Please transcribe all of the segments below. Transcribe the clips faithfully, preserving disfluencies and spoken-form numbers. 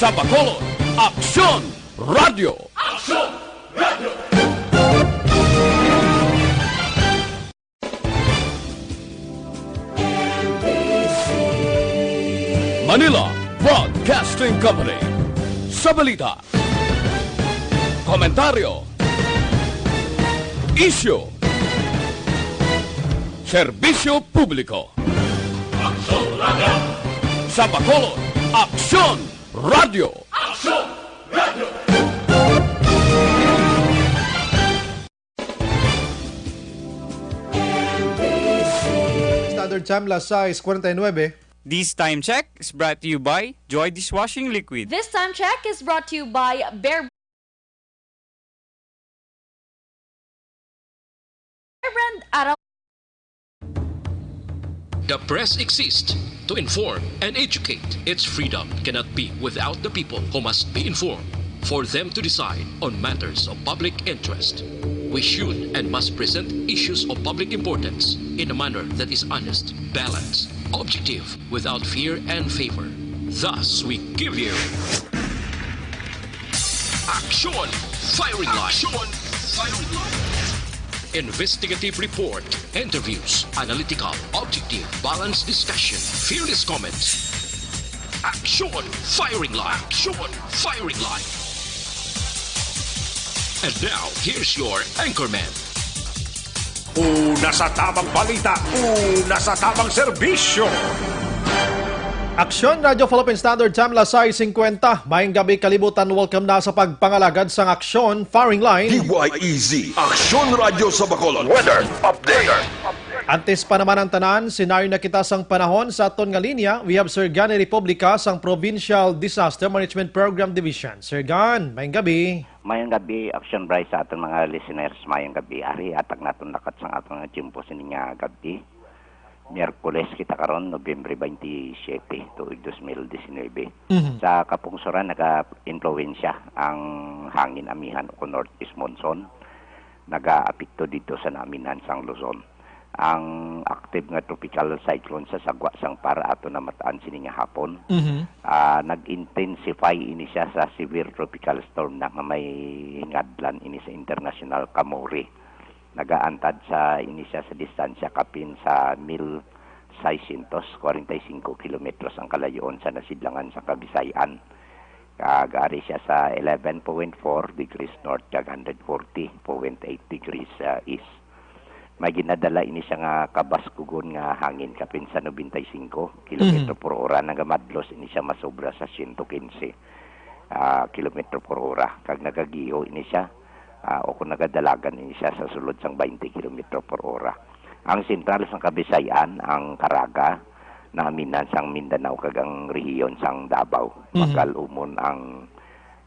Sa Bacolod, Aksyon Radyo. Manila Broadcasting Company. Sa balita, komentaryo, isyu, serbisyo publiko. Sa Bacolod, Aksyon Radyo. Standard Time, las sais cuarenta y nueve. This time check is brought to you by Joy Dishwashing Liquid. This time check is brought to you by Bear Brand Araw. The press exists to inform and educate. Its freedom cannot be without the people who must be informed for them to decide on matters of public interest. We should and must present issues of public importance in a manner that is honest, balanced, objective, without fear and favor. Thus, we give you Action Firing Line. Action Firing Line. Investigative report, interviews, analytical, objective, balanced discussion, fearless comments. Action Firing Line. Action Firing Line. And now, here's your anchorman. Una sa tamang balita, una sa tamang serbisyo. Aksyon, Radyo Philippine Standard Time, las sais cincuenta. Mayong gabi, kalibutan. Welcome na sa pagpangalagad sang Aksyon Firing Line. D Y E Z, Aksyon Radyo sa Bacolod. Weather update. Antes pa naman ang tanan, senaryo na kita sang panahon sa aton nga linya. We have Sir Gani Republica sang Provincial Disaster Management Program Division. Sir Gan, mayong gabi. Mayong gabi, Action Bryce, sa aton mga listeners. Mayong gabi. Ari, atag naton lakat sang aton nga tiyempo sini nga gabi. Miyerkules kita karon, Nobyembre twenty-seven, tuig dos mil disinuybe. Mhm. Sa kapungsoran, naga-impluwensya ang hangin amihan o northeast monsoon. Nagaapekto didto sa naaminan sang Luzon. Ang active nga tropical cyclone sa sagwa sang Par aton namat-an sini nga hapon, Mhm. ah, nag-intensify ini siya sa severe tropical storm na nga may hingadlan ini sa international Kamori. Nagaantad sa ini siya sa distansya kapin sa mil seiscientos cuarenta y cinco kilometros ang kalayoon sa nasidlangan sa Kabisayan. Kag ari siya sa eleven point four degrees north kag hundred forty point eight degrees, ah, east. May ginadala ini siya nga kabaskugon nga hangin kapin sa nobenta y singko kilometro por ora. Nagamadlos ini siya masobra sa siyento kinse, ah, kilometro por ora, kag nagagiho ini siya, ah, o kung nagadalagan ini siya sa sulod sang baynte kilometro por ora. Ang sentral sang Kabisayan, ang Caraga, naaminan sang Mindanao kag ang rehiyon sang Davao. Mhm. Magal-umon ang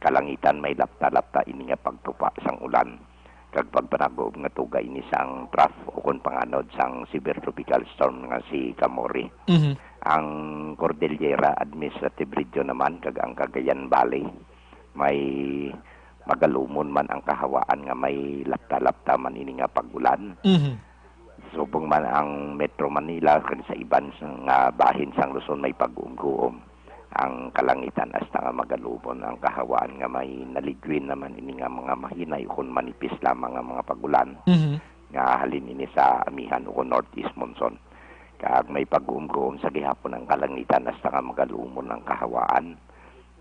kalangitan, may lapta-lapta ini nga pagtupa sang ulan kag pagpanagob nga tuga ini sang trough o kon panganod sang severe tropical storm nga si Kamori. Mhm. Ang Cordillera Administrative Region naman kag ang Cagayan Valley may magalumon man ang kahawaan nga may lapta-lapta man ini nga pag-ulan. Mhm. Subong man ang Metro Manila kag sa iban nga bahin sang Luzon may pag-uumguom ang kalangitan hasta nga magalumon ang kahawaan nga may naligwin naman ini nga mga mahinay ukon manipis lamang nga mga pag-ulan Mhm. nga halin ini sa amihan ukon northeast monsoon. Kag may pag-uumguom sa gihapon ang kalangitan hasta nga magalumon ang kahawaan.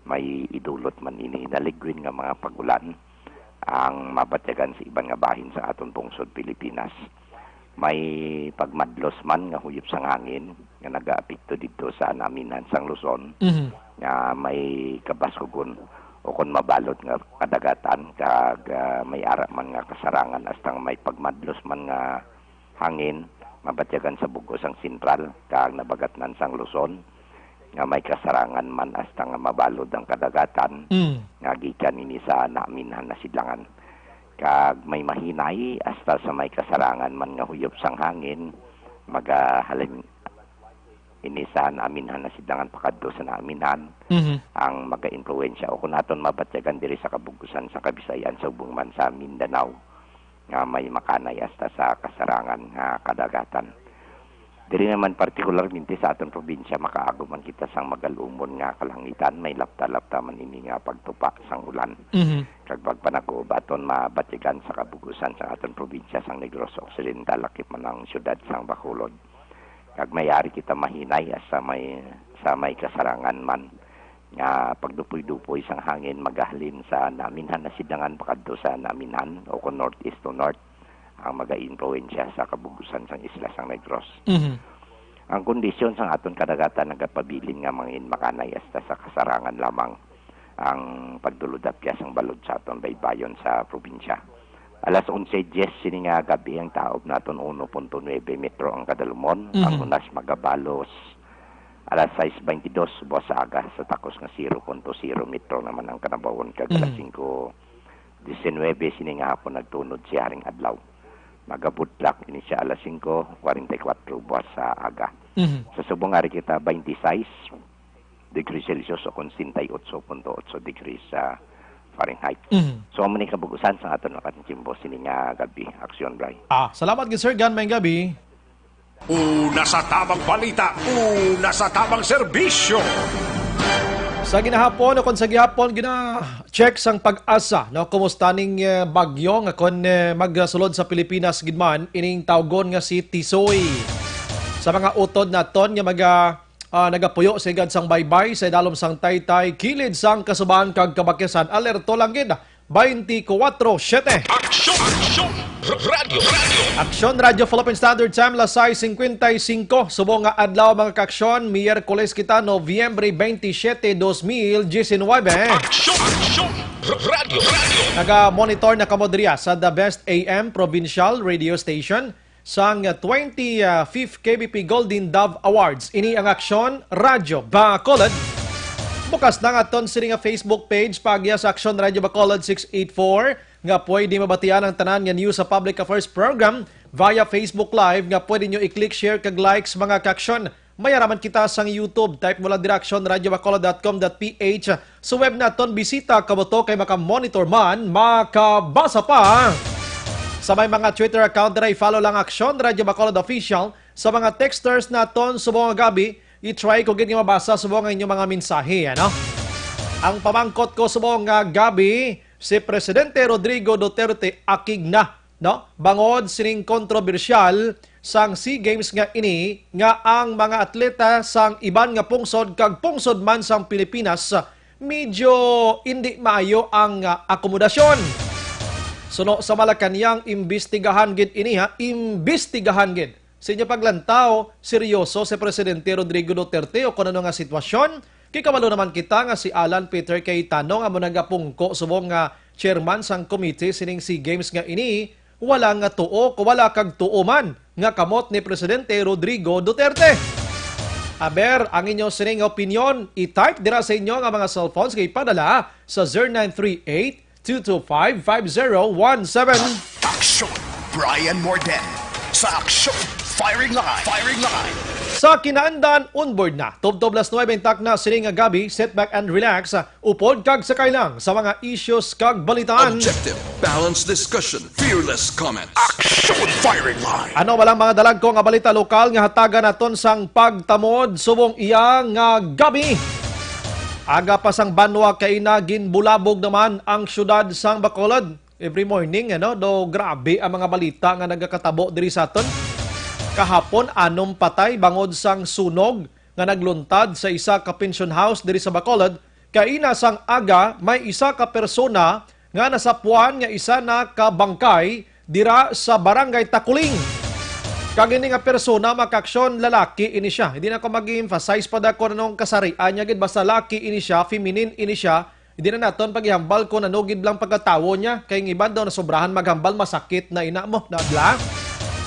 May idulot man ini naligwin nga mga pag-ulan ang mabatyagan sa iban nga bahin sa aton pungsod Pilipinas. May pagmadlos man nga huyop sang hangin nga nagaapekto didto sa naaminan sang Luzon Mhm. nga may kabaskugon o kon mabalod nga kadagatan kag, ah, may ara man nga kasarangan hasta nga may pagmadlos man nga hangin mabatyagan sa bug-os sang sentral kag nabagatnan sang Luzon nga may kasarangan man hasta nga mabalod ang kadagatan Mm. nga gikan ini sa naaminhan na sidlangan. Kag may mahinay hasta sa may kasarangan man nga huyop sang hangin, magahalin ini sa naaminhan na sidlangan pakadto sa naaminhan Mhm. ang magaimpluwensya o kung aton mabatyagan diri sa kabug-usan sa Kabisayan sa ubong man sa Mindanao nga may makanay hasta sa kasarangan nga kadagatan. Diri naman partikularmente sa aton probinsya, makaagom man kita sang magalumon nga kalangitan, may lapta-lapta man ini nga pagtupa sang ulan. Mhm. Kag pagpanagob aton mabatyagan sa kabugusan sang aton probinsya sang Negros Occidental, lakip man ang siyudad sang Bacolod. Kag may ari kita mahinay sa may, sa may kasarangan man nga pagdupoy-dupoy sang hangin magahalin sa naminhan na sidangan pakadto sa naminhan o kon northeast to north ang magaimpluwensya sa kabugusan sang isla sang Negros. Mhm. Ang kondisyon sang aton kadagatan nagapabilin nga mangin makanay hasta sa kasarangan lamang ang pagdulod-apyas sang balod sa aton baybayon sa probinsya. Alas onse diyes sini nga gab-i ang taob naton uno punto nuebe metro ang kadalumon, ang Mhm. hunas magabalos alas sais baynte dos buwas sa aga sa takos nga zero punto zero metro naman ang kanabawon kag alas Mhm. singko disinwebe sini nga hapon nagtunod si Haring Adlaw. Magabudlak ini siya alas singko kwarenta y kuwatro buwas sa aga. Mhm. Sa subong ari kita baynte sais degrees Celsius o kon sesenta y ocho punto ocho degrees sa Fahrenheit. Mhm. So, amo ni kabugusan sa aton nakatimbo sini nga gab-i. Aksyon, Bri. Ah, salamat gid, Sir Gan. Maayong gab-i. Una sa tamang balita, una sa tamang serbisyo. Sa ginahapon o kon sa gihapon, gina-check sang PAGASA, no? Kumusta ning, eh, bagyo nga kon, eh, magsulod sa Pilipinas gid man, ining tawgon nga si Tisoy. Sa mga utod naton nga maga-, ah, nagapuyo sa higad sang baybay, sa idalom sang taytay, kilid sang kasubahan kag kabakyasan, alerto lang gid, twenty-four seven. Aksyon! Aksyon! R-, Radyo! Radyo! Aksyon Radyo Philippine Standard Time, alas sais singkwenta y singko. Subong nga adlaw, mga kaaksyon, Miyerkules kita, Nobyembre twenty-seven, dos mil diecinuebe. Aksyon! Aksyon! R-, Radyo! Radyo! Naga-monitor na kamo diriya sa The Best A M Provincial Radio Station sang twenty-fifth K B P Golden Dove Awards. Ini ang Aksyon Radyo Bacolod. Bukas na ang aton sini nga Facebook page, paagya sa Aksyon Radyo Bacolod six eight four, nga pwede mabatian ang tanan nga news sa public affairs program via Facebook Live, nga pwede nyo i-click, share, kag likes, mga kaaksyon. May ara man kita sang YouTube. Type mo lang dira, aksyon radyo bacolod dot com dot P H. Sa web naton, bisita kamo to kay maka-monitor man, makabasa pa. Sa may mga Twitter account dira, i-follow lang Aksyon Radyo Bacolod Official. Sa mga texters naton subong nga gab-i, i-try ko gid nga mabasa subong ang inyong mga mensahe, ano? Ang pamangkot ko subong nga gab-i, si Presidente Rodrigo Duterte akig na, no? Bangod sining kontrobersyal sang SEA Games nga ini, nga ang mga atleta sang iban nga pungsod kag pungsod man sang Pilipinas, medyo indi maayo ang, ah, akomodasyon. Suno sa Malacañang, imbestigahan gid ini, ha, imbestigahan gid. Sa inyo paglantaw, seryoso si Presidente Rodrigo Duterte o kon ano nga sitwasyon? Kay kabalo naman kita nga si Alan Peter Cayetano nga amo nagapungko subong nga chairman sang committee sining SEA Games nga ini, wala nga tuo, wala kag tuo man nga kamot ni Presidente Rodrigo Duterte. Aber, ang inyo sining opinyon, i-type dira sa inyo nga mga cellphones kag ipadala sa zero nine three eight, two two five, five zero one seven. Aksyon, Brian Morden. Sa Aksyon, Firing Line. Firing Line. Sa Kinaandan, onboard na. Tubtob alas nuebe ang takna sining nga gab-i, sit back and relax. Upod kag sakay lang sa mga issues kag balitaan. Objective, balanced discussion, fearless comment. Aksyon, Firing Line. Ano ba lang mga dalagko nga balita lokal nga hatagan naton sang pagtamod subong iya nga gab-i? Aga pa sang banwa kaina, ginbulabog naman ang siyudad sang Bacolod. Every morning, ano, do grabe ang mga balita nga nagakatabo diri sa aton. Kahapon, anom patay bangod sang sunog nga nagluntad sa isa ka pension house diri sa Bacolod. Kaina sang aga, may isa ka persona nga nasapuan nga isa na ka bangkay dira sa Barangay Takuling. Kag ini nga persona, mga kaaksyon, lalaki ini siya. Hindi na ko mag-emphasize pa da kung anong kasarian niya gid, basta laki ini siya, feminine ini siya. Hindi na naton paghambal kung ano gid lang pagkatawo niya, kay ang iban daw nasobrahan maghambal, masakit na ina mo, na bla.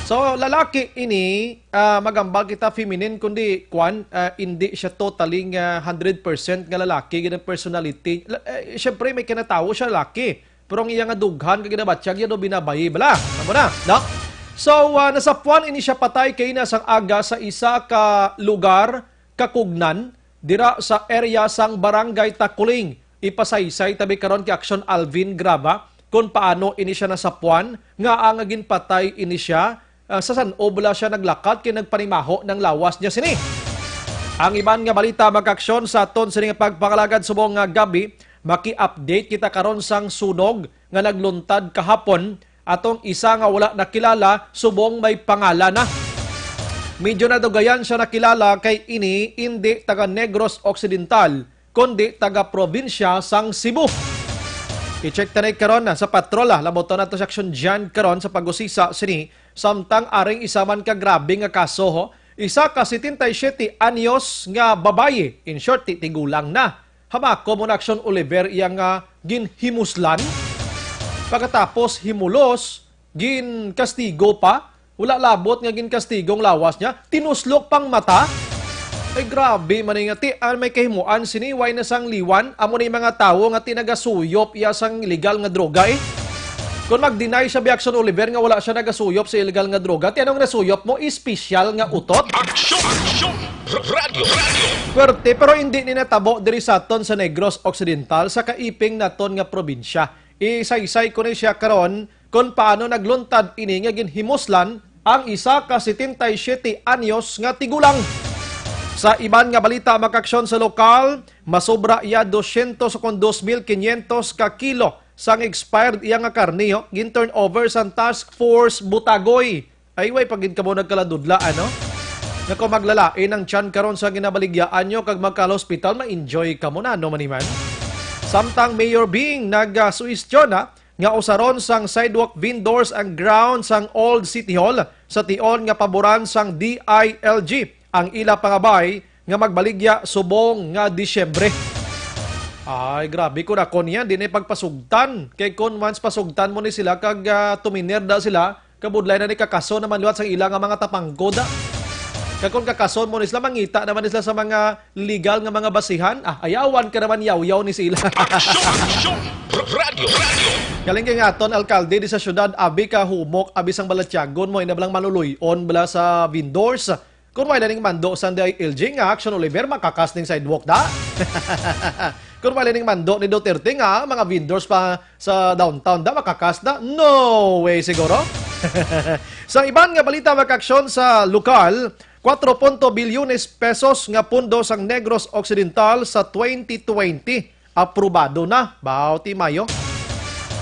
So, lalaki ini, ah, maghambal kita feminine, kundi, kwan, ah, hindi siya totally nga hundred percent nga lalaki gid ang personality. La-, eh, syempre, may kinatawo siya lalaki. Pero ang iya nga dughan kag ginabatyag, iya daw binabayi bala. Amo na, no? So, ah, nasapuan ini siya patay kaina sang aga sa isa ka lugar, Kakugnan, dira sa area sang Barangay Takuling. Ipasaysay tabi karon kay Aksyon Alvin Graba kung paano ini siya nasapuan, ngaa nga ginpatay ini siya, ah, sa san-o bala siya naglakat kay nagpanimaho ng lawas niya sini. Ang iban nga balita, mga kaaksyon, sa aton sini nga pagpangalagad subong nga gabi, maki-update kita karon sang sunog nga nagluntad kahapon atong isa nga wala nakilala subong may pangalan na. Medyo nadugayan siya nakilala kay ini indi taga Negros Occidental, kundi taga probinsya sang Cebu. I-check ta na karon sa patrol, ah. Labuton nato si Action Jan karon sa pag-usisa sini, samtang aring isa man ka grabe nga kaso, ho. Isa ka setenta y siete anyos nga babayi, in short, ti-, tigulang na. Hamako mo na, Action Oliver, iya nga ginhimuslan. Pagkatapos himulos, ginkastigo pa. Wala labot nga ginkastigo ang lawas niya. Tinuslok pang mata. Ay, grabe man ni nga ti, ah, may kahimuan sini, way na sang liwan. Amo ni mga tawo nga ti nagasuyop iya sang illegal nga droga, eh. Kung mag-deny siya, bi, Action Oliver, nga wala siya nagasuyop sa illegal nga droga, ti anong nasuyop mo? Espesyal nga utot? Aksyon! Aksyon! R-, radyo! Radyo! Pwerte, pero hindi ni natabo diri sa aton sa Negros Occidental, sa kaiping naton nga probinsya. Isaysay ko ni siya karon kung paano nagluntad ini nga ginhimuslan ang isa ka setenta y siete anyos nga tigulang. Sa iban nga balita, mga kaaksyon, sa lokal, masobra iya dosyentos o kon dos mil quinientos ka kilo sang expired iya nga karne, ho, gin-turnover sang Task Force Butagoy. Ay, way pa gid kamo nagkaladudla, ano? Nga kung maglalain ang tiyan karon sa ginabaligyaan nyo kag magkal-hospital, ma-enjoy kamo na, no, maniman? Samtang Mayor Bing nagasuhestyon, ha, nga usaron sang sidewalk vendors ang ground sang Old City Hall sa tion nga paboran sang D I L G ang ila pangabay nga magbaligya subong nga Disyembre. Ay, grabe, kun ako niya, di na pagpasugtan. Kay kun once pasugtan mo ni sila, kag, ah, tuminerda sila, kabudlay na ni kakaso naman liwat sa ila nga mga tapangkod, ah. Kag kun kakason mo ni sila, mangita naman ni sila sa mga legal nga mga basihan. Ah, ayawan ka naman, yawyaw ni sila. Aksyon! Aksyon! Radyo! Radyo! Galing kay nga aton alkalde di sa syudad, abi ka humok, abi sang balatyagon mo, ina bala ang maluluy-on bala sa vendors. Kung wala ning mando sang D I L G nga Action Oliver, makakas ning sidewalk da. Kung wala ning mando ni Duterte nga mga vendors pa sa downtown da, makakas da. No way siguro. Sa iban nga balita, mga kaaksyon, sa lokal, kuwatro punto bilyones pesos nga pundo sang Negros Occidental sa twenty twenty aprobado na. Baw ti Mayo.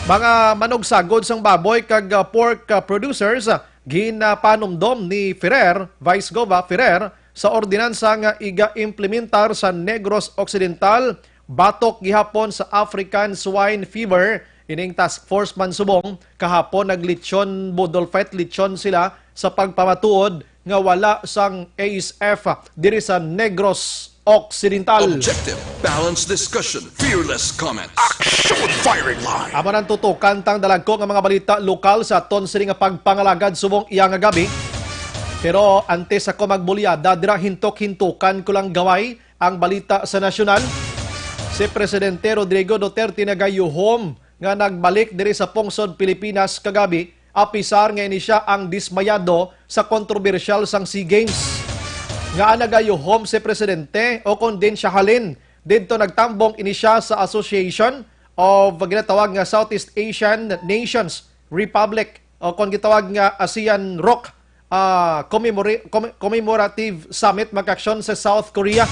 Mga manugsagod sang baboy kag, ah, pork, ah, producers, ah, ginapanumdom ni Ferrer, Vice Gova Ferrer, sa ordinansa nga iga-implementar sa Negros Occidental batok gihapon sa African Swine Fever. Ining task force man subong kahapon naglechon, boodle fight lechon sila sa pagpamatuod nga wala sang A S F diri sa Negros Occidental. Objective, balanced discussion, fearless comment. Action firing line. Amo nang tutukan tang dalagko nga mga balita lokal sa aton sini nga pagpangalagad subong iya nga gabi. Pero antes ako magbulyada dira, hintok-hintukan ko lang gaway ang balita sa nasyonal. Si Presidente Rodrigo Duterte nagayuhom nga nagbalik diri sa pungsod Pilipinas kagabi, apisar nga ini sia ang dismayado sa kontrobersyal sang SEA Games. Ngaa nagayuhom si Presidente, o kon diin sia halin? Didto nagtambong ini sia sa Association of, ginatawag nga, Southeast Asian Nations Republic, o kon gitawag nga ASEAN-ROC, ah, commemora-, comm-, commemorative summit, mga kaaksyon, sa South Korea.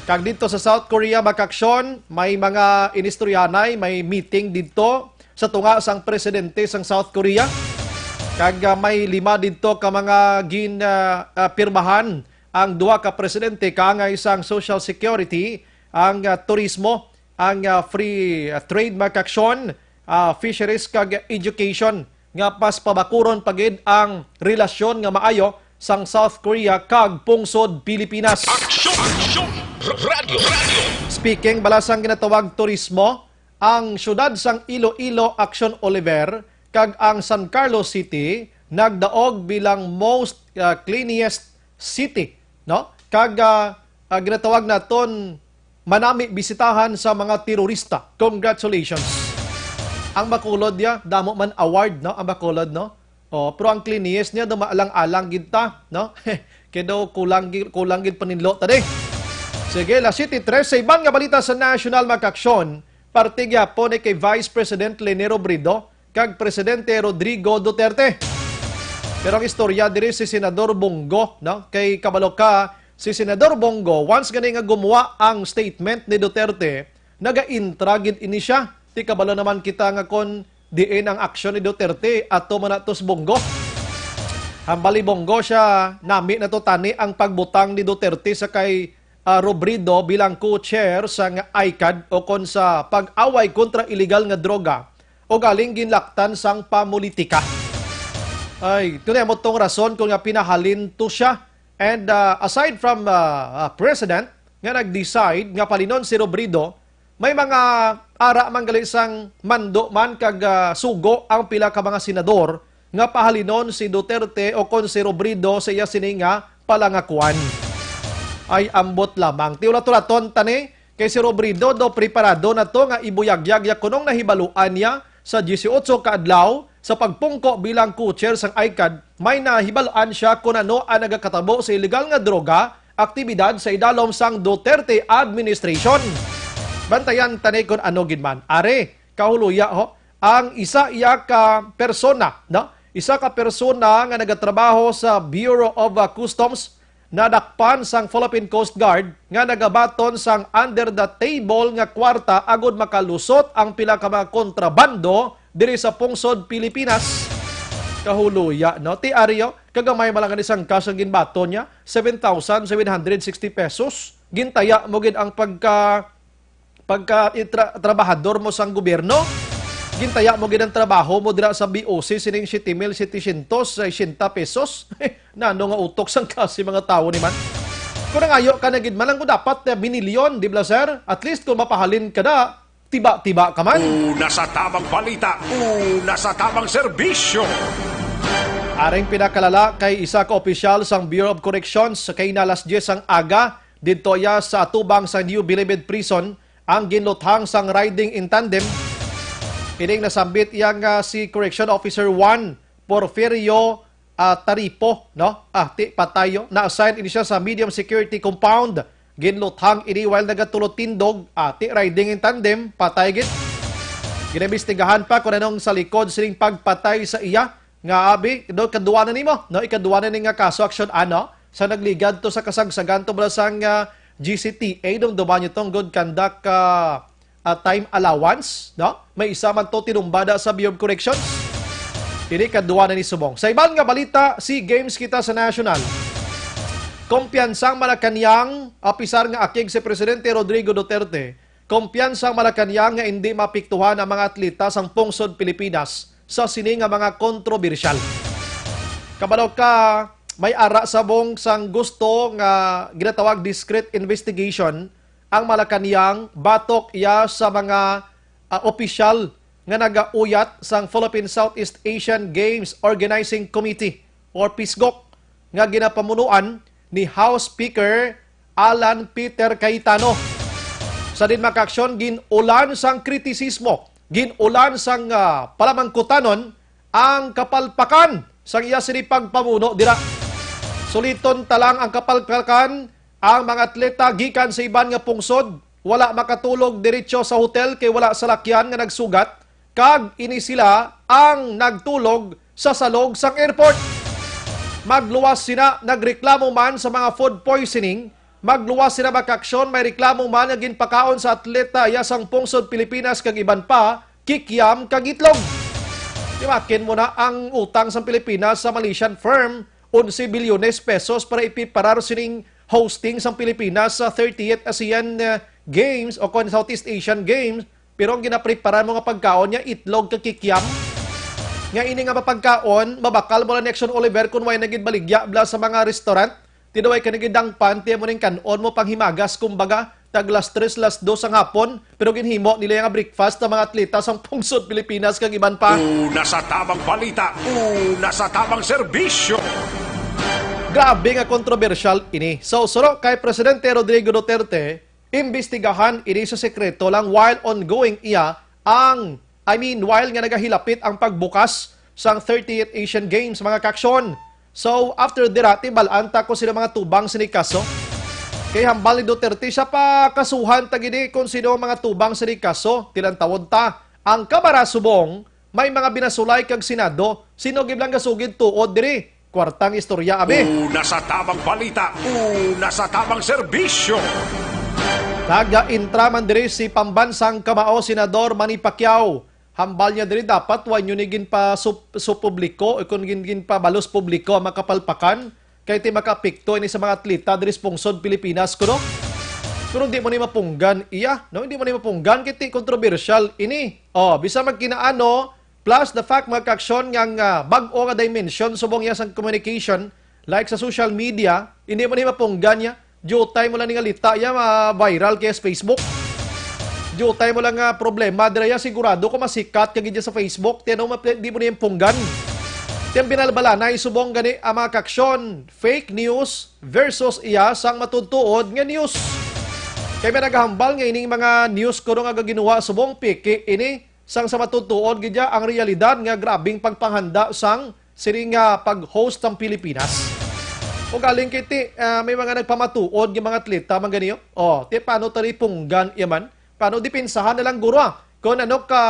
Kag didto sa South Korea, mga kaaksyon, may mga inistoryahanay, may meeting didto sa tunga sang presidente sang South Korea. Kag, ah, may lima didto ka mga gin, ah, ah, pirmahan ang duha ka presidente, kaangay sang social security, ang, ah, turismo, ang, ah, free, ah, trade, mga kaaksyon, ah, fisheries kag education, nga mas pabakuron pa gid ang relasyon nga maayo sang South Korea kag pungsod Pilipinas. Aksyon! Aksyon! Radyo! Radyo! Speaking bala sang ginatawag turismo, ang siyudad sang Iloilo, Action Oliver, kag ang San Carlos City nagdaog bilang most, ah, cleanest city, no? Kag, ah, ah, ginatawag naton manami bisitahan sa mga terorista. Congratulations. Ang Bacolod ya, damo man award, no? Ang Bacolod, no? Oh, pero ang cleanest niya, dumaalang-alang gid ta, no? Kay daw kulang gi-, kulang gid paninlo ta di. Sige, alas siyete tres, sa iban nga balita sa national, mga kaaksyon, parte gyapon ni kay Vice President Leni Robredo kag Presidente Rodrigo Duterte. Pero ang istorya diri si Senador Bong Go, no? Kay kabalo ka, si Senador Bong Go, once gani nga gumuha ang statement ni Duterte, naga-intra gid ini siya. Ti kabalo naman kita nga kon diin ang aksyon ni Duterte, ato man nato si Bong Go. Hambal ni Bong Go siya, nami na to tani ang pagbutang ni Duterte sa kay, ah, Robredo bilang co-chair sang ICAD o kon sa pag-away kontra iligal nga droga o galing ginlaktan sang pamulitika. Ay, tunay mo tong rason kung nga pinahalin to siya. And, ah, aside from, ah, ah, president nga nag-decide nga palinon si Robredo, may mga ara man gali sang mando man kag, ah, sugo ang pila ka mga senador nga pahalinon si Duterte o kon si Robredo sa iya sini nga palangakuan. Ay, ambot lamang. Ti ulat-ulaton ta ni, kay si Robredo do preparado na to nga ibuyagyag ya kunong nahibaluan niya sa dieciocho ka adlaw sa pagpungko bilang co-chair sang ICAD, may nahibaluan siya kon ano ang nagakatabo sa iligal nga droga aktibidad sa idalom sang Duterte administration. Bantayan ta ni kon ano gid man. Are, kahuluya ho, ang isa iya ka persona, no? Isa ka persona nga nagatrabaho sa Bureau of, uh, Customs nadakpan sang Philippine Coast Guard nga nagabaton sang under the table nga kwarta agud makalusot ang pila ka mga kontrabando diri sa pungsod Pilipinas. Kahuluya, no? Ti ari, oh, kagamay man lang ni sang cash ang ginbaton niya, seven thousand seven hundred sixty pesos. Gintaya mo gid ang pagka pagka itra-, trabahador mo sang gobyerno, gintaya mo gid ang trabaho mo dira sa B O C sining siete mil setecientos sesenta pesos. Nano nga utok sang klase mga tawo ni man? Kung nangayo ka na gid man lang, kung dapat na minilyon, di ba, sir? At least kung mapahalin ka na, tiba-tiba ka man. Una sa tamang balita, una sa tamang serbisyo. Aring pinakalala kay isa ka opisyal sang Bureau of Corrections kay na alas diyes sang aga, didto iya sa atubang sa New Bilibid Prison ang ginluthang sang riding in tandem. Ining nasambit iya nga si Correction Officer one, Porfirio, ah, Taripo, no? Ah, ti patayo. Na-assign ini siya sa medium security compound. Ginluthang ini while nagatulotindog, ah, ti riding in tandem, patay gid. Ginaimbestigahan pa kung anong sa likod sining pagpatay sa iya. Nga abi, do, ikaduha na nimo, no? Ikaduha na ni nga kaso, action, ano? Sa nagligad to sa kasagsagan to bala sang, ah, G C T A, dumduman niyo tong good conduct, ah, ah, time allowance, no? May isa man to tinumbada sa Bureau of Corrections. Ini kaduha na ni subong. Sa iban nga balita, SEA Games kita sa national. Kumpiyansa ang Malacañang, apisar nga akig si Presidente Rodrigo Duterte, kumpiyansa ang Malacañang nga indi maapektuhan ang mga atleta sang pungsod Pilipinas sa sini nga mga kontrobersyal. Kabalo ka, may ara subong sang gusto nga ginatawag discreet investigation ang Malacañang batok iya sa mga, ah, opisyal nga nagauyat sang Philippine Southeast Asian Games Organizing Committee or PISGOC nga ginapamunuan ni House Speaker Alan Peter Cayetano. Sa din makaaksyon, gin-ulan sang kritisismo, gin-ulan sang, ah, palamangkutanon ang kapalpakan sang iya sini pagpamuno dira. Suliton ta lang ang kapalpakan, ang mga atleta gikan sa iban nga pungsod wala makatulog diretso sa hotel kay wala salakyan nga nagsugat, kag ini sila ang nagtulog sa salog sang airport. Magluwas sina, nagreklamo man sa mga food poisoning, magluwas sina makaaksyon, may reklamo man nga ginpakaon sa atleta iya sang pungsod Pilipinas kag iban pa, kikiam kag itlog. Imakin mo na ang utang sang Pilipinas sa Malaysian firm, onse bilyones pesos para ipiparar sining hosting sang Pilipinas sa thirtieth ASEAN, uh, Games o kon Southeast Asian Games, pero ang ginapreparan mo nga pagkaon niya itlog kag kikiam. Nga ini nga mapagkaon, mabakal mo lang ni Action Oliver kung way na gid baligya bla sa mga restaurant. Ti daw ay ka nagidangpan, ti mo ning kan-on mo panghimagas, kumbaga, tag las tres, las dos ang hapon, pero ginhimo nila yung breakfast ng mga atleta sa pungsod Pilipinas kag iban pa. Una sa tamang balita, una sa tamang serbisyo. Grabe nga kontrobersyal ini. So, suro kay Presidente Rodrigo Duterte, imbestigahan ini sa sekreto lang while ongoing iya ang, I mean, while nga nagahilapit ang pagbukas sang thirtieth Asian Games, mga kaaksyon. So, after dira, timbal-an ta kung sino mga tubang sini kaso. Kay hambal ni Duterte, siya pa kasuhan ta gid kung sino ang mga tubang sini kaso. Tilantawon ta, ang Kamara subong may mga binasulay kag Senado Sino gid lang gasugid tuod diri? Kwartang istorya, abi. Una sa tamang balita, una sa tamang serbisyo. Taga-intra man diri si pambansang kamao Senador Manny Pacquiao. Hambal niya diri, dapat wa niyo ni ginpa-, sup-, supubliko o kung gin-, ginpabalos publiko ang makapalpakan, kay ti makaapekto ini sa mga atleta diri sa pungsod Pilipinas, kuno. Pero hindi mo ni mapunggan iya, no? Hindi mo ni mapunggan kay ti kontrobersyal ini. Oh, bisan magkinaano, plus the fact, mga kaaksyon, nga, nga bag-o nga dimension subong iya sang communication, like sa social media, hindi mo ni mapunggan niya. Diutay mo lang ni nga lita iya, ma-viral kay sa Facebook. Diutay mo lang nga problema dira iya, sigurado ko masikat ka gid iya sa Facebook. Ti ano, ma-, di mo ni punggan. Ti ang binalbalanay subong gani ang mga kaaksyon, fake news versus iya sang matutuod nga news. Kay may nagahambal nga ining mga news kuno nga gaginuwa subong peke ini, sang sa matutuod gid iya ang realidad nga grabing pagpanghanda sang sini nga pag-host sang Pilipinas. O galing kay ti, ah, may mga nagpamatuod nga mga atleta man gani, oh. Oh, ti paano tali punggan iya man? Paano dipensahan na lang guro, ah? Kung ano ka,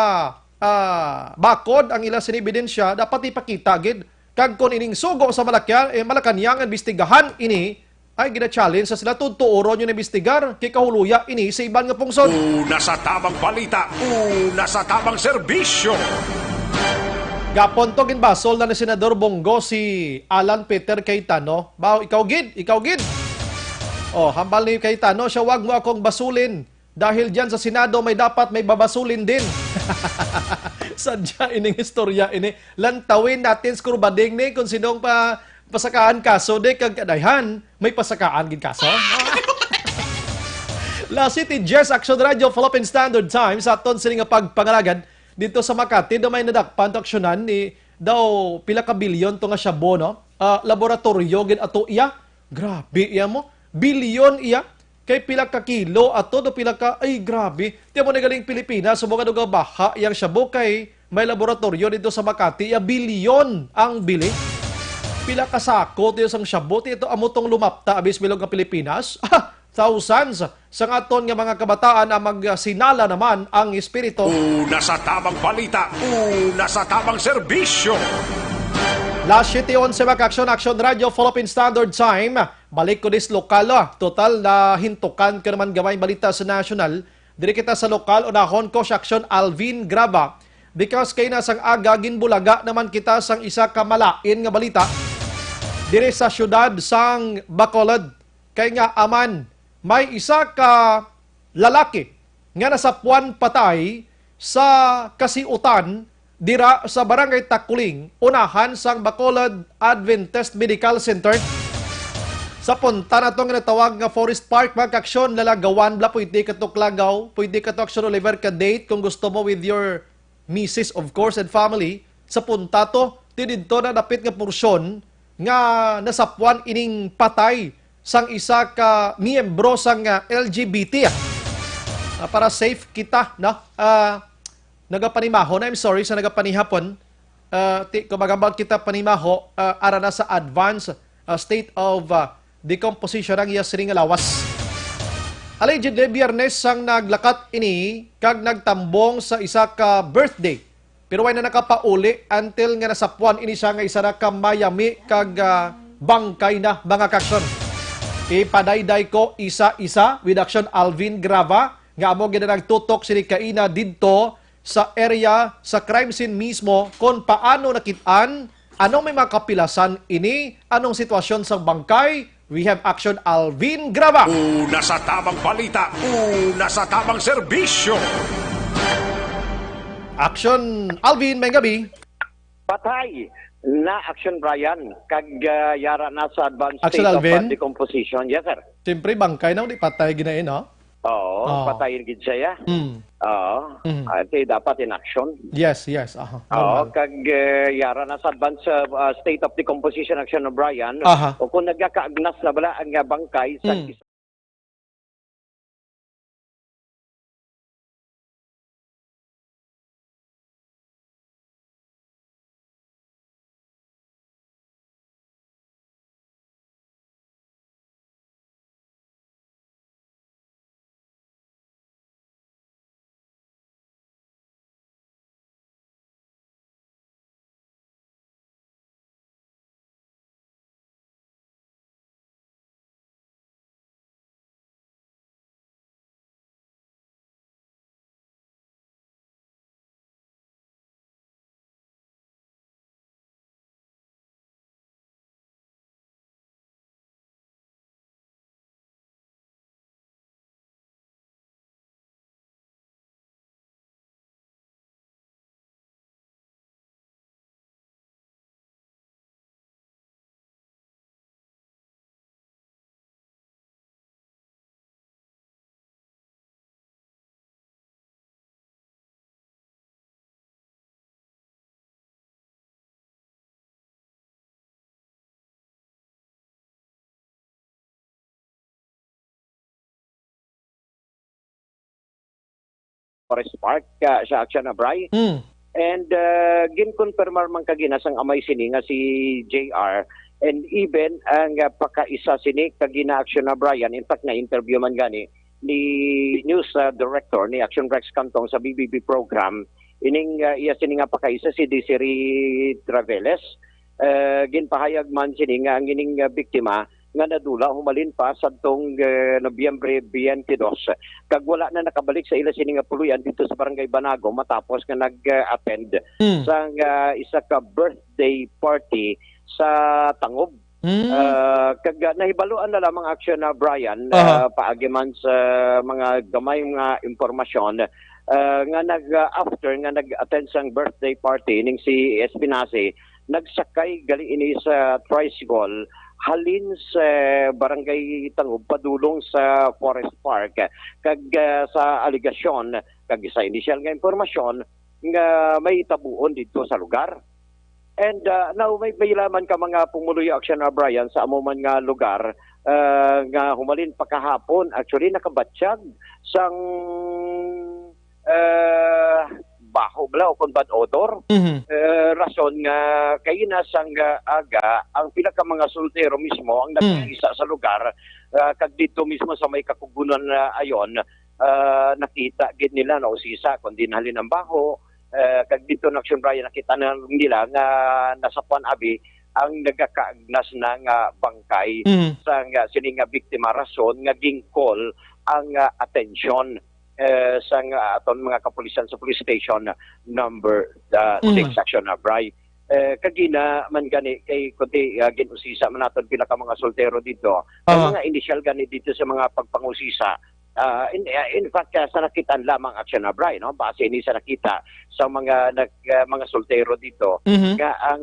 ah, bakod ang ila sini ebidensya, dapat ipakita gid. Kag kung ining sugo sa Malakya-, eh, Malacañang imbestigahan ini, ay gina-challenge sa sila, tutuoron yung imbestigar, kay kahuloya ini sa iban nga pungsod. Una sa tamang balita, una sa tamang serbisyo. Gapon to, ginbasol na ni Senador Bong Go si Alan Peter Cayetano. Baw, ikaw gid, ikaw gid. Oh, hambal ni Cayetano siya, "Wag mo akong basulin. Dahil diyan sa Senado, may dapat may babasulin din." Sadya ining istorya ini. Lantawin natin sa kurbading ni kung sinong pa, pasakaan kaso di kag kadayhan, may pasakaan gid kaso. Last City Jess, Action Radio, Philippine Standard Time, sa aton sini nga pagpangalagad dito sa Makati, daw may nadakpan to aksyonan ni daw pila ka bilyon to nga shabu, no? Ah, laboratoryo gid ato iya. Grabe iya mo. Bilyon iya. Kay pila ka kilo ato do pila ka, ay, grabe. Ti amo ni galing Pilipinas, subong nga baha yang shabu kay may laboratoryo dito sa Makati, ya bilyon ang bili. Pila ka sako ti sang shabu, ti ito amo tong lumapta abis bilog nga Pilipinas. Ah, thousands sang aton nga mga kabataan ang magsinala naman ang espiritu. Una sa tamang balita, una sa tamang serbisyo. Las siete onse, mga ka-aksyon, Action Radio, Philippine Standard Time. Balik ko dis lokal, ah. Total, nahintukan ka naman gamay balita sa national. Diri kita sa lokal, unahon ko si Action Alvin Graba. Because kay na sang aga, ginbulaga naman kita sang isa ka malain nga balita. Diri sa siyudad sang Bacolod, kay nga aman, may isa ka lalaki nga nasapwan patay sa kasiutan dira sa Barangay Takuling, unahan sang Bacolod Adventist Medical Center. Sa punta nato nga natawag nga Forest Park, mga ka-aksyon, Lalagawan, bala, pwede ka to Lagaw, pwede ka to Aksyon Oliver, ka-date kung gusto mo with your misis, of course, and family. Sa punta to, ti didto na dapit nga porsyon nga nasapwan ining patay sang isa ka miyembro sang, ah, L G B T, ah. Ah, para safe kita, no? Ah, nagapanimahon, I'm sorry sa nagapanihapon. Ah, ti, kung magambal kita panimaho, ah, ara na sa advance, ah, state of, ah, decomposition ang iya sining nga lawas. Allegedly, Biyernes sang naglakat ini kag nagtambong sa isa ka birthday. Pero way na nakapauli until nga nasapwan ini siya nga isa na ka mayami kag, ah, bangkay na, mga ka-aksyon. Ipadayday ko isa-isa with Action Alvin Grava, nga amo gid ang nagtutok sini kaina didto sa area sa crime scene mismo, kon paano nakit-an, anong may mga kapilasan ini, anong sitwasyon sa bangkay. We have Action Alvin Graba. Una sa tamang balita, una sa tamang serbisyo. Action Alvin, may gabi. Patay na, Action Brian, kag, ah, yara na sa advanced Action state of, ah, Alvin? Decomposition. Yes, sir. Siyempre, bangkay na, di patay ginain, no? Oo, Oo. Patay gid siya. Mm. Oo. Mm. Ah, ti dapat in action. Yes, yes. Aha. Oo, normal. Kag, eh, yara na sa advance, ah, ah, state of decomposition, Action Brian. Aha. O kung nagakaagnas na bala ang, ah, bangkay sa Mm. Forest Park, ah, sa Action Abray. Mm. And, ah, ginkonfirmar man kagina sang amay sini nga si J R, and even ang, ah, pakaisa sini kagina Action Abrayan. In fact, na-interview man gani ni news, ah, director ni Action Rex Cantong sa B B B program. Ining, ah, iya sini nga pakaisa si Desiree Traveles. Eh, ginpahayag man sini nga ang ining, ah, biktima nga nadula humalin pa sadtong, eh, Nobyembre twenty-two, kag wala na nakabalik sa ila sini nga puloy-an dito sa Barangay Banago matapos nga nag-attend Mm. sang, ah, isa ka birthday party sa Tangob. Mm. Ah, kag, ah, nahibaluan na lamang, Action, ah, Brian, Aha. ah, paagi man sa mga gamay nga impormasyon, ah, nga nag, ah, after nga nag-attend sang birthday party ning si Espinazi, nagsakay gali ini sa tricycle halin sa Barangay Tangob padulong sa Forest Park, kag, ah, sa alegasyon kag sa inisyal nga impormasyon nga may tabuon didto sa lugar. And, ah, now, may, may laman ka mga pumuluyo, Action, ah, Brian, sa amo man nga lugar, ah, nga humalin pa kahapon, actually, nakabatyag sang, ah, baho bala o kon bad odor. Mhm. Eh, rason nga kay na sang, ah, aga, ang pila ka mga soltero mismo ang Mm. nagkaisa sa lugar, ah, kag dito mismo sa may kakugunan na ayon, ah, nakita gid nila na usisa, kundi nahalin ang baho, eh, kag dito na, Action, Brian, nakita na nila nga nasapuan abi ang nagakaagnas na nga bangkay Mhm. sa nga sini nga biktima, rason nga gin-call ang, ah, atensyon, eh, sa nga aton mga kapulisan sa police station number, ah, Mhm. six, Action, ah, Bri. Eh, kagina man gani kay kundi, ah, gin-usisa man naton pila ka mga soltero dito. Ang Aha. mga inisyal gani dito sa mga pagpangusisa, ah, in, ah, in fact, ah, sa nakitaan lamang, Action, ah, Bri, no? Base ni sa nakita sa mga nag, ah, mga soltero dito Mhm. nga ang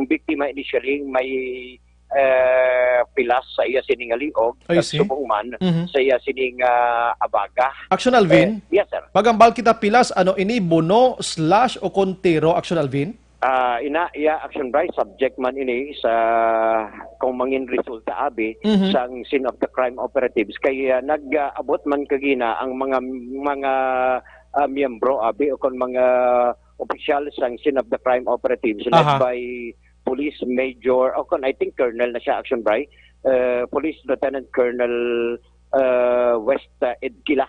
biktima initially may, eh, pilas sa iya sini nga liog, I kag see. subong man Mhm. sa iya sini nga abaga. Action, Alvin? Eh, yes, sir. Pagambal kita pilas, ano ini, buno, slash, o kon tiro, Action, Alvin? Ah, ina, iya, Action, Bri, subject man ini sa kung mangin resulta abi Mhm. sang scene of the crime operatives. Kay, ah, nag-abot man kagina ang mga, mga, ah, miyembro abi o kon mga opisyal sang scene of the crime operatives led Aha. by Police Major, o kon, I think, Colonel na siya, Action, Bri, eh, Police Lieutenant Colonel, eh, West, eh, Edquila,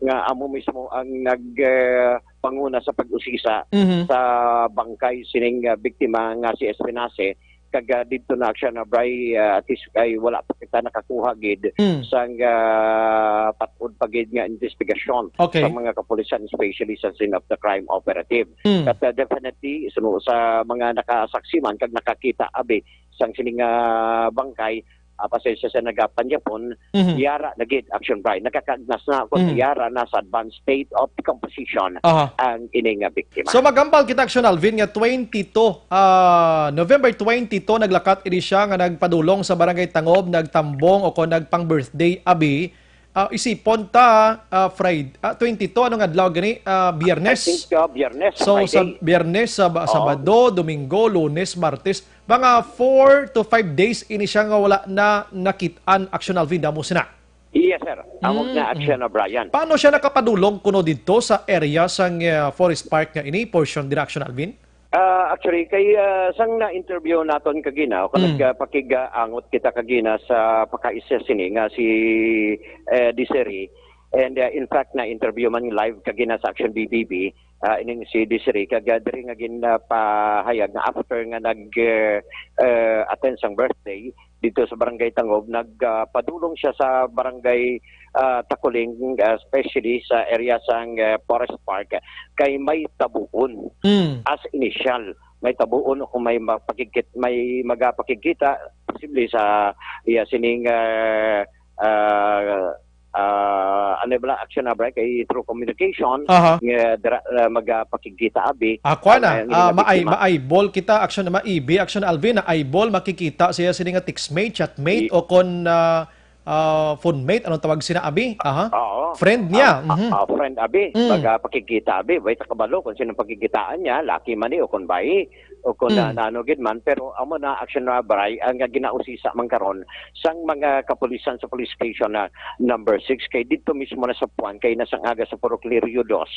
nga amo mismo ang nag, eh, panguna sa pag-usisa Mhm. sa bangkay sining, eh, biktima nga si Espinace. Kag, ah, didto na, Action, ah, Bri, ah, at least ay wala pa kita nakakuha gid Mm. sang, ah, patud pa gid nga investigasyon Okay. sa mga kapulisan, especially sa scene of the crime operative. Mm. But, ah, definitely, suno sa mga nakasaksi man kag nakakita abi sang sining, ah, bangkay, ah, pasensya sa nagapanyapon, Mhm. yara na gid, Action, Bri. Nakakaagnas na ako sa Mm. yara na sa advanced state of decomposition Aha. ang ining, ah, biktima. So, magambal kita, Action, Alvin, nga twenty-two, ah, November twenty-two, naglakat ini siya nga nagpadulong sa Barangay Tangob, nagtambong o kon nagpang-birthday abi. Ah, isipon ta, ah, Friday, ah, twenty-two, anong adlaw gani? Ah, Biyernes? I think, uh, Biyernes, So, sa Friday. Biyernes, sa ba-, Oo. Sabado, Domingo, Lunes, Martes, mga four to five days ini siya nga wala na nakit-an, Action, Alvin, damo sina. Yes, sir. Amo Mm, na, Action, mm. Brian. Paano siya nakapadulong kuno didto sa area sang, ah, Forest Park nga ini, portion dira, Action, Alvin? Ah, actually, kay, ah, sang na-interview naton kagina, o kung Mm. nagpakig-angot kita kagina sa pakaisa sini nga si, eh, Desiree, and, ah, in fact, na-interview man live kagina sa Action B B B, ah, ining si Desiree, kag, ah, diri nga gin, ah, pahayag nga after nga nag, eh, eh, attend sang birthday dito sa Barangay Tangob, nag, ah, padulong siya sa Barangay, ah, Takuling, ah, especially sa area sang, ah, Forest Park, kay may tabuon. Mm. As initial, may tabuon o kung may mapakigkit-, may magapakigkita, posible sa iya sining, ah, ah, ah, ano ba, Action, Bri, kay through communication, Aha. nga dira, ah, magapakigkita abi. Ah, kuwan Ang, na. ah, Ah, maay-, biktima. ma-eyeball kita, Action, maibi, Action, Alvin, na eyeball, makikita siya sini nga textmate, chatmate, I- o kon, ah, ah, phone mate, anong tawag sina, abi? Aha. Oo. Friend niya. Ah, ah, Mhm. ah, friend, abi. Mm. Baga pakigkita, abi. Way ta kabalo kung sino pagkikitaan niya, laki man ni o kung bayi, o kung na, Mm. na ano gid man. Pero amo na, Action Bri, ang ginausisa man karon sang mga kapulisan sa police station na number six, kay dito mismo na sa Puan, kay nasang aga sa Purok Lirio dos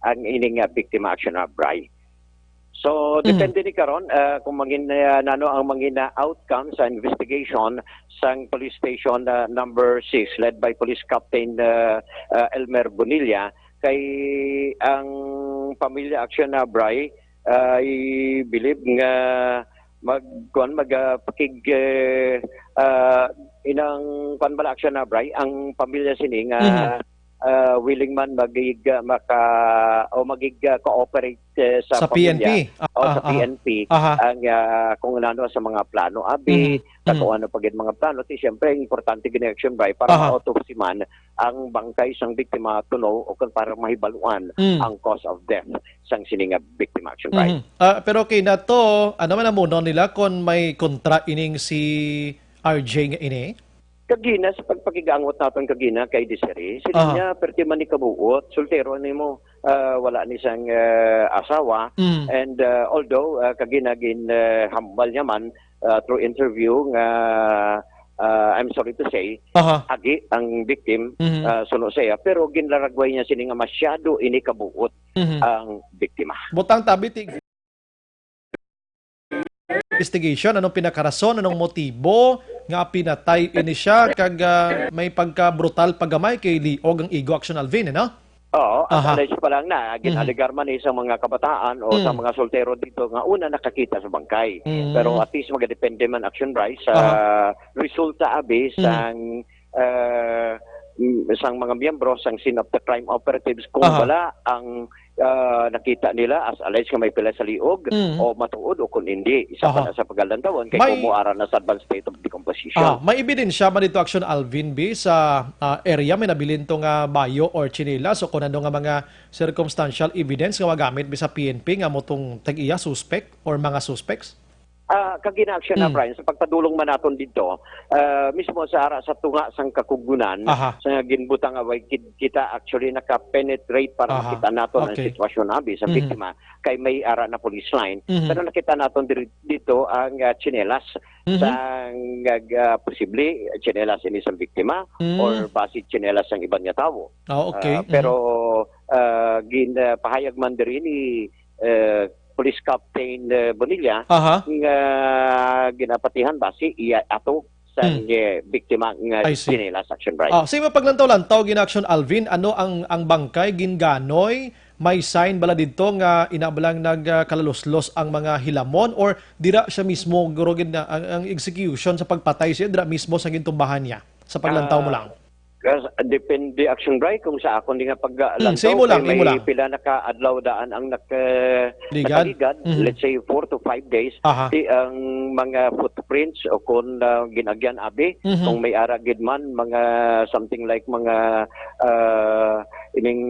ang ining, ah, biktima, Action Bri. So, Mhm. depende ni karon, ah, kung mangin-, ah, nano ang mangin-, ah, outcome sa investigation sang Police Station, ah, number six, led by Police Captain, ah, ah, Elmer Bonilla, kay ang pamilya, Action Bri, ah, I believe nga mag-, kuwan, mag, ah, pakig-, eh, ah, inang, kuwan bala, Action Bri, ang pamilya sini nga Mhm. ah, willing man magig-, ah, maka-, o magig-, ah, cooperate, eh, sa Sa pamilya P N P. Ah, o sa ah, ah. P N P Aha. ang, ah, kung ano sa mga plano, abi, Mhm. sa Mhm. kung ano pa gid mga plano. Ti, siyempre, importante gid ni, Action Bri, para Aha. ma-autopsy man ang bangkay sang biktima, to know, o kung para mahibaluan Mm. ang cause of death sang sini nga biktima, Action Bri. Mhm. Ah, pero okay na to, ano man ang muno nila kung may kontra ining si R J nga ini? Kagina, sa pagpakigangot naton kagina kay Desiree, siling Aha. niya, perti man ni kabuot, soltero nimo, ah, wala ni sang, ah, asawa. Mm. And, ah, although, ah, kagina gin, ah, hambal niya man, ah, through interview nga, ah, I'm sorry to say, Aha. agi ang victim, Mhm. ah, suno sa iya, pero ginlaragway niya sini nga masyado ini kabuot Mhm. ang biktima. Butang tabi ti investigation, anong pinakarason, anong motibo nga pinatay ini siya, kag, ah, may pagka-brutal pa gamay kay liog ang igo, Action Alvin, eh, no? Oo, as Aha. alleged pa lang na, Mm. ginaligar man ni sa mga kabataan o sa Mm. mga soltero dito nga una nakakita sa bangkay. Mm. Pero at least magadepende man, Action Bri, sa Aha. resulta, abi, Mm. sang, ah, mm, sang mga miyembro sang scene of the crime operatives kung Aha. wala ang, ah, nakita nila as alleged nga may pila sa liog Mm. o matuod o kung hindi. Isa pa Aha. na sa paghalantawon kay May kung muara na sa advanced state of decomposition. Ah, may ebidensya ba dito, Action Alvin, bi, sa, ah, area may nabilin to nga bayo or tsinelas o kung ano nga mga circumstantial evidence nga magamit bi sa P N P nga mo tong tag-iya suspect or mga suspects? Ah, kagina, Action na, Mm. Brian, sa pagpadulong man naton dito, ah, mismo sa ara sa tunga sang kakugunan, Aha. sa ginbutang away kid-, kita actually naka-penetrate para Aha. makita naton ang Okay. sitwasyon, abi, sa Mhm. biktima, kay may ara na police line. Mhm. Pero nakita naton diri, dito ang, ah, tsinelas Mhm. sang, ah, posible tsinelas ini sang biktima Mm. or basi tsinelas sang iban nga tawo. Ah, okay. Ah, Mhm. pero, ah, gin-, ah, pahayag man diri ni eh, Police Captain, eh, Bonilla, Aha. nga ginapatihan basi iya ato sa, Hmm. eh, biktima nga I see. tsinelas, Action Bri. Ah, sa imong paglantaw-lantaw, gina-Action Alvin, ano ang, ang bangkay, ginganoy, may sign bala didto nga ina bala nag, ah, kalaluslos ang mga hilamon, or dira siya mismo, guro gid na, ang, ang execution sa pagpatay siya, dira mismo sa gintumbahan niya, sa paglantaw mo Ah, lang? Kas-, depende, Action Bri, kung sa akon di nga paglantaw, Hmm, sa imo lang, kay imo may lang. pila na ka adlaw daan ang nak-, eh, Ligad? nakaligad, Mhm. let's say, four to five days, Aha. di ang mga footprints o kung, ah, ginagyan abi, Mhm. kung may ara gid man, mga something like mga, ah, ining,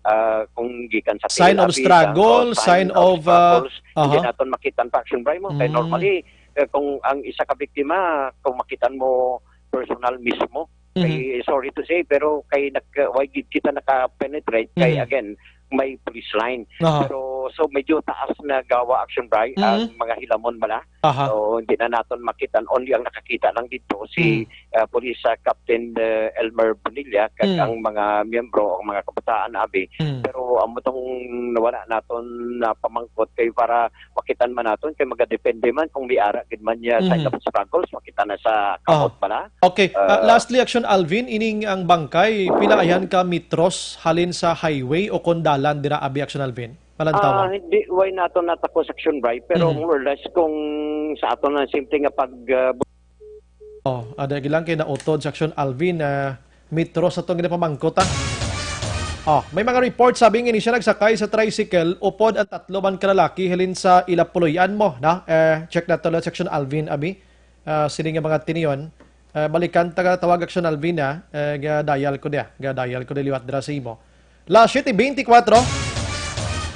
ah, kung gikan sa Sign tail of abi, struggle, oh, sign sign of, of, ah, struggles, hindi aha. naton makita ang Action Bri mo. Kay Mm. normally, eh, kung ang isa ka biktima, kung makitan mo personal mismo, Mhm. kay, sorry to say, pero kay nag-, why gid kita naka-penetrate? Kay Mhm. again, may police line. Aha. Pero, so, medyo taas na gawa, Action Bri, Mhm. ang mga hilamon bala. Aha. So, hindi na naton makita. Only ang nakakita lang dito si, Mhm. ah, Police, ah, Captain, eh, Elmer Bonilla, kag Mhm. ang mga miyembro, ang mga kabataan, abi. Mhm. Pero amo tong nawala naton na pamangkot kay para makitan man naton, kay magadepende man kung may ara gid man niya sa Mhm. ilang struggles, makita na sa kamot Oh. bala. Okay. Ah, Ah, lastly, Action Alvin, ining ang bangkay, pila ayan ka metros halin sa highway o kon dalan dira, abi, Action Alvin? Malantaw mo. Ah, hindi, why nato natakos, Action Bri, pero Mhm. more or less kung sa aton na simple nga pag, ah, Oh, ada lang kay nautod sa Action Alvin, ah, metro sa tong ginapamangkot, ah. Oh, may mga report, sabi nga ni siya nagsakay sa tricycle, upod ang tatlo man ka lalaki halin sa ila puloy-an mo, na? Eh, check nato lang sa Action Alvin, abi. Ah, sini nga mga tinion. Ah, balikan ta ka tawag, Action Alvin, ah. Eh, ga-dial ko dia, ga-dial ko dia liwat dira sa imo. Las siete veinticuatro.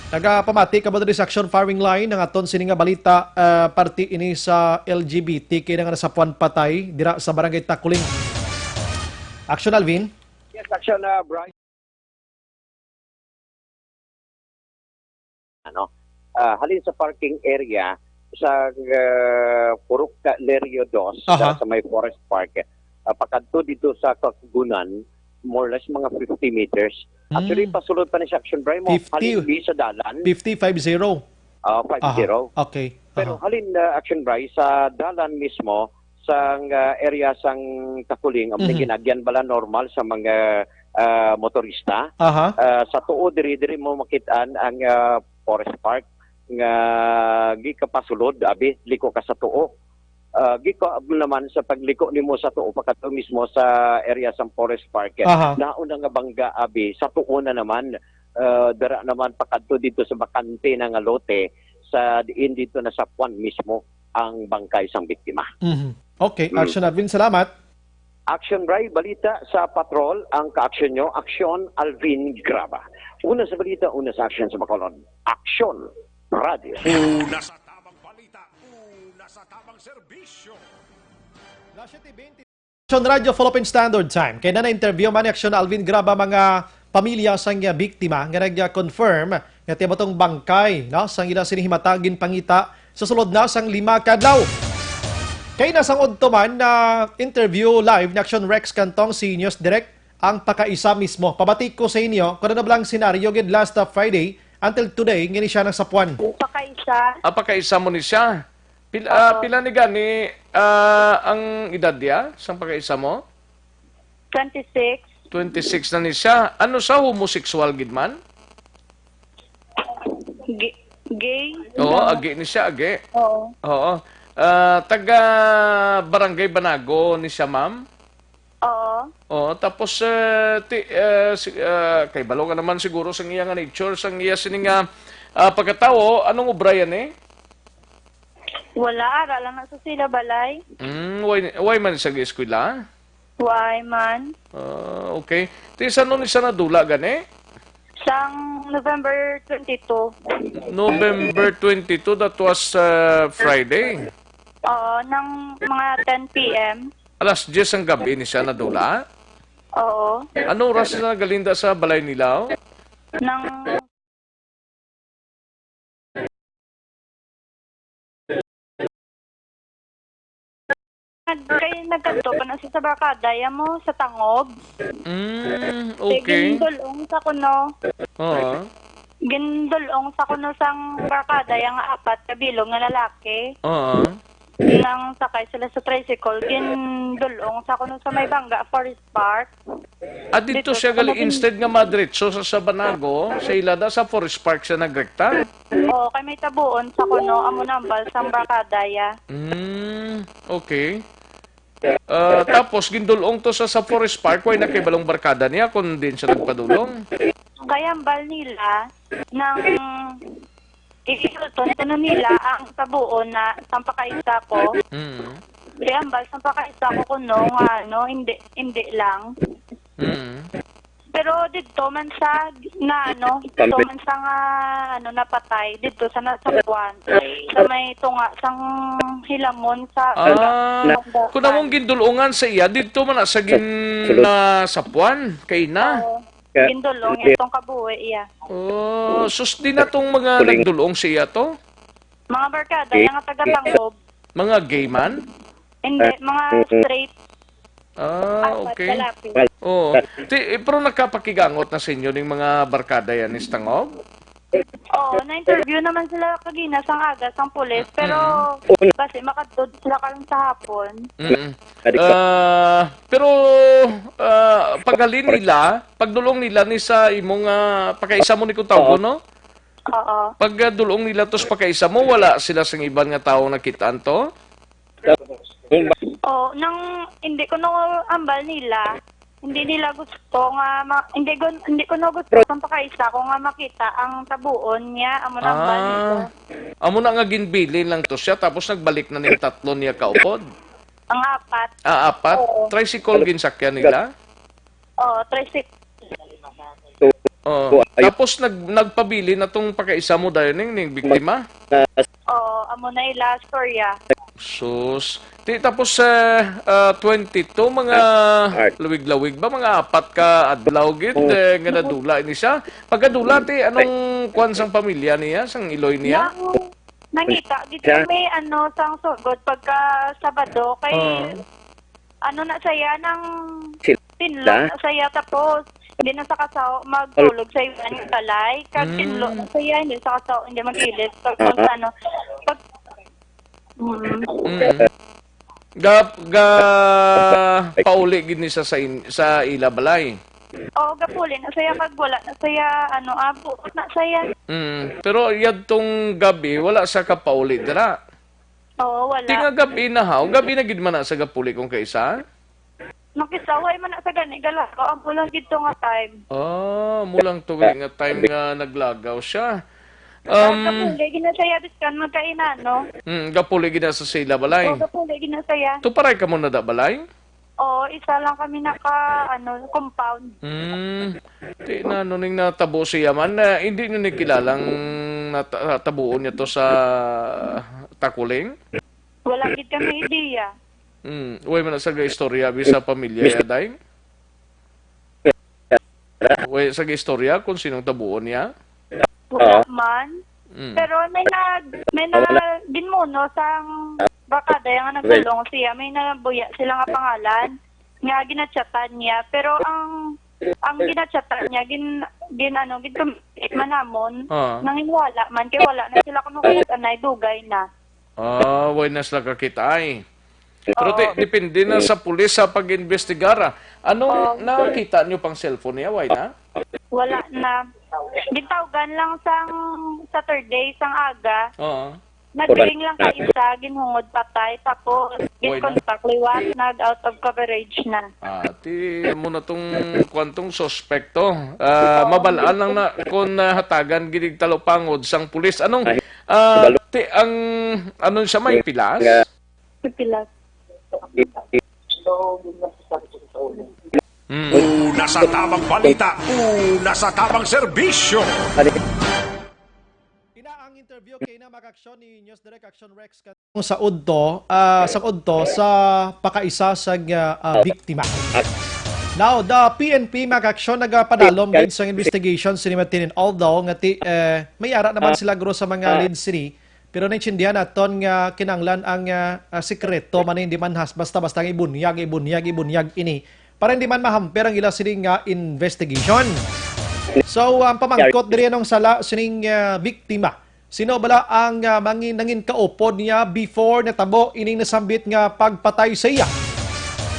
Nagapamati ka ba diri sa Action Firing Line? Ang aton sini nga balita, ah, parte ini sa L G B T Q nga nasapuan patay dira sa Barangay Takuling. Action, Alvin? Yes, Action, ah, Brian. Ano? Ah, halin sa parking area sa, ah, Purok Lerio dos, Aha. sa, sa may Forest Park, ah, pakadto dito sa Kakugunan, more or less mga fifty meters. Actually, Mm. pasulod pa ni sa Action Brian mo, Fifty. halin ni sa dalan. Fifty, five zero? Ah, Aha. five zero. Okay. Pero Aha. halin, ah, Action Brian, sa dalan mismo, sa, ah, area sang Kakuling, ang Mhm. ginagyan bala normal sa mga, ah, motorista. Aha. Ah, sa tuo diri, diri mo makitaan ang, ah, Forest Park nga gikapasulod, abi, liko ka sa tuo. Ah, giko naman sa pagliko nimo sa tuo, pakadto mismo sa area sang Forest Park. Aha. Nauna nga bangga, abi, sa tuo na naman, ah, dira naman pakadto dito sa bakante na nga lote, sa diin dito nasapuan mismo ang bangkay sang biktima. Mhm. Okay, Mm. Action Alvin, salamat. Action Brian, balita sa patrol, ang ka-action nyo, Action Alvin Graba. Una sa balita, una sa action sa Bacolod. Action Radio. Una sa tamang balita, una sa tamang serbisyo. Action Radio Philippine Standard Time. Kay na na-interview man ni Action Alvin Graba mga pamilya sang, ah, biktima nga nag-confirm nga tibuok bangkay, no, sang ila sini himata ginpangita sa sulod na sang lima ka adlaw. Kay na sang udto man na interview live ni Action Rex Cantong si News Direct ang pakaisa mismo. Pabati ko sa inyo kung ano bala ang senaryo gid last, ah, Friday until today nga ni siya nasapuan. Pakaisa. Ah, pakaisa mo ni siya. Pil-, ah, Oo. Pila ni gani, ah, ang edad niya sang pakaisa mo? Twenty-six. Twenty-six na ni siya. Ano sa homosexual gid man? G-, gay? Oo, agi ni siya, agi. Oo. Oo. Ah, taga Barangay Banago ni siya, ma'am? Oo. Oo, tapos, eh, ti-, eh, si-, eh, kay balo ka naman siguro sa iya nga nature, sa iya sini nga, ah, pagkatawo, anong obra yan eh? Wala, ara lang na sa sila balay. Mm, why, why man sa eskwela? Why man? Ah, okay. Ti, sa ano ni siya nadula gani? Sang November twenty-two. November twenty-two, that was, uh, Friday. Oo, nang mga ten P M. Alas diyes ang gabi ni siya nadula? Oo. Ano oras na nagalinda sa balay nila, oh? Nang Nag-, kay nagkadto pa na siya sa barkada, ya mo, sa Tangob. Mm, Kay okay. gindulong sa kuno. Oo. Gindulong sa kuno sang barkada, yang apat ka bilog nga lalaki. Oo. Nang sakay sila sa tricycle, gindulong sa kuno sa may bangga, Forest Park. Ah, dito Dito siya sa gali, Manila. Instead nga madretso sa Sabanago, sa ilada sa Forest Park siya nagrekta? Oo, kay may tabuon sa kuno, amo nambal sang barkada, ya. Mm, okay. Ah, tapos, gindulong to sa, sa Forest Park, way na kay balong barkada niya kung din siya nagpadulong? Kay ambal nila, nang isulton kuno nila ang tabuon na sang pakaisa ko. Mm. Di ambal sang pakaisa ko kuno nga, ano, hindi, hindi lang. Mm. Pero didto man sa na, ano, didto man sa nga, ano, napatay, didto sa nasapuan, sa may tunga sang hilamon sa Ah, na, kung among gindulungan sa iya, didto man na sa gin-, nasapuan, kay na. Oo. Gindulong itong kabuhi iya. Oh, sus, di na tong mga nagdulong sa iya to? Mga barkada, yung nga taga-Tangob. Mga gay man? Hindi, mga straight. Ah, Apat okay. lalaki. Oo. Ti, eh, pero nakapakigangot na sa inyo ning mga barkada yan ni Stangob? Oo, na-interview naman sila kagina sang aga sang pulis, pero Mm. basi makadto sila karon sa hapon. Mm. Ah, pero, ah, paghalin nila, pagdulong nila ni sa imong, ah, pakaisa mo ni kung tawgon, no? Oo. Pag, ah, dulong nila to sa pakaisa mo, wala sila sang iban nga tawo nakitaan to? Oh, nang hindi ko no ambal nila, hindi nila gusto nga ma-, hindi gun-, hindi ko no gusto ang pakaisa ko nga makita ang tabuon niya, amo na ambal nila. Ah, amo na nga ginbilin lang to siya, tapos nagbalik na ning tatlo niya kaupod? Ang apat. Ah, apat? Oo. Tricycle ginsakyan nila? Oo, tricycle. Oo. Tapos nag-, nagpabilin na tong pakaisa mo dayon ning, ning biktima? Oo, amo na ila storya. Sus. Ti, tapos, eh, ah, twenty-two, mga lawig-lawig ba? Mga apat ka adlaw gid, eh, nga nadula ini siya. Pagkadula, ti, anong kwan sang pamilya niya, sang iloy niya? Nang, nangita gid kami, ano, sang sugod pagka Sabado, kay, ano na saya, nang tinlo na saya, tapos hindi na sa kasaw magtulog sa iban nga balay. Kag tinlo na saya, hindi sa kasaw, hindi mag-ilis. Pag, pag, ano, pag, mm. Mm. Ga, ga, pauli gid ni sa, sa, in-, sa ila balay. Oo, gapuli na saya, kag wala na saya, ano, abo na saya. Mm. Pero yadtong gabi, wala sa kapauli dira? Oo, wala. Ti nga gabi na, haw? Gabi na gid man na sa gapuli kung kaisa? Nakisaway man na sa gani, galagaw. Amo lang gid to nga time. Ah, amo lang to nga time nga naglagaw siya. Um, gapuli gid na saya, biskan magkainano. Mm, gapuli gid na sa sila balay. Oo, gapuli gid na saya. Tuparay ka mo na da balay? Oo, isa lang kami naka, ano, compound. Hmm. Ti na, ano ning natabo siya man, eh, hindi nyo ni kilalang nata-, natabuon niya to sa Takuling? Wala gid kami idea. Hmm. Uy, man sa istorya, abi sa pamilya ya, day? Uy, sa istorya kung sinong tabuon niya? Wala man. Mm. Pero may nag-, may na-, ginmuno sang barkada nga nagdulong siya. May nabuya sila nga pangalan nga ginachatan niya. Pero ang, ang ginachatan niya, gin-, gin-, ano, gin-communicate man namon, nanginwala man, kay wala na sila kuno kay anay dugay na. Ah, way na sila kakita ay. Pero ti-, depende na sa pulis sa pag-imbestigar, ah. Anong nakita nyo pang cellphone niya? Way na? Wala na. Gintawgan lang sang Saturday, sang aga. Oo. Nag-ring lang ka isa, ginhungod patay, tapos ginkontak liwat, nag-out of coverage na. Ah, ti, amo na tong kwantong suspekto. Ah, mabal-an lang na kung nahatagan ginig talupangod sang pulis. Anong, ah, ti, ang, ano siya, may pilas? May pilas. Mm. Una sa tabang balita, una sa tabang serbisyo. Ina ang interview kay na mag-aksyon ni News Direct Action Rex kan-, sa udto, ah, sa udto sa pakaisa sa, ah, ah, biktima. Now, the P N P mag-aksyon nagapadalom gid sang investigation sini Martin and Aldo nga ti, eh, may ara naman sila guro sa mga lead sini, pero naintindihan naton nga kinahanglan ang, ah, ah, sikreto man, hindi man has-, basta-basta nga ibunyag, ibunyag, ibunyag ini para hindi man mahamper ang ila sini nga investigation. So, ang pamangkot diri anong sala sining, ah, biktima. Sino bala ang, ah, mangin-, nangin kaupod niya before natabo ining nasambit nga pagpatay sa iya?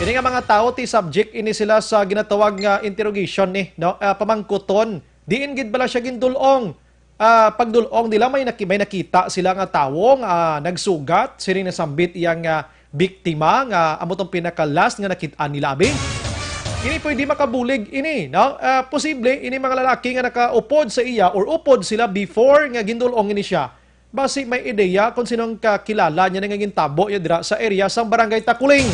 Ini nga mga tawo ti subject ini sila sa ginatawag nga interrogation ni, no? Ah, pamangkuton. Diin gid bala siya gindul-ong? Ah, pagdul-ong nila may naki-, may nakita sila nga tawo nga, ah, nagsugat sining nasambit iya nga biktima nga amo tong pinaka-last nga nakit-an nila, abi. Ini pwede makabulig ini, no? Ah, posible ini mga lalaki nga nakaupod sa iya or upod sila before nga gindul-ong ini siya. Basi may ideya kung sinong kakilala niya nga gintabo niya dira sa area sang Barangay Takuling.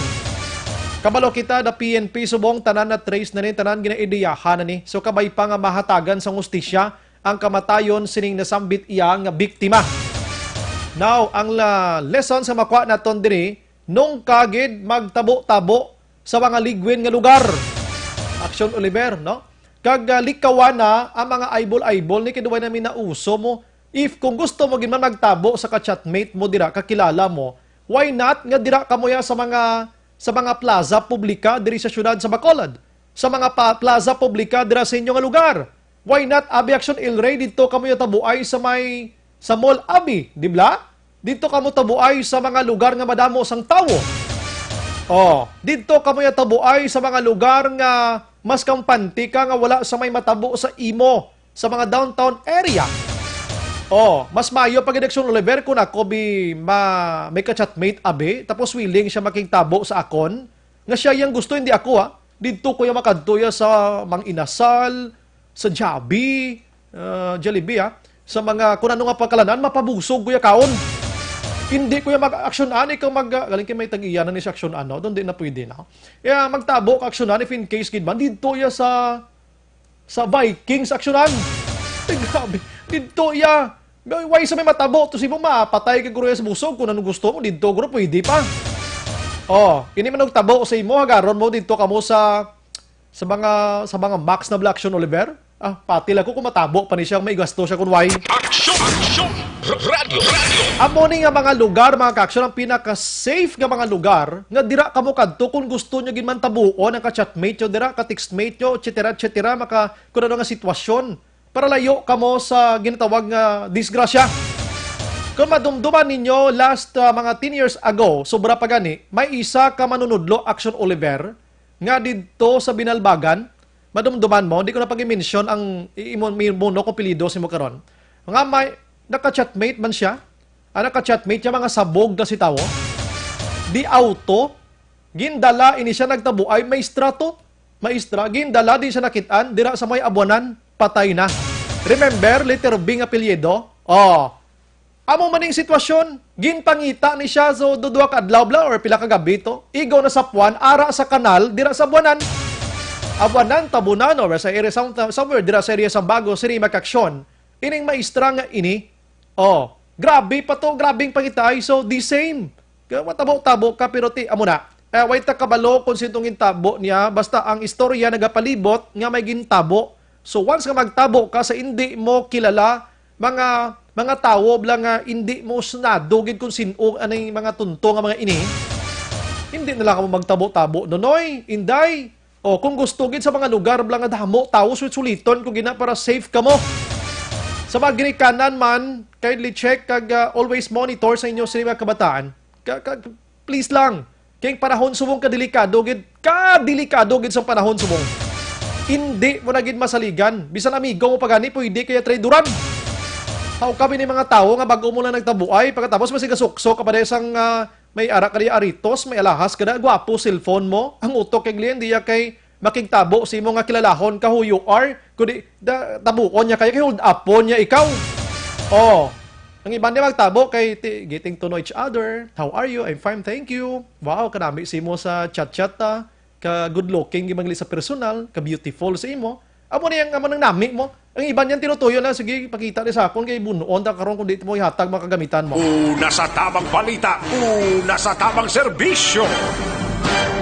Kabalo kita, the P N P subong tanan na-trace na ni, tanan ginaideyahan na ni. So, kabay pa nga mahatagan sang hustisya ang kamatayon sining nasambit iya nga biktima. Now, ang la-, lesson sa makuha naton diri, nungka gid magtabo-tabo sa mga ligwin nga lugar. Action Oliver, no? Kag, ah, likawan na ang mga aibol-aibol ni kay duway na mi nauso mo. If kung gusto mo gid man magtabo sa ka-chatmate mo dira, kakilala mo, why not nga dira kamo ya sa mga, sa mga plaza publika diri sa siyudad sa Bacolod, sa mga pa-, plaza publika dira sa inyo nga lugar? Why not, abi Action El Rey, didto kamo ya tabuay sa may, sa Mall Abi, di bala? Didto kamo tabuay sa mga lugar nga madamo sang tawo. Oh, didto kamo ya tabuay sa mga lugar nga mas kampante ka nga wala sa may matabo sa imo sa mga downtown area. Oh, mas maayo pa gid, Action Oliver, kung ako bi ma-, may ka-chatmate abi, tapos willing siya makigtabo sa akon, nga siya yang gusto, hindi ako, ha. Didto ko ya makadto ya sa Mang Inasal, sa Jabi, ah, Jollibee, ha. Sa mga, kung ano nga pagkalanan, mapabusog ko ya kaon. Hindi ko ya mag-aksyonan, ikaw mag-, ah, galing kay may tag-iya na ni sa aksyonan, no? Doon di na pwede, no? Kaya magtabo ka aksyonan if in case gid man, didto ya sa sa Vikings aksyonan. Ay, grabe. Didto iya. May, way sa may matabo to si mo, mapatay ka guro sa busog kung anong gusto mo. Didto guro, pwede pa. Oh, ini man og tabo sa imo, hagaron mo didto kamo sa, sa mga, sa mga Max na Black Action Oliver. Ah, pati lang ko kung matabo pa ni siya, may gasto siya kung way. Action! Action! Radyo! Radyo! Amo ni nga mga lugar, mga ka-action, ang pinaka-safe nga mga lugar nga dira kamo kadto kung gusto nyo gid man tabuon ang ka-chatmate nyo dira, ka-textmate nyo, et cetera, et cetera, maka-, kung ano nga sitwasyon para layo kamo sa ginatawag nga disgrasya. Kung madumduman ninyo, last, ah, mga ten years ago, sobra pa gani, may isa ka manunudlo, Action Oliver, nga didto sa Binalbagan, madumduman mo, di ko na pag-mention ang i-, imo, mi-, muno kung apelyido sa imo karon. Nga may, naka-chatmate man siya, ang naka-chatmate niya, mga sabog na si tawo. Di auto, gindala ini siya, nagtabuay, maestra to. Maestra, gindala, di siya nakitaan, dira sa may Abuanan, patay na. Remember, letter B nga apelyido? Oh. Amo man ning sitwasyon, ginpangita ni siya, so, duduha ka adlaw bla or pila ka gabi to, igo na sa puan, ara sa kanal, dira sa Abuanan. Abuanan, Tabunan, or sa area, some-, somewhere, dira sa area sa Bago, sini mga ka-action. Ining maestra nga ini, oh, grabe pa to, grabing pangitaay, so, the same. Kaya matabo-tabo ka, pero ti, amo na. Eh, way ta kabalo kung sino gintabo niya, basta ang istorya nagapalibot nga may gintabo. So, once nga magtabo ka sa indi mo kilala, mga, mga tawo bla nga indi mo sunado gid kung sin-o aning mga tunto nga mga ini, hindi na lang kamo magtabo-tabo, Nonoy, Inday. O, kung gusto gid sa mga lugar bla nga damo tawo, sulit-suliton ko gina para safe kamo. Sa mga ginikanan man, kindly check kag, ah, always monitor sa inyo sa mga kabataan. Ka, ka, please lang. Kay panahon subong kadelikado gid, kadelikado gid sa panahon subong. Hindi mo na gid masaligan. Bisan amigo mo pa gani, pwede kaya traidoran. How come ni mga tawo nga bago mo lang nagtabuay, pagkatapos masigasukso ka pa dahil sang, ah, may ara ka di aritos, may alahas ka na, gwapo cellphone mo. Ang utok kay Glenn, diya kay makigtabo sa imo nga kilalahon ka who you are, kundi da, tabuon niya kaya kay hold upon niya ikaw. Oh, ang iban niya magtabo kay ti-, getting to know each other. "How are you? I'm fine, thank you." Wow, kanami sa imo sa chat-chat ta. Ka good looking gid man gali sa personal, ka beautiful sa imo. Amo na yang amo nang nami mo. Ang iban niyan tinutuyo na, "Sige, pakita ni sa akon kay bunuon ta karon kung di mo ihatag mga kagamitan mo." Una sa tamang balita, una sa tamang serbisyo.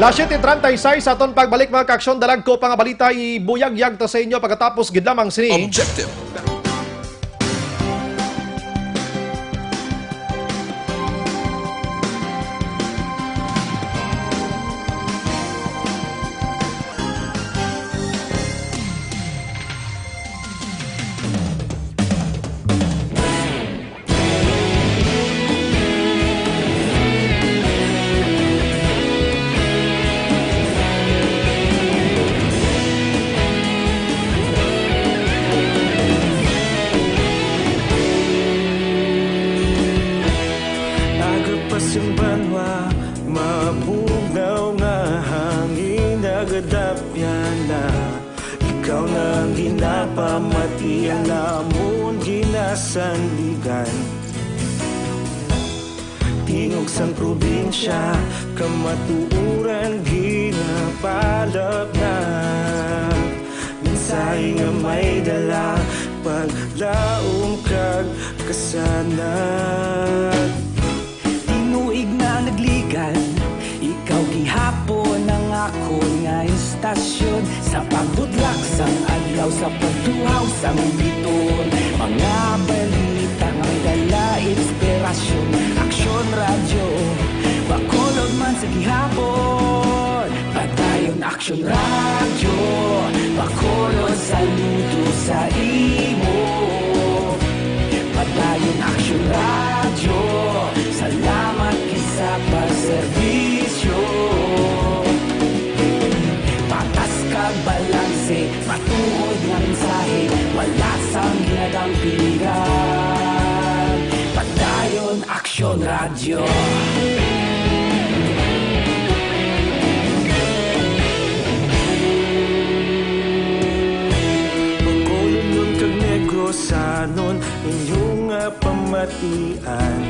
Las siyete treinta y seis, aton pagbalik, mga ka-action, dalag ko pa nga balita, ibuyagyag ta sa inyo pagkatapos gid lamang sini. Objective. Aga pa sing banwa, mabugnaw nga hangin, nagadapyan na. Ikaw na ang ginapamati, ang amon ginasandigan. Tingog sang probinsya, kamatuoran ginapalapnag. Mensahe nga may dala, paglaom kag kasanag. Tinuig na nagligan, ikaw gihapon ang akon nga istasyon. Sa pagbudlak sang adlaw, sa pagtuhaw sang biton, mga balita nga may dala inspirasyon. Aksyon Radyo, Bacolod man sa gihapon. Padayon Aksyon Radyo, Bacolod, saludo sa imo. Padayon Aksyon Radyo, salamat gid sa pagserbisyo. Patas kag balanse, matuod nga mensahe, wala sang ginadampigan. Padayon Aksyon Radyo. Bacolodnon kag Negrosanon, inyo nga pamatian.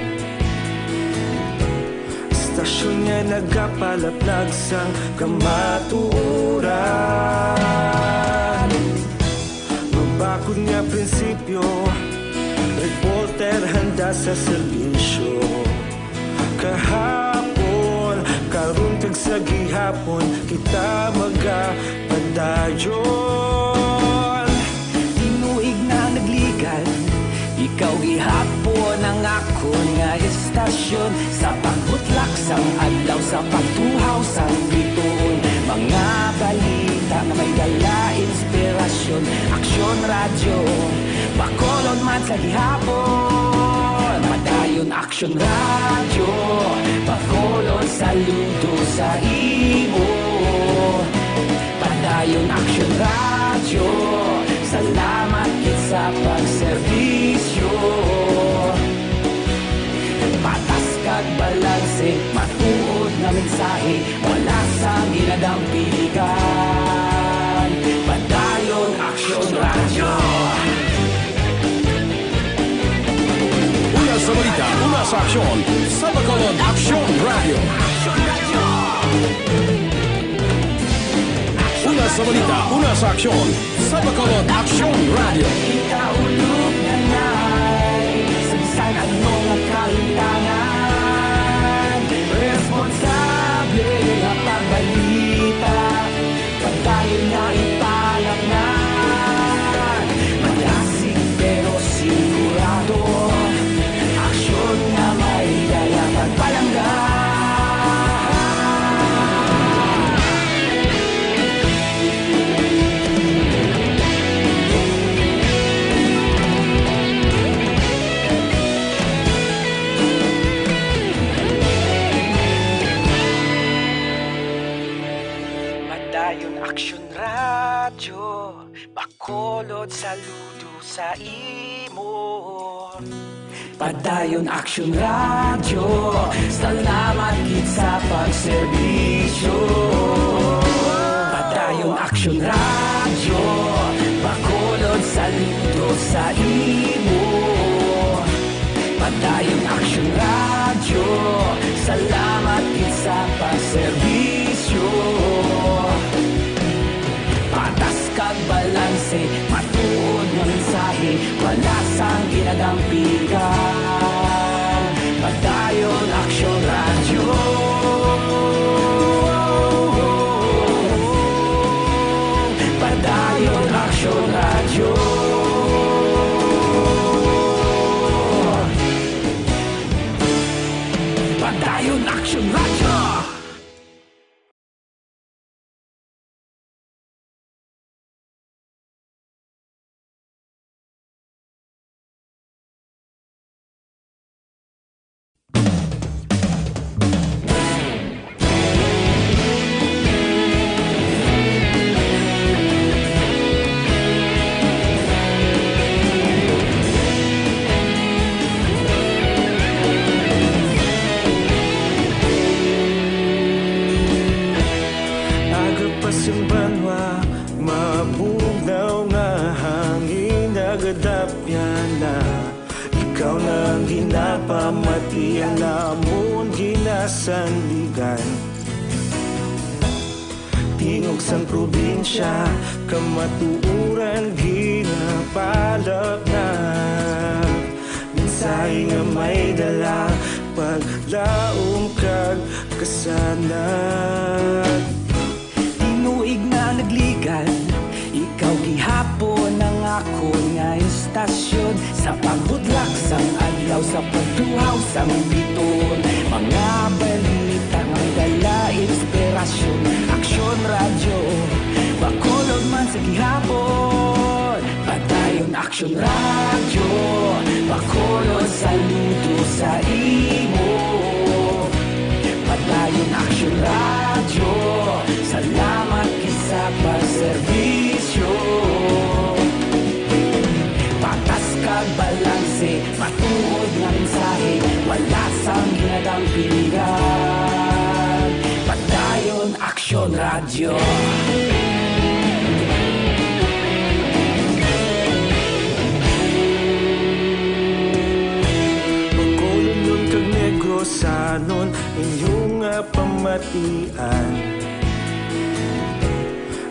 Istasyon nga nagapalaplag sang kamatuoran. Akon nga prinsipyo, reporter handa sa serbisyo. Kahapon, karon kag sa gihapon, kita magapadayon. Tinuig na naglikan, ikaw gihapon ang akon nga istasyon. Sa pagbutlak sang adlaw, sa pagtuhaw sang bituon, mga balita nga may dala inspirasyon. Aksyon Radyo, Bacolod man sa gihapon. Padayon Aksyon Radyo, Bacolod, saludo sa imo. Padayon Aksyon Radyo, salamat gid sa pagserbisyo. Patas kag balanse, matuod nga mensahe, wala sang ginadampigan. Padayon Aksyon Radyo. Una sa balita, una sa aksyon, sa Bacolod Aksyon Radyo. Una sa balita, una sa aksyon, sa Bacolod Aksyon Radyo. Kita ulog na nay, sa bisan ano nga kalimtangan, responsable nga pagbalita. Padayon nga ipalapnan, madasig pero sigurado. Aksyon nga may dala pagpalangga. Padayon Aksyon Radyo, Bacolod, saludo sa imo. Padayon Aksyon Radyo, salamat gid sa pagserbisyo. Padayon Aksyon Radyo, Bacolod, saludo sa imo. Padayon Aksyon Radyo, salamat gid sa pagserbisyo. Patas kag balanse, matuod nga mensahe, wala sang ginadampigan. Padayon Aksyon Radyo. Padayon Aksyon Radyo. Padayon Aksyon Radyo. Aga pa sing banwa, mabugnaw nga hangin nagadapyan na. Ikaw na ang ginapamatian, amon ginasandigan. Tingog sang probinsya, kamatuoran ginapalapnag. Mensahe nga may dala, paglaom kag kasanag. Tinuig na nagligan, ikaw gihapon ang akon nga istasyon. Sa pagbudlak sang adlaw, sa pagtuhaw sang bituon, mga balita nga may dala inspirasyon. Aksyon Radyo, Bacolod man sa gihapon. Padayon Aksyon Radyo, Bacolod, saludo sa imo. Padayon Aksyon Radyo, salamat gid sa pagserbisyo. Patas kag balanse, matuod nga mensahe, wala sang ginadampigan. Padayon Aksyon Radyo. Bacolodnon kag Negrosanon, inyo nga pamatian.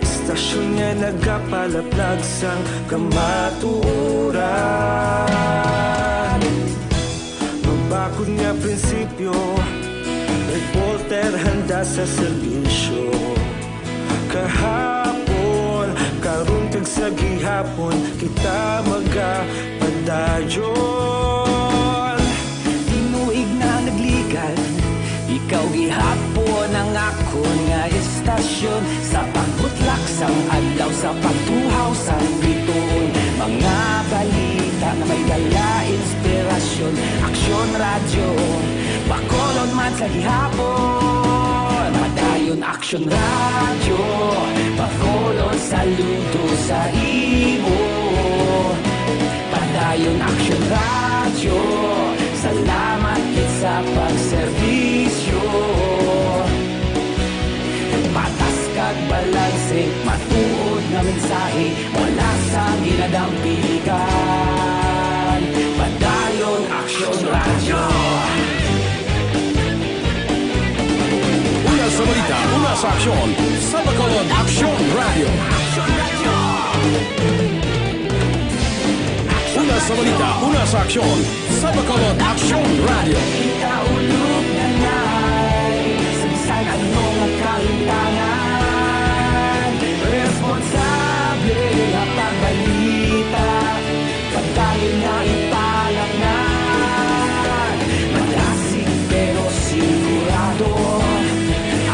Basta Aksyon nga nagapalaplag sang kamatuoran. Mabakod nga prinsipyo, reporter handa sa serbisyo. Kahapon, karon kag sa gihapon, kita magapadayon. Tinuig na nagligad, ikaw gihapon ang akon nga istasyon. Sa pagbutlak sang adlaw, sa pagtuhaw sang bituon, mga balita nga may dala inspirasyon. Aksyon Radyo, Bacolod man sa gihapon. Padayon Aksyon Radyo, Bacolod saludo sa imo. Padayon Aksyon Radyo, salamat gid sa pagserbisyo. Patas kag balanse, matuod nga mensahe, wala sang ginadampigan. Padayon Aksyon Radyo. Una sa balita, una sa aksyon, sa Bacolod Aksyon Radyo. Una sa balita, una sa aksyon, sa Bacolod Aksyon Radyo. Kita ulog na nay, sa bisan ano nga kalimtangan, responsable nga pagbalita, padayon nga ipalatnan. Madasig pero sigurado,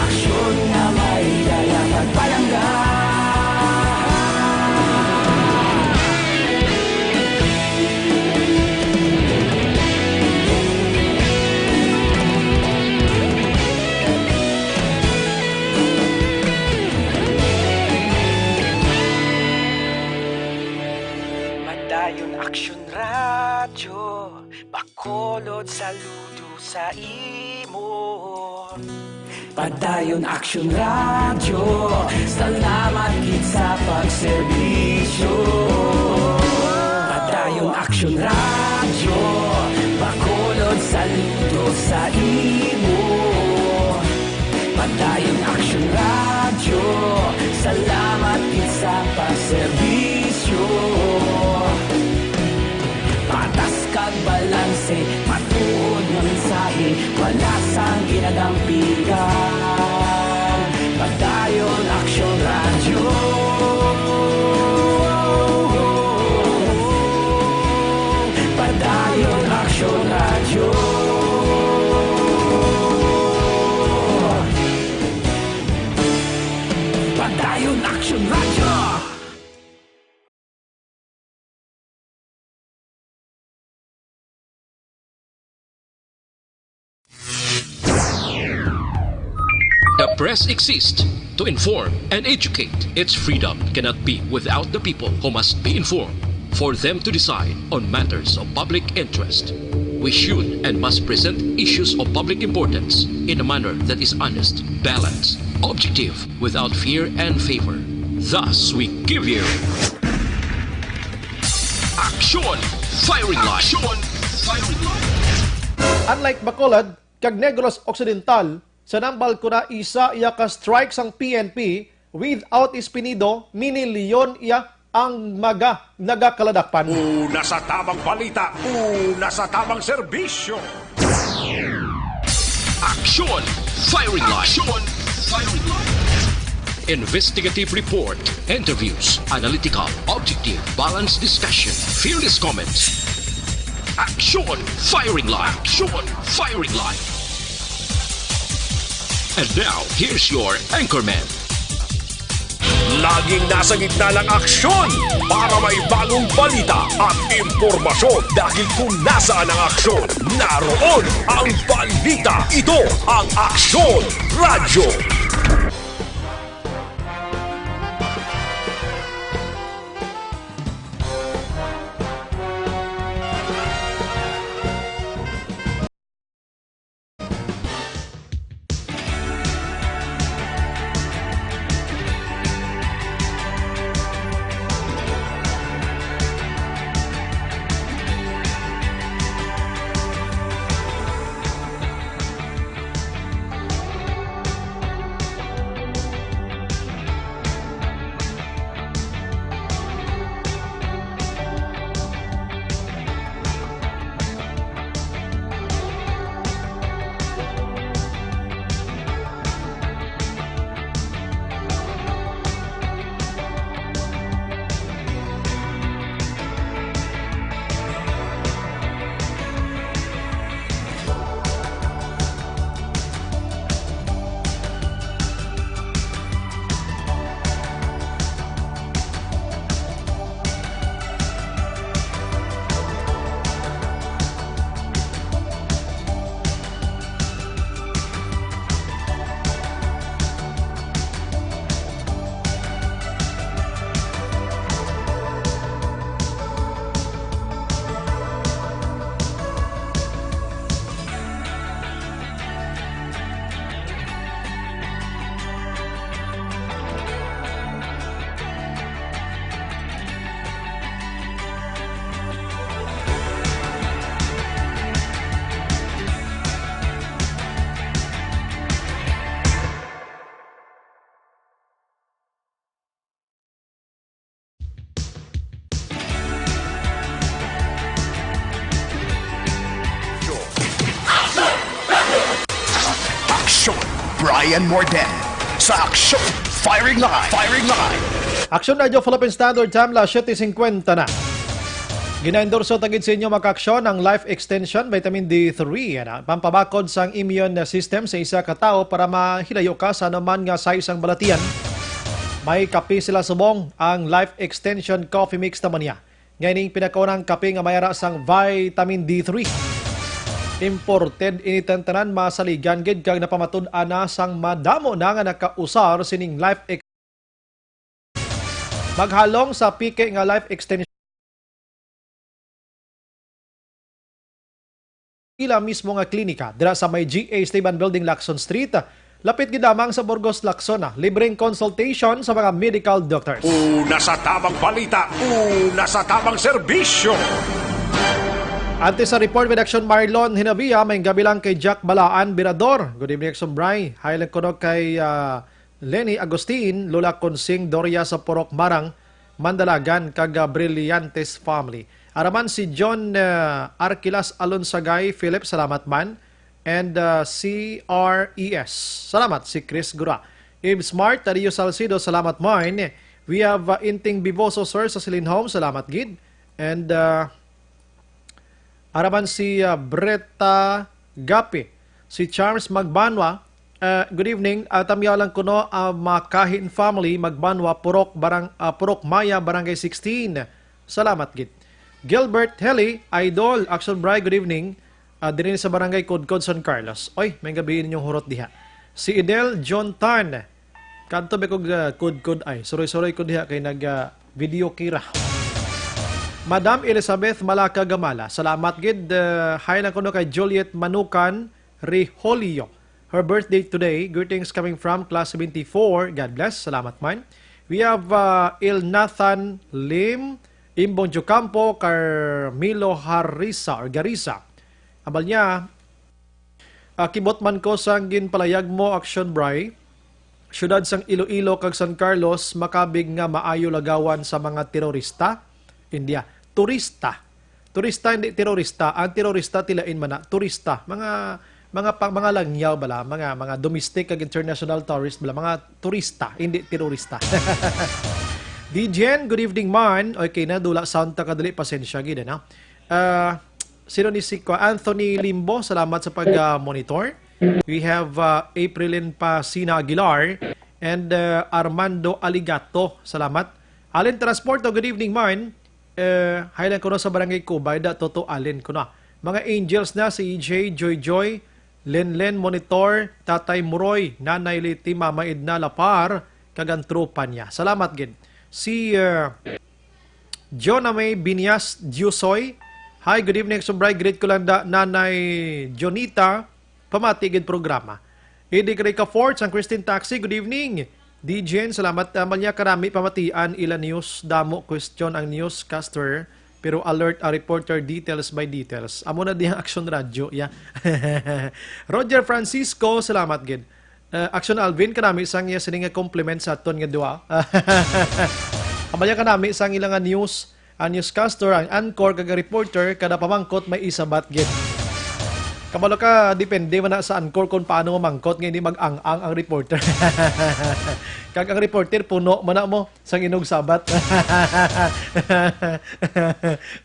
aksyon nga may dala pagpalangga. Padayon Aksyon Radyo, Bacolod saludo sa imo. Padayon Aksyon Radyo, salamat gid sa pagserbisyo. Padayon Aksyon Radyo, Bacolod saludo sa imo. Padayon Aksyon Radyo, salamat gid sa pagserbisyo. Patas kag balanse, matuod nga mensahe, wala sang ginadampigan. Padayon Aksyon Radyo. Padayon Aksyon Radyo. Padayon Aksyon Radyo. The press exists to inform and educate. Its freedom cannot be without the people, who must be informed for them to decide on matters of public interest. We should and must present issues of public importance in a manner that is honest, balanced, objective, without fear and favor. Thus, we give you Aksyon Firing Line. Aksyon Firing Line. Unlike Bacolod kag Negros Occidental, sa Nambal Cora isa iya ka strike sang P N P, without Espinido, Mini Leon iya ang mga nagakaladakpan. Una sa tabang balita, una sa tabang serbisyo. Aksyon Firing Line. Aksyon Firing Line. Investigative report, interviews, analytical, objective, balanced discussion, fearless comments. Aksyon Firing Line. Aksyon Firing Line. And now, here's your anchorman. Laging nasa gitna ng aksyon para may bagong balita at impormasyon, dahil kung nasaan ang aksyon, naroon ang balita. Ito ang Aksyon Radyo. Brian Morden sa Aksyon Firing Line. Firing Line. Aksyon Radio Philippine Standard Time, las siyete cincuenta na. Ginaendorso ta gid sa inyo, mga kaaksyon, ang Life Extension Vitamin D three, ana, pampabakod sang immune system sa isa ka tawo para mahilayo ka sa anuman nga size sang balatian. May kape sila subong, ang Life Extension Coffee Mix naman niya. Nga ining pinakaunang kape nga may ara sang vitamin D three. Imported ini, tanan masaligan gid kag napamatud-an na sang madamo na nga nakausar sining Life Ex-, maghalong sa piki nga Life Extension. Ila mismo nga klinika dira sa may G A Esteban Building, Lacson Street, lapit gid lamang sa Burgos, Lacson, ah. Libreng consultation sa mga medical doctors. Una sa tamang balita, una sa tamang serbisyo. Antes sa report, with Action Marlon Hinabia, may gabi lang kay Jack Balaan Birador. Good evening, Action Bry. Hi lang kuno kay, ah, Lenny Agustin, Lola Consing Doria sa Purok Marang, Mandalagan, kag, ah, Brillantes family. Araman si John, ah, Arquilas Alonsagay Philip, salamat man. And, ah, C R E S. Salamat, si Chris Gura. Eve Smart, Tario Salcido, salamat man. We have, ah, Inting Biboso, sir, sa Silin Home, salamat gid. And, ah, araman si, ah, Bretta Gapi, si Charms Magbanwa. Ah, good evening. Ah, tamyaw lang kuno, ah, Makahin family, Magbanwa, Purok, Barang-, ah, Purok Maya, Barangay sixteen. Salamat gid. Gilbert Heli, Idol, Action Bry, good evening. Ah, diri sa Barangay Kudkod, San Carlos. Oy, may gabi ninyong hurot diha. Si Idel John Tan. Kadto ba kog, ah, Kudkod ay? Suroy-suroy ko diha kay nag, ah, video kira. Madam Elizabeth Malaka Gamala, salamat gid. Ah, hi lang kuno kay Juliet Manukan Riholio. Her birthday today. Greetings coming from Class seventy-four. God bless. Salamat man. We have, uh, Il Nathan Lim, Imbong Jocampo, Carmelo Harisa or Garisa. Abal niya, ah, kibot man ko sang ginpalayag mo, Action Bry. Siyudad sang Iloilo kag San Carlos, makabig nga maayo lagawan sa mga terorista. India, turista. Turista, hindi terorista. Ang terorista, tilain man na, turista. Mga, mga pa-, mga langyaw bala, mga, mga domestic kag international tourist bala, mga turista, hindi terorista. D J, good evening man. Okay na, dula sound ta kadali, pasensya gid, ano? Ah, sino ni si Kwa-, Anthony Limbo, salamat sa pag, ah, monitor. We have, ah, Aprilin Pasina Aguilar and, ah, Armando Aligato, salamat. Alin Transporto, good evening man. Eh, hi lang kuno sa Barangay Cubay, da Toto Allen kuno. Mga angels na si E J, Joy Joy, Len Len Monitor, Tatay Muroy, Nanay Liti, Mama Edna Lapar, kag ang tropa niya. Salamat gid. Si, eh, Jonah May Binias Diusoy. Hi, good evening, Sumbray. Greet ko lang da, Nanay Jonita. Pamati gid programa. Eddie Ricafort, San Christine Taxi, good evening. D J, salamat, ah, man niya karami pamatian ila news. Damo question ang newscaster, pero alert ang reporter, details by details. Amo na di ang Action Radio, yeah. Roger Francisco, salamat gid. Ah, Action Alvin, kanami sang iya sini nga compliment sa aton nga duha. Amo niya kanami sang ila nga news. Ang newscaster, ang anchor, kag ang reporter, kada pamangkot may isabat gid. Kabalo ka, depende man na sa anchor kung paano mamangkot nga hindi mag-ang-ang ang reporter. Kag ang reporter, puno man na mo sang inog sabat.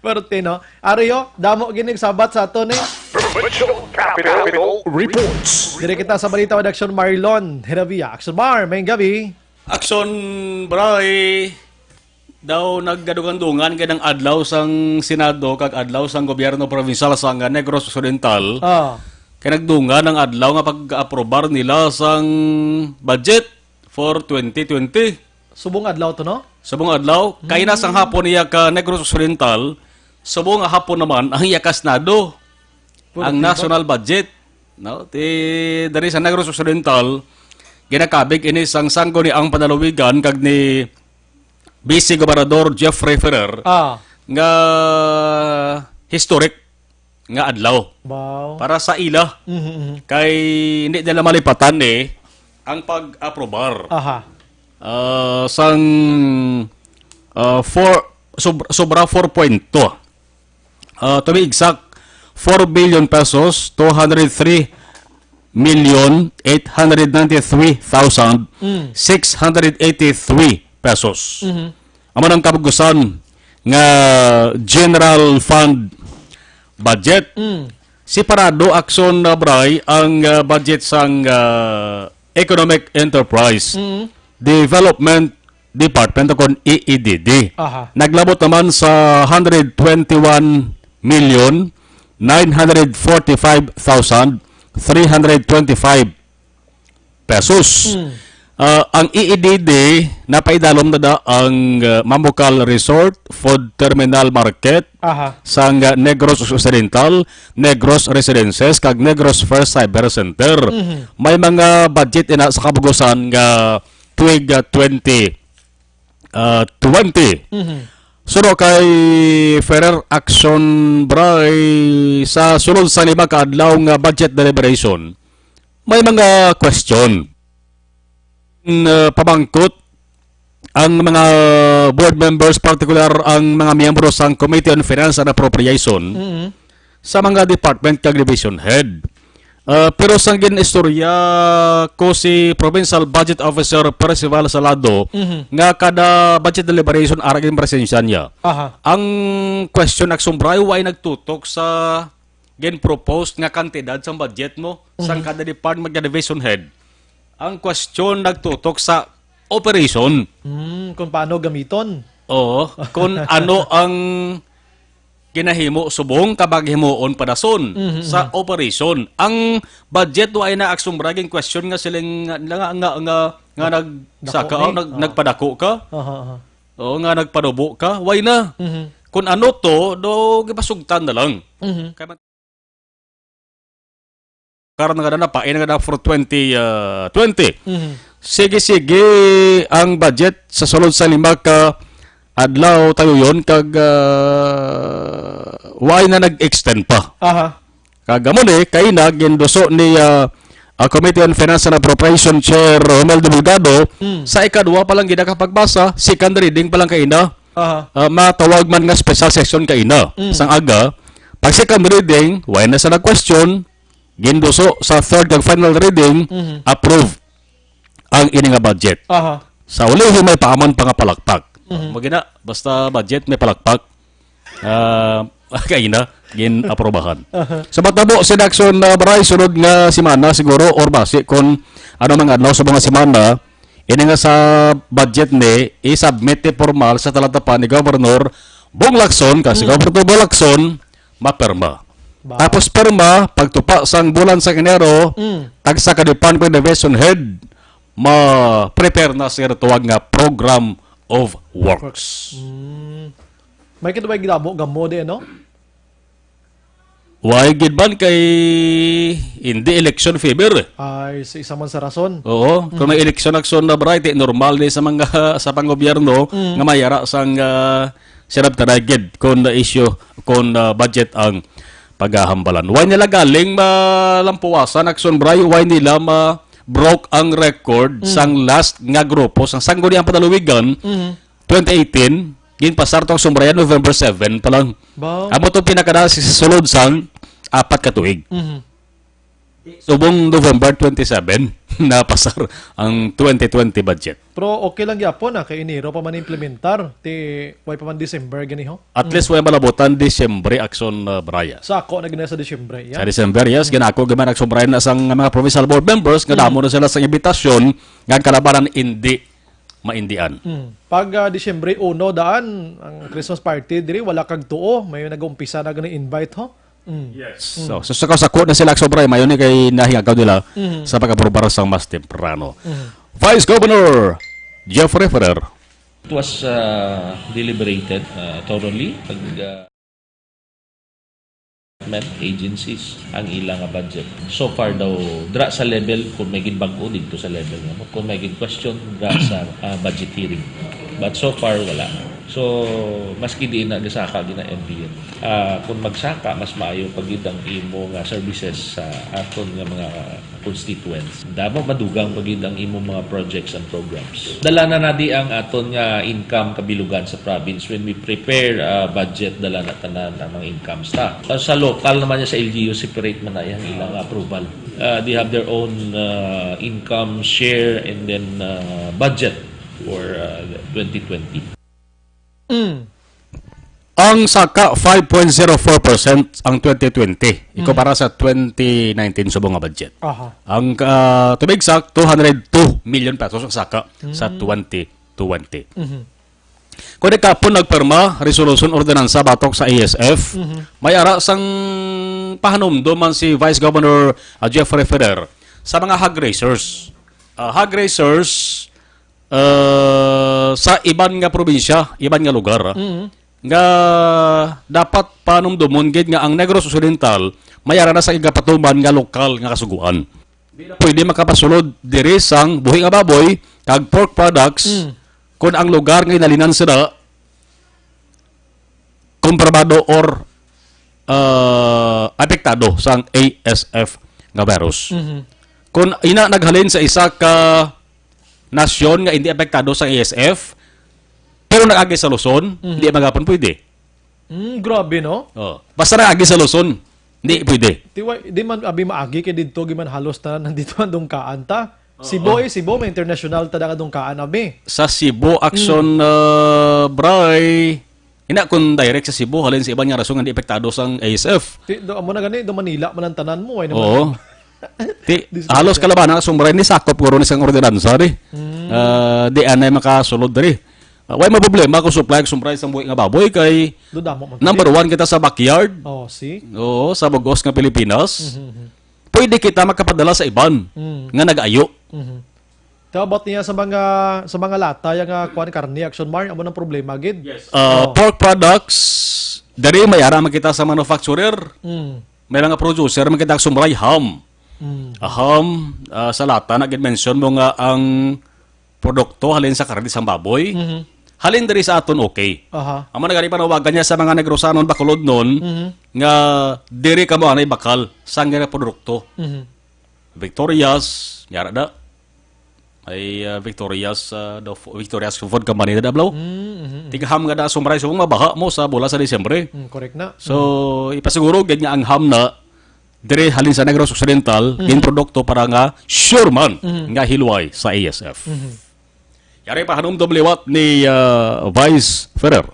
Pero tino, Ario, damo ginig sabat sa aton eh. Provincial Capital Reports. Diri kita sa balita, with Action Marlon Heravia. Action Mar, may gabi. Action, Bray. Daw nagkadungan-dungan kay nang adlaw sang Senado kag adlaw sang gobyerno probinsyal sa Negros Occidental. Ah. Kay nagdungan ang adlaw nga pag-aprobar nila sang budget for twenty twenty. Subong adlaw to, no? Subong adlaw, kay na sang hapon niya ka Negros Occidental, subong nga hapon naman ang iya ka Senado, ang national budget, no? Ti, dari sa Negros Occidental, ginakabig ini sang Sangguniang Panlalawigan kag ni Vice Gobernador Jeffrey Ferrer, ah, nga historic nga adlaw. Wow. Para sa ila. Mhm, mhm. Kay hindi nila malipatan eh ang pag-aprobar. Aha. Ah, sang, ah, four, sob-, sobra four point two. Ah, to be exact, four billion pesos, two hundred three million eight hundred ninety-three thousand six hundred eighty-three pesos. Mhm. Amo nang kabugusan nga general fund budget. Mm. Separado, Action, uh, Bray, ang, uh, budget sang, uh, Economic Enterprise Mm. Development Department o kon E E D D. Aha. Naglabot naman sa hundred twenty-one million nine hundred forty-five thousand three hundred twenty-five pesos. Mm. Ah, ang E E D D, napaidalom na da ang, ah, Mamukal Resort, Food Terminal Market, Aha. sang, ah, Negros Occidental, Negros Residences, kag Negros First Cyber Center. Mhm. May mga budget ina sa kabugusan nga tuig, ah, twenty, ah, twenty. Mhm. Suno kay Ferrer, Action, Bray, sa sulod sa lima ka adlaw nga budget deliberation, may mga question. N-, uh, pamangkot ang mga board members, partikular ang mga miyembro sang Committee on Finance and Appropriation Mm-hmm. sa mga department kag division head. Uh, pero sang gin-istorya ko si Provincial Budget Officer Percival Salado Mm-hmm. nga kada budget deliberation ara gin presensya niya. Aha. Ang question, Action, Bray, wa ay nagtutok sa gin-propose nga kantidad sang budget mo sang Mhm. kada department nga division head. Ang question nagtutok sa operation. Mm, kung paano gamiton. Oo, kung ano ang ginahimo subong kag himuon padason Mhm, sa mhm. operation. Ang budget wa ay na, Action, Bray, gin-question nga siling nga, nga, nga, nga, nga nagsaka Dako o ni, nag-, oh. nagpadako ka. Aha, aha. Oo, nga nagpanubo ka, why na? Mhm. Kung ano to, do gipasugtan na lang. Mhm. Kay man-, karon nga na, napain nga na for twenty, ah, twenty. Mhm. Sige, sige, ang budget sa sulod sa lima ka adlaw tayo yon kag, ah, why na nag-extend pa? Aha. Kag amo ni, kaina, ginduso ni, ah, ah, Committee on Finance and Appropriation Chair Romel Divulgado, Mm. sa ikadua pa lang gid nakapagbasa, second reading pa lang kaina, Aha. ah, matawag man nga special session kaina, Mm. sang aga. Pag second reading, wala na sa nag-question, ginduso sa third kag final reading, Mhm. approve ang ini nga budget. Aha. Sa ulihi, may paaman pa nga palakpak. Mhm. Magina, basta budget, may palakpak. Ah, kaina, gin-aprobahan. Aha. Sa matabo, si Daxon, ah, Bray, sunod nga semana siguro, or basi kung ano mga adlaw sa mga semana, ini nga sa budget ni, i-submit ni formal sa talatapan ni Governor Bong Lacson, kasi Mm. Governor Bong Lacson, maperma. Ba? Tapos perma, pagtupa sang bulan sa Enero, Mm. tagsa ka department division head, ma-prepare na sa ginatawag nga program of works. Mm. May kita ba gidamo gamo di, no? Why gid man kay hindi election fever? Ay, sa isa man sa rason. Oo, kung Mm. may election, Action, na, Bray, ti normal ni sa mga, sa panggobyerno Mm. nga mayara sang, ah, sirab taragid kung na issue, kung na budget ang paghahambalan. Why nila galing malampuwasan, Action, Bray? Why nila ma-broke ang record Mm. sang last nga grupo, sang Sangguniang Panaluwigan, Mm. twenty eighteen, ginpasar to, Action, Bray, November seven pa lang. Ba? Amo to pinakadala sa sulod sang apat ka tuig. Mhm. Subong November twenty-seven, napasar ang twenty twenty budget. Pero okay lang gyapon na kay Enero pa man implementar, ti way pa man December gani ho. At Mm. least way malabutan Disyembre, Action, uh, Bray. Sa ako na gina sa Disyembre, ya. Sa December, yes, Mm. ginako gaman, Action, Bray, na sang mga provincial board members nga Mm. damo na sila sa imbitasyon nga ang kalabanan hindi maindian. Mm. Pag, ah, Disyembre uno daan, ang Christmas party diri, wala kag tuo, may nag-umpisa na gani invite ho. Mm. Yes. Mm. So, so, sa kasako na sila, Action, Bray, mayo ni kay nahingagaw nila Mm. sa pag-aprobar sang mas temprano. Mm. Vice Governor Jeffrey Ferrer. It was, uh, deliberated, uh, thoroughly. Pag, uh, government agencies ang ila nga budget. So far daw, dra sa level, kung may ginbag-o dito sa level nga mo, kung may gin-question, dra sa, uh, budget hearing. But so far, wala. So, maski diin na gasaka gid ang M P N. Ah, kung magsaka, mas maayo pa gid ang imo nga services sa aton nga mga constituents. Damo madugang pa gid ang imo mga projects and programs. Dala na nadi ang aton nga income kabilugan sa province. When we prepare, ah, budget, dala na tanan ang mga incomes ta. Sa, sa local naman niya sa L G U, separate man na yan, ilang approval. Ah, they have their own, ah, income share and then, ah, budget for, ah, twenty twenty. Mm. Ang saka, five point zero four percent ang twenty twenty. Ikumpara sa twenty nineteen subong nga budget. Aha. Ang, ah, to be exact, two hundred two million pesos ang saka sa twenty twenty. Mhm. Kung di kapon nagpirma, resolution, ordinansa batok sa A S F, may ara sang pahanumdom man si Vice Governor, ah, Jeffrey Ferrer sa mga hog raisers. Ah, hog raisers, ah, sa iban nga probinsya, iban nga lugar, ah, Mhm. nga dapat panumdomon gid nga ang Negros Occidental may ara na sa igapatuman nga lokal nga kasugoan. Di na pwede makapasulod diri sang buhi nga baboy kag pork products Mm. kung ang lugar nga ginhalinan sila komprimado or, ah, apektado sang A S F nga virus. Mhm. Kung ina naghalin sa isa ka nasyon nga hindi apektado sang A S F, pero nag-agi sa Luzon, Mhm. di man gapon pwede. Mm, grabe, no? Oh. Basta nag-agi sa Luzon, di pwede. Tiwa, di man abi maagi kay didto giman halos tanan nandito ang dungkaan ta. Cebu, eh, Cebu, may international ta nga dungkaan abi. Sa Cebu, action, uh, Bray. Ina, kung direct sa Cebu, halin sa iban nga rason nga di apektado sang A S F. Ti, do, amo na gani, do Manila man ang tanan mo, ay naman. Oo. Ti, Disgrasya. Halos kalabanan sa Sumbray ni sakop guro ni sang ordinansa, di. Mm. Ah, di anay makasulod diri. Ah, way mo problema kung supply kag Sumbray sang buhi nga baboy kay Do damo man. number one kita sa backyard. Oh, see? Oo, sa bugos nga Pilipinas. Mhm, mhm. Pwede kita makapadala sa iban Mm. nga nag-ayo. Mhm. Tawbat niya sa mga sa mga lata yang, ah, kuan, karne, action mar, amo nang problema gid. Uh, Oh. Pork products, diri may ara man kita sa manufacturer. Mm. May mga producer man kita Sumbray, ham. Mm. Ah, ham, ah, sa lata na gid mention mo nga ang produkto halin sa karne sang baboy. Mhm. Halin diri sa aton, okay. Aha. Amo na gani panawagan niya sa mga Negrosanon, Bacolodnon, Mhm. nga diri kamo anay bakal sang nga produkto. Mhm. Victorias, yara da. Ay, ah, Victorias, ah, the fo-, Victorias Food Company na dablaw. Mm, mhm. Tigham nga da Sumbray, so mabaha mo sa bola sa Disyembre. Mm, correct na. So, ipasiguro gid nga ang ham na dire halin sa Negros Occidental, Mhm. ginprodukto para nga sure man Mhm. nga hilway sa A S F. Mhm. Yari pa hanumdom liwat ni, ah, Vice Ferrer.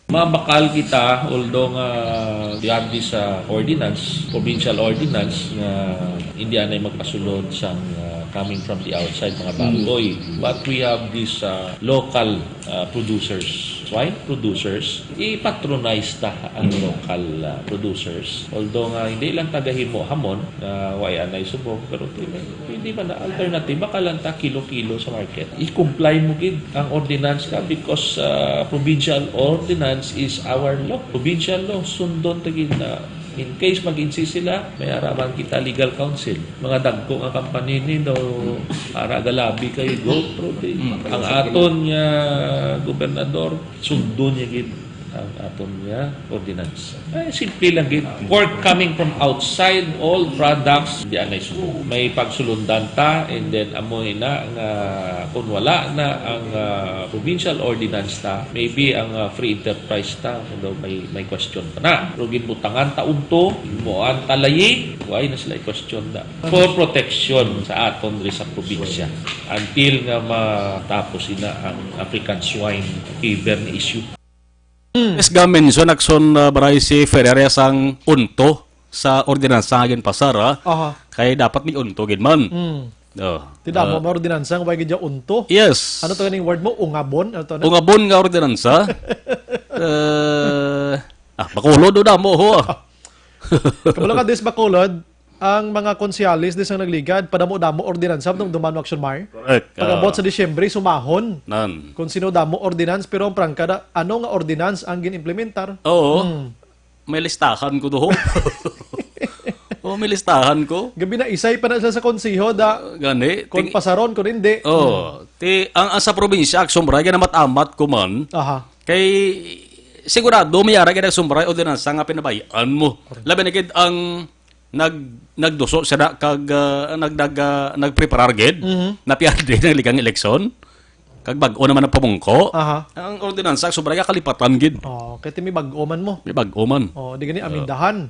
Mabakal kita, although nga we have this, ah, ordinance, provincial ordinance, nga hindi anay magpasulod sang, ah, coming from the outside, mga baboy. But we have this, ah, local, ah, producers, swine producers. I-patronize ta ang local, ah, producers. Although nga hindi lang tagahimo hamon, nga way anay subong, pero pwede, pwede man na alternative, baka lang ta kilo-kilo sa market. I-comply mo gid ang ordinance ka because, ah, provincial ordinance is our law. Provincial law, sundon ta gid na in case mag-insist sila, may araman kita legal counsel. Mga dagko nga kampanini daw, ara galabi kay go, pero di, ang aton nga gobernador, sundon niya gid ang aton nga ordinance. Eh, simple lang gid. Pork coming from outside, all products, di anay subong. May pagsulundan ta, and then amo na nga kung wala na ang, ah, provincial ordinance ta, maybe ang, ah, free enterprise ta, although may, may question pa na. Pero ginbutangan ta unto, ginbuan ta layi, why na sila i-question na? For protection sa aton diri sa probinsya. Until nga matapos ina ang African swine fever na issue. Yes, ga mention action, uh, Bray, si Ferreira sang unto sa ordinansa nga ginpasar, ha? Aha. Kay dapat may unto gid man. Mm. Oh. Ti damo Uh, may ordinansa nga way gid ya unto. Yes. Ano to ganing word mo? Ungabon? Ano to na? Ungabon nga ordinansa. Eh, ah, Bacolod, o damo, ho, ah. Kabalo ka, dis Bacolod, ang mga konsehales dis ang nagligad, padamo-damo ordinansa nung duman mo, Action Mar. Correct. Pag-abot Ah, sa Disyembre, sumahon. Nan. Kung sino damo ordinance, pero ang prangka da, ano nga ordinance ang gin-implementar? Oo. Hmm. May listahan ko doho. Oo, may listahan ko. Gabi na, isay pa na sila sa konseho, da, Gani. kung ting- pasaron, kung hindi. Oh, ti ang, ang sa probinsya, Action Mar, kay namat-amat ko man, Aha. Kay sigurado may ara gid nagsumbra ordinansa nga pinabayaan mo. Labi na gid ang nag nagduso sila kag, ah, nag nag ah, nagpreparar gid. Mhm. Napiarde ng ligang eleksyon. Kag bag-o naman ang pamungko. Aha. Ang ordinansa, sobra ka kalipatan gid. Oh, kay ti may bag-o man mo. May bag-o man. Oh, di gani amindahan.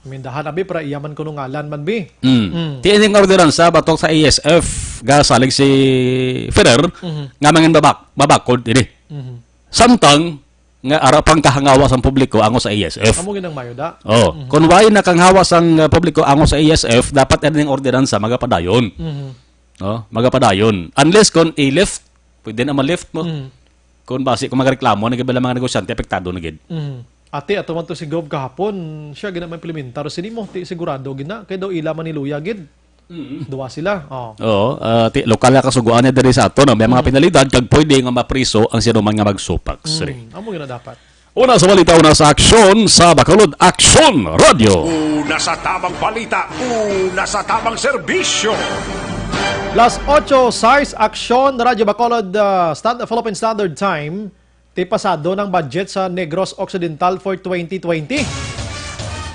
Amindahan abi para iya man kuno ngalan man bi. Mm. Mm. Ti ining ordinansa batok sa A S F, gasalig si Ferrer, Mhm. nga mangin babak babakod ini. Mhm. Samtang nga ara pang kahangawa sang publiko ango sa A S F. Amo ginang mayo da. Oh, Mhm. Kung wala na kanghawa sang, uh, publiko ango sa A S F, dapat ining ordinansa magapadayon. Mhm. No? Magapadayon. Unless kung i-lift, pwede na ma-lift mo. Mhm. Kung basi, kung magreklamo na gid bala mga negosyante, apektado na gid. Mhm. Ati, ato man to si Gov kahapon, siya gina man implementar sini mo, ti sigurado gina, kay daw ila man ni Luya gid. Mm. Duwa sila. Oh. Oo, ah, ti-, lokal nga kasugoan niya diri sa ato, no? May mga Mm. penalidad kag pwede nga mapriso ang sinuman nga magsupak, Mm. Sri. Amo gina dapat. Una sa balita, una sa aksyon, sa Bacolod Aksyon Radyo. Una sa tamang balita, una sa tamang serbisyo. Las ocho sais, Aksyon Radyo Bacolod, ah, Stand-, Philippine Standard Time. Ti pasado ng budget sa Negros Occidental for twenty twenty.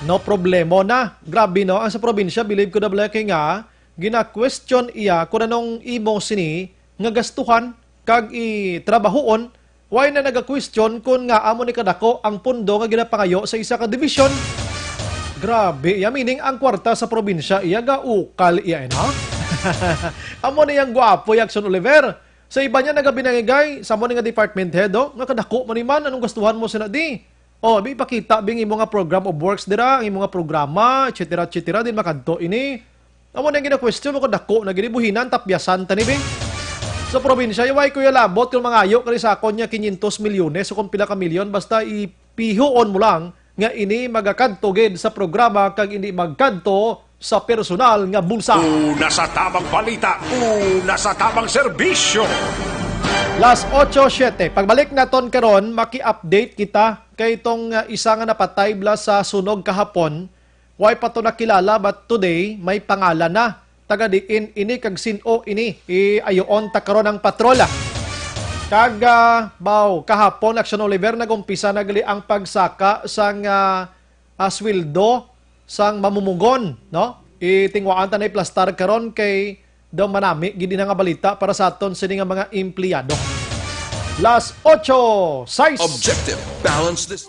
No problemo na. Grabe, no? Ang sa probinsya, believe ko na bala kay nga, gina-question iya kung anong imo sini nga gastuhan kag itrabahuon, why na naga-question kung nga amo ni kadako ang pundo nga ginapangayo sa isa ka dibisyon? Grabe, iya meaning ang kwarta sa probinsya, iya gaukal iya, eh, no? Amo na yang gwapo, Jackson Oliver. Sa iba niya nagabinangigay, sa mo ni nga department head, oh, nga kadako man ni man, anong gastuhan mo sina di? Oh, bi ipakita bing imo nga program of works dira, ang imo nga programa, et cetera, et cetera, din makadto ini. Amo na yung gina-question mo kung dako na gini, buhinan, tapyasan ta ni, bing. Sa probinsya, iway kuya labot kung mangayo kani sa akon niya quinientos milyones o kung pila ka milyon, basta ipihuon mo lang nga ini magakadto gid sa programa kag hindi magkadto sa personal nga bulsa. Una sa tamang balita, una sa tamang serbisyo. Las ocho siete. Pagbalik naton karon, maki-update kita kay itong, uh, isa nga napatay bala sa sunog kahapon. Way pa to nakilala, but today may pangalan na. Taga diin ini kag sin-o ini? Iayoon ta karon ang patrol. Kag, ah, baw, kahapon, Action Oliver, nag-umpisa na gali ang pagsaka sang, ah, ah, sweldo sang mamumugon, no? Itingwaan ta na iplastar karon kay daw manami gid ina nga balita para sa aton sini nga mga empleyado. Las ocho sais. Objective. Balance this.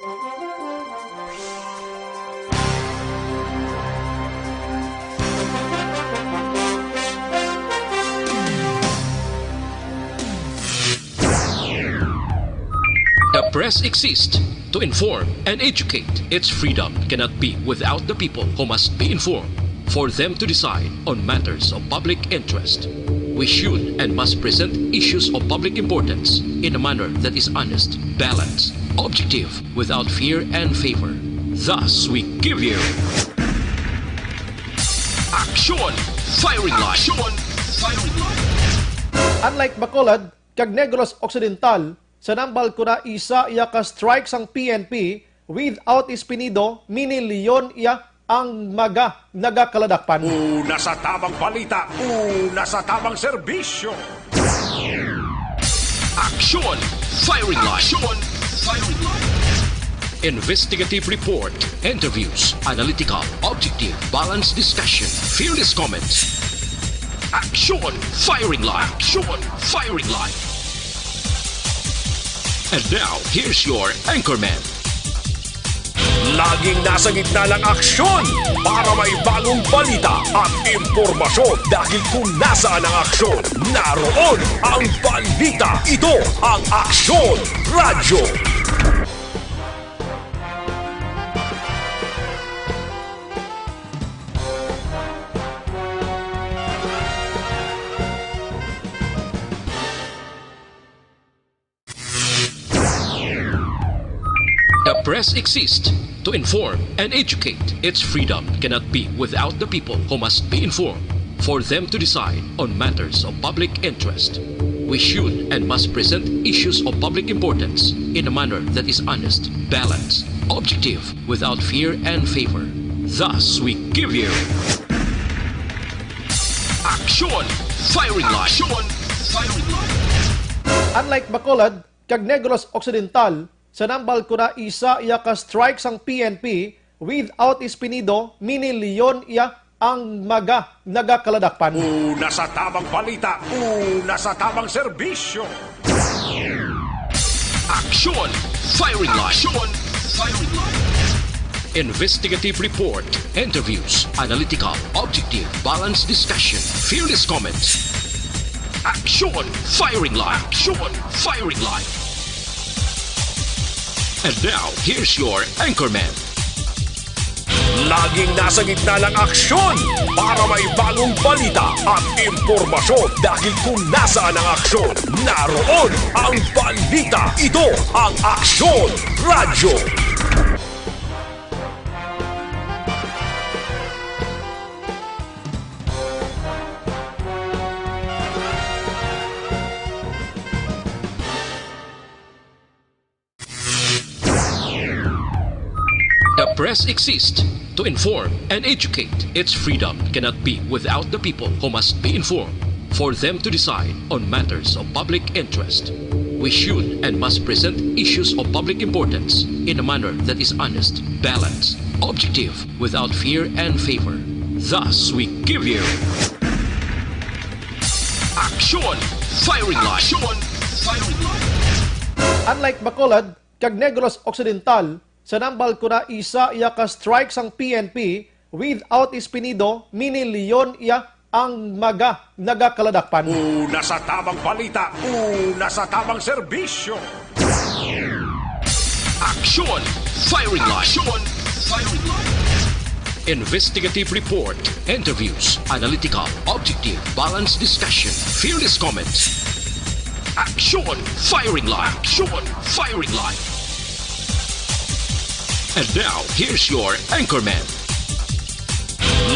The press exists to inform and educate. Its freedom cannot be without the people, who must be informed for them to decide on matters of public interest. We should and must present issues of public importance in a manner that is honest, balanced, objective, without fear and favor. Thus, we give you Aksyon! Firing Line! Aksyon! Firing Line! Unlike Bacolod kag Negros Occidental, sa Nambal Kuna isa iya ka strike sang P N P, without Espinido, Mini Leon iya ang mga nagakaladakpan. Una sa tamang balita, una sa tamang serbisyo. Aksyon! Firing Line! Aksyon! Firing Line! Investigative report, interviews, analytical, objective, balanced discussion, fearless comments. Aksyon! Firing Line! Aksyon! Firing Line! And now, here's your anchorman. Laging nasa gitna ng aksyon para may bagong balita at impormasyon, dahil kung nasaan ang aksyon, naroon ang balita. Ito ang Aksyon Radyo. The press exists to inform and educate. Its freedom cannot be without the people, who must be informed for them to decide on matters of public interest. We should and must present issues of public importance in a manner that is honest, balanced, objective, without fear and favor. Thus, we give you Aksyon! Firing Line! Aksyon! Firing Line! Unlike Bacolod kag Negros Occidental, sa Nambal Kuna isa iya ka strike sang P N P, without Espinido, Mini Leon iya ang mga nagakaladakpan. Una sa tamang balita, una sa tamang serbisyo. Aksyon! Firing Line! Aksyon! Firing Line! Investigative report, interviews, analytical, objective, balanced discussion, fearless comments. Aksyon! Firing Line! Aksyon! Firing Line! And now, here's your anchorman. Laging nasa gitna ng aksyon para may bagong balita at impormasyon, dahil kung nasaan ang aksyon, naroon ang balita. Ito ang Aksyon Radyo. The press exists to inform and educate. Its freedom cannot be without the people, who must be informed for them to decide on matters of public interest. We should and must present issues of public importance in a manner that is honest, balanced, objective, without fear and favor. Thus, we give you Aksyon! Firing Line! Aksyon! Firing Line! Unlike Bacolod kag Negros Occidental, sa Nambal Kuna isa iya ka strike sang P N P, without Espinido, Mini Leon iya ang mga nagakaladakpan. Una sa tamang balita, una sa tamang serbisyo. Aksyon! Firing Line! Aksyon! Firing Line! Investigative report, interviews, analytical, objective, balanced discussion, fearless comments. Aksyon! Firing Line! Aksyon! Firing Line! And now, here's your anchorman.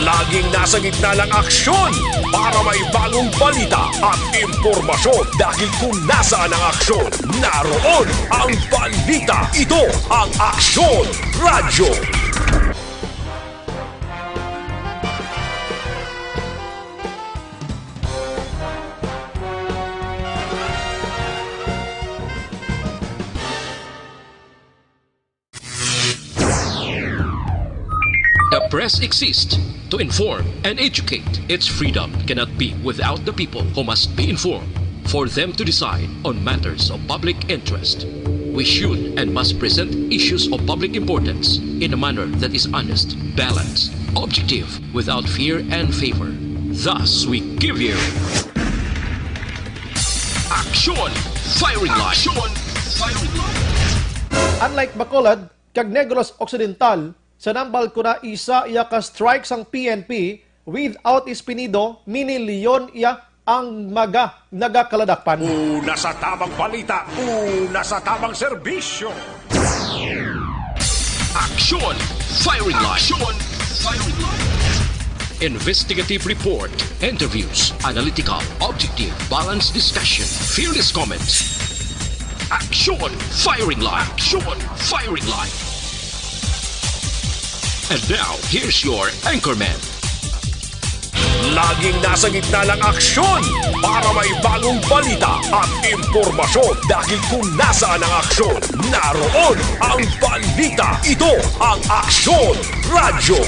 Laging nasa gitna ng aksyon para may bagong balita at impormasyon, dahil kung nasaan ang aksyon, naroon ang balita. Ito ang Aksyon Radyo. The press exists to inform and educate. Its freedom cannot be without the people, who must be informed for them to decide on matters of public interest. We should and must present issues of public importance in a manner that is honest, balanced, objective, without fear and favor. Thus, we give you Action Firing Line. Action Firing Line. Unlike Bacolod kag Negros Occidental, sa nambal ko na isa iya ka strike sang P N P, without Espinido, mini-leon iya ang mga nagakaladakpan. Una sa tabang balita, una sa tabang serbisyo. Action Firing Line. Action Firing Line. Investigative report, interviews, analytical, objective, balanced discussion, fearless comments. Action Firing Line. Action Firing Line. And now, here's your anchorman. Laging nasa gitna ng aksyon para may bagong balita at impormasyon, dahil kung nasaan ang aksyon, naroon ang balita. Ito ang Aksyon Radyo.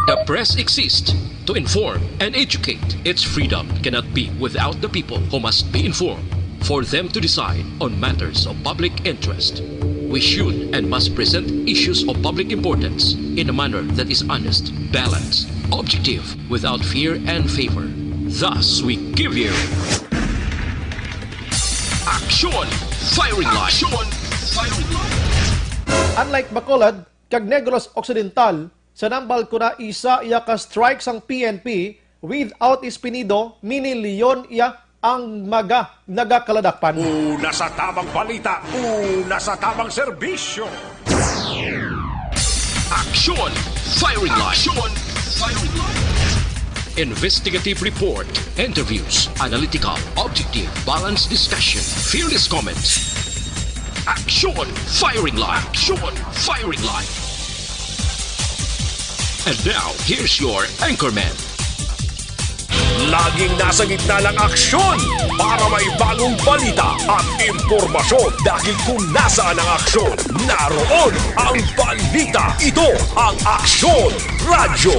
The press exists to inform and educate. Its freedom cannot be without the people, who must be informed for them to decide on matters of public interest. We should and must present issues of public importance in a manner that is honest, balanced, objective, without fear and favor. Thus, we give you Action Firing Line. Action Firing Line. Unlike Bacolod kag Negros Occidental, sa nambal ko na isa iya ka strike sang P N P, without Espinido, mini-leon iya ang mga nagakaladakpan. Una sa tabang balita, una sa tabang serbisyo. Action Firing Line. Action Firing Line. Investigative report, interviews, analytical, objective, balanced discussion, fearless comments. Action Firing Line. Action Firing Line. And now, here's your anchorman. Laging nasa gitna ng aksyon para may bagong balita at impormasyon, dahil kung nasaan ang aksyon, naroon ang balita. Ito ang Aksyon Radyo.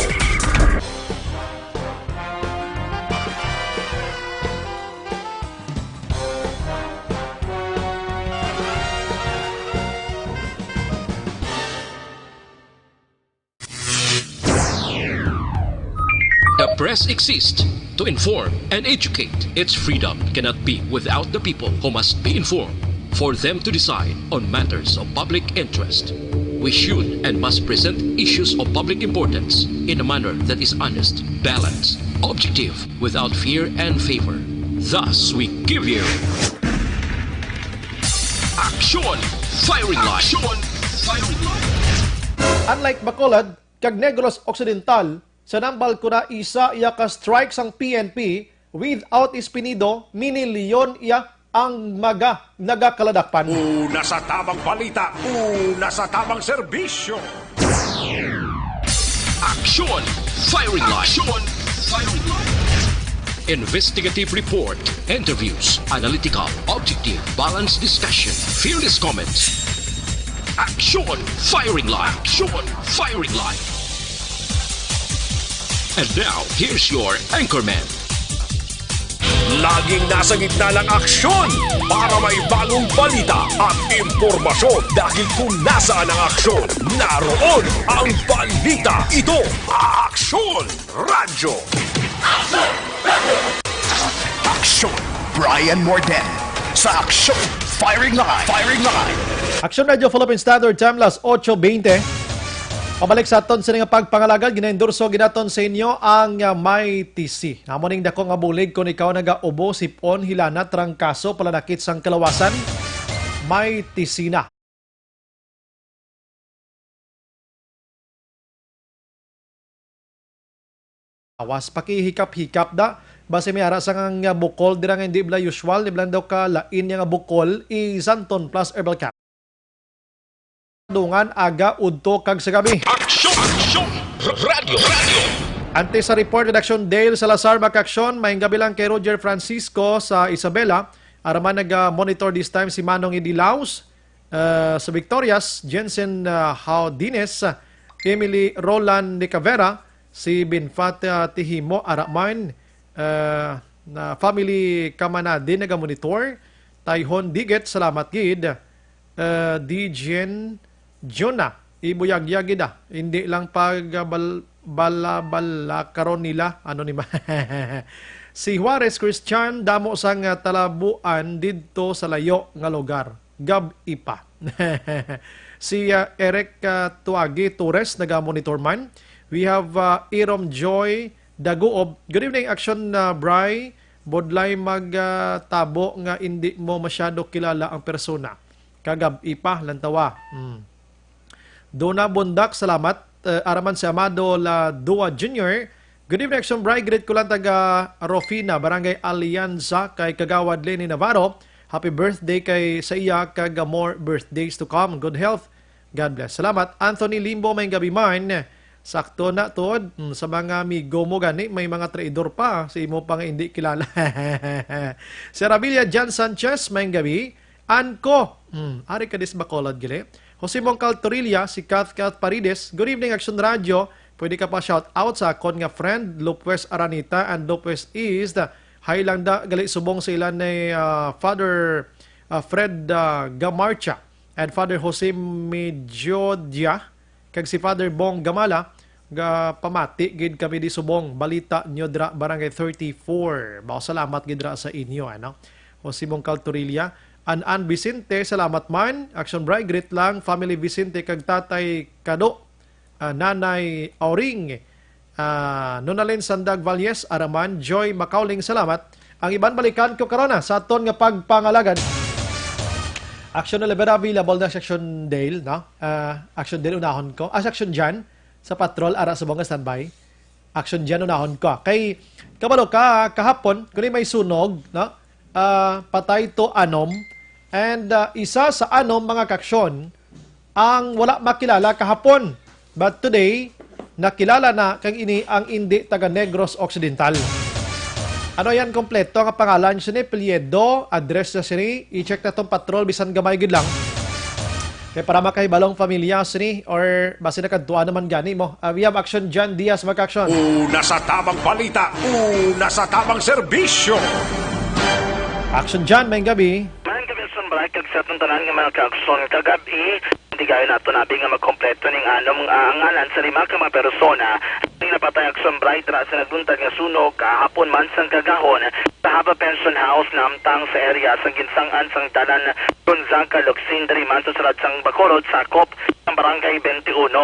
The press exists to inform and educate. Its freedom cannot be without the people, who must be informed for them to decide on matters of public interest. We should and must present issues of public importance in a manner that is honest, balanced, objective, without fear and favor. Thus, we give you Action Firing Line. Action Firing Line. Unlike Bacolod kag Negros Occidental, sa nambal ko na isa iya ka strike sang P N P, without Espinido, mini-leon iya ang mga nagakaladakpan. Una sa tabang balita, una sa tabang serbisyo. Action Firing Line. Action Firing Line. Investigative report, interviews, analytical, objective, balanced discussion, fearless comments. Action Firing Line. Action Firing Line. And now, here's your anchorman. Laging nasa gitna ng aksyon para may bagong balita at impormasyon, dahil kung nasaan ang aksyon, naroon ang balita. Ito, Aksyon Radyo. Aksyon, Brian Morden sa Aksyon Firing Line. Firing Line. Aksyon Radyo Philippine Standard Time, las ocho veinte. Pabalik sa aton sini nga pagpangalagad, ginaendorso ginaton sa inyo ang, ah, Mighty C. Amo ning dako nga bulig kon ikaw nagaubo, sip-on, hilana, trangkaso, palanakit sang kalawasan. Mighty C na. Awas pakihikap-hikap da. Basi may ara sa nga bukol dira nga hindi bala usual, ni bala daw ka lain niya nga bukol, i Santon Plus Herbal Cap. Dungan, aga, udto, kag sa gabi. Aksyon! Aksyon! Radyo! Radyo! Antes sa report, Redaksyon Dale Salazar, Makaksyon, maayong gabi lang kay Roger Francisco sa Isabela. Araman naga-monitor this time si Manong Eddie Laus, uh, sa Victorias, Jensen, uh, Haudines, Emily Roland Nicavera, si Benfat, uh, Tihimo Araman, uh, na family Kamanade naga-monitor, Tayhon Digit, salamat gid, uh, D J Jonah, ibuyagyag gid, ah. Hindi lang pag, ah, bal-, bala-bala karon nila, ano ni ma-, si Juarez Christian, damo sang, ah, talabuan didto sa layo nga lugar. Gab-i pa. Si, ah, Eric, ah, Tuagi Torres, naga-monitor man. We have, ah, Irom Joy Daguob. Good evening, Action, ah, Bry. Bodlay mag, ah, tabo nga indi mo masyado kilala ang persona. Kagab-i pa, lantawa. Hmm. Dona Bondak, salamat. Eh, araman si Amado La Dua Junior. Good evening, Action Bry. Greet ko lang taga Rofina, Barangay Alianza, kay Kagawad Lenny Navarro. Happy birthday kay sa iya, kag more birthdays to come. Good health. God bless. Salamat. Anthony Limbo, may gabi man. Sakto na, Tod. Mm, sa mga amigo mo gani, may mga traidor pa. Sa imo pa nga hindi kilala. Sir Abilia Jan Sanchez, may gabi. Anko. Mm, ari ka dis Bacolod, gili. Jose Mongcal Torilla, si Kath Kath Paredes. Good evening, Action Radio. Pwede ka pa shout out sa akon nga friend, Lopez Aranita and Lopez East. Hi lang da, gali subong sa ilan ni, ah, Father, ah, Fred, ah, Gamarcha and Father Jose Mediodia, kag si Father Bong Gamala, ga pamati gid kami di subong. Balita nyo dra, Barangay thirty-four. Bao salamat gid dra sa inyo, ano? O si Mong Caltorilla. An An Vicente, salamat man. Action Bry, greet lang. Family Vicente kag Tatay Kado, ah, Nanay Auring, ah, Nonalyn Sandag Valles, Araman, Joy Macauling, salamat. Ang iban balikan ko karon na sa aton nga pagpangalagad. Action eleven available na sa Action Dale, no? Ah, Action Dale unahon ko. Ah, sa Action Jan, sa patrol, ara sa mga standby. Action Jan unahon ko. Kay, kabalo ka, kahapon, kung may sunog, no? Ah, patay to anom. And, ah, isa sa anom mga kaaksyon, ang wala makilala kahapon. But today, nakilala na kag ini ang indi taga Negros Occidental. Ano yan kompleto nga pangalan sini, apelyido, address na sini? I-check na tong patrol, bisan gamay gid lang. Kay para makahibalong pamilya sini, or basi nakadtuan naman gani mo. Ah, we have Action John Diaz, mag-action. Una sa tamang balita, una sa tamang serbisyo. Action John, may gabi. Maayong gabi, Action Bright, kag sa atong tanan nga mga kaaksyon. Kagab-i, hindi gayon nato nabi nga magkompleto ning anom, ah, ngalan sa lima ka mga persona ning napatay, Action Bright, dira sa nagbuntag nga sunog kahapon man sang kagahon sa Haba Pension House, namtang sa area sang ginsang-an sang dalan Gonzaga, Locsin, diri man sa sulod sang Bacolod, sakop sang Barangay twenty-one.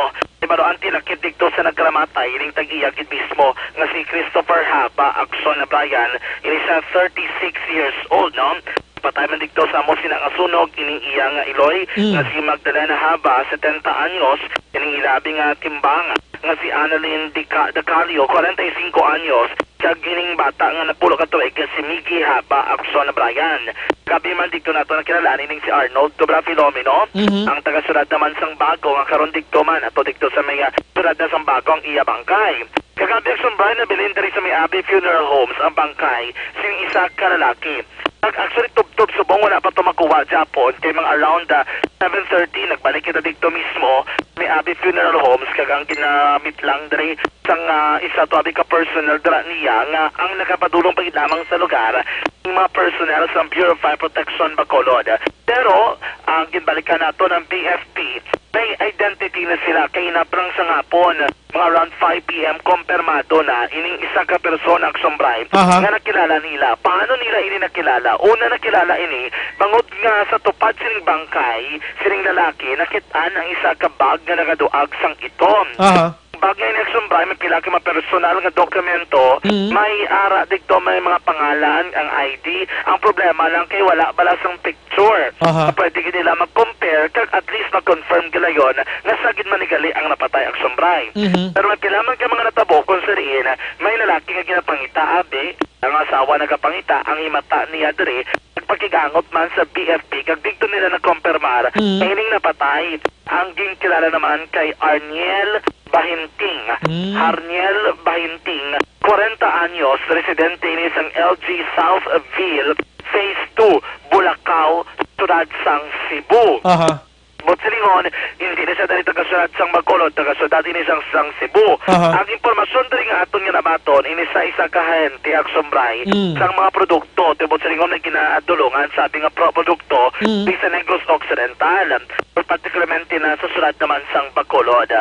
Ibaroan ti lakip didto sa nagkaramatay ining tag-iya gid mismo nga si Christopher Haba Akson Brian, ini siya thirty-six years old, no? Patay man didto sa amo sina nga sunog ining iya nga iloy Mm. nga si Magdalena Haba, setenta anyos, ining ilabi nga timbang nga si Annalyn Dica-, Dacalio, kwarenta y singko anyos, kag ining bata nga napulo ka tuig nga si Miggy Haba Akson Brian. Gabi man didto nato nakilala ining si Arnold Cobra Filomeno, Mhm. ang taga-siyudad naman sang Bago, nga karon didto man ato didto sa may, ah, siyudad na sang Bago ang iya bangkay. Kagabi, Action Brian, nabilin diri sa may Abbey Funeral Homes ang bangkay sing isa ka lalaki. Nag-, actually, tubtob subong wala pa to makuha gihapon, kay mga around, ah, seven thirty, nagbalik kita didto mismo, may Abbey Funeral Homes, kag ang ginamit lang diri sang, ah, isa to abi ka personnel dira niya nga ang nakapadulong pa gid lamang sa lugar, ang mga personnel sa Bureau of Fire Protection Bacolod. Pero ang ginbalikan nato ng B F P, may identity na sila kay naprang sa hapon, mga around five P M, kompirmado na ining isa ka persona, Action Bright, Aha. nga nakilala nila. Paano nila ini nakilala? Una, nakilala ini bangod nga sa tupad sining bangkay sining lalaki, nakit-an ang isa ka bag nga nagaduag sang itom. Aha. Bag nga ini, Action Bright, may pila ka mga personal nga dokumento, Mm. may ara didto, may mga pangalan, ang I D. Ang problema lang kay wala bala sang picture. Aha. Nga pwede gid nila mag-compare, kag at least mag-confirm gila yon nga sa gid man ni gali ang napatay, Action Bright. Mhm. Pero may pila man ka mga natabo kung sa diin may lalaki nga ginapangita, abi, ang asawa nagapangita, ang himata niya diri, nagpakigangot man sa B F P, kag didto nila nakompirmar Mm. nga ining napatay ang ginkilala naman kay Arniel Bahinting. Mm. Arniel Bahinting, kwarenta anyos, residente ini sang L G Southville, Phase two, syudad sang Cebu. Aha. Buot silingon, hindi ni siya diri taga syudad sang Bacolod, taga syudad ini sang, sang Cebu. Aha. Ang impormasyon diri nga aton nga nabaton, ini sa isa ka ahente, Action Bri, Mm. sang mga produkto, ti buot silingon may ginaadulongan sa ating nga pro-, produkto, Mm. di sa Negros Occidental, particularmente na sa syudad naman sang Bacolod.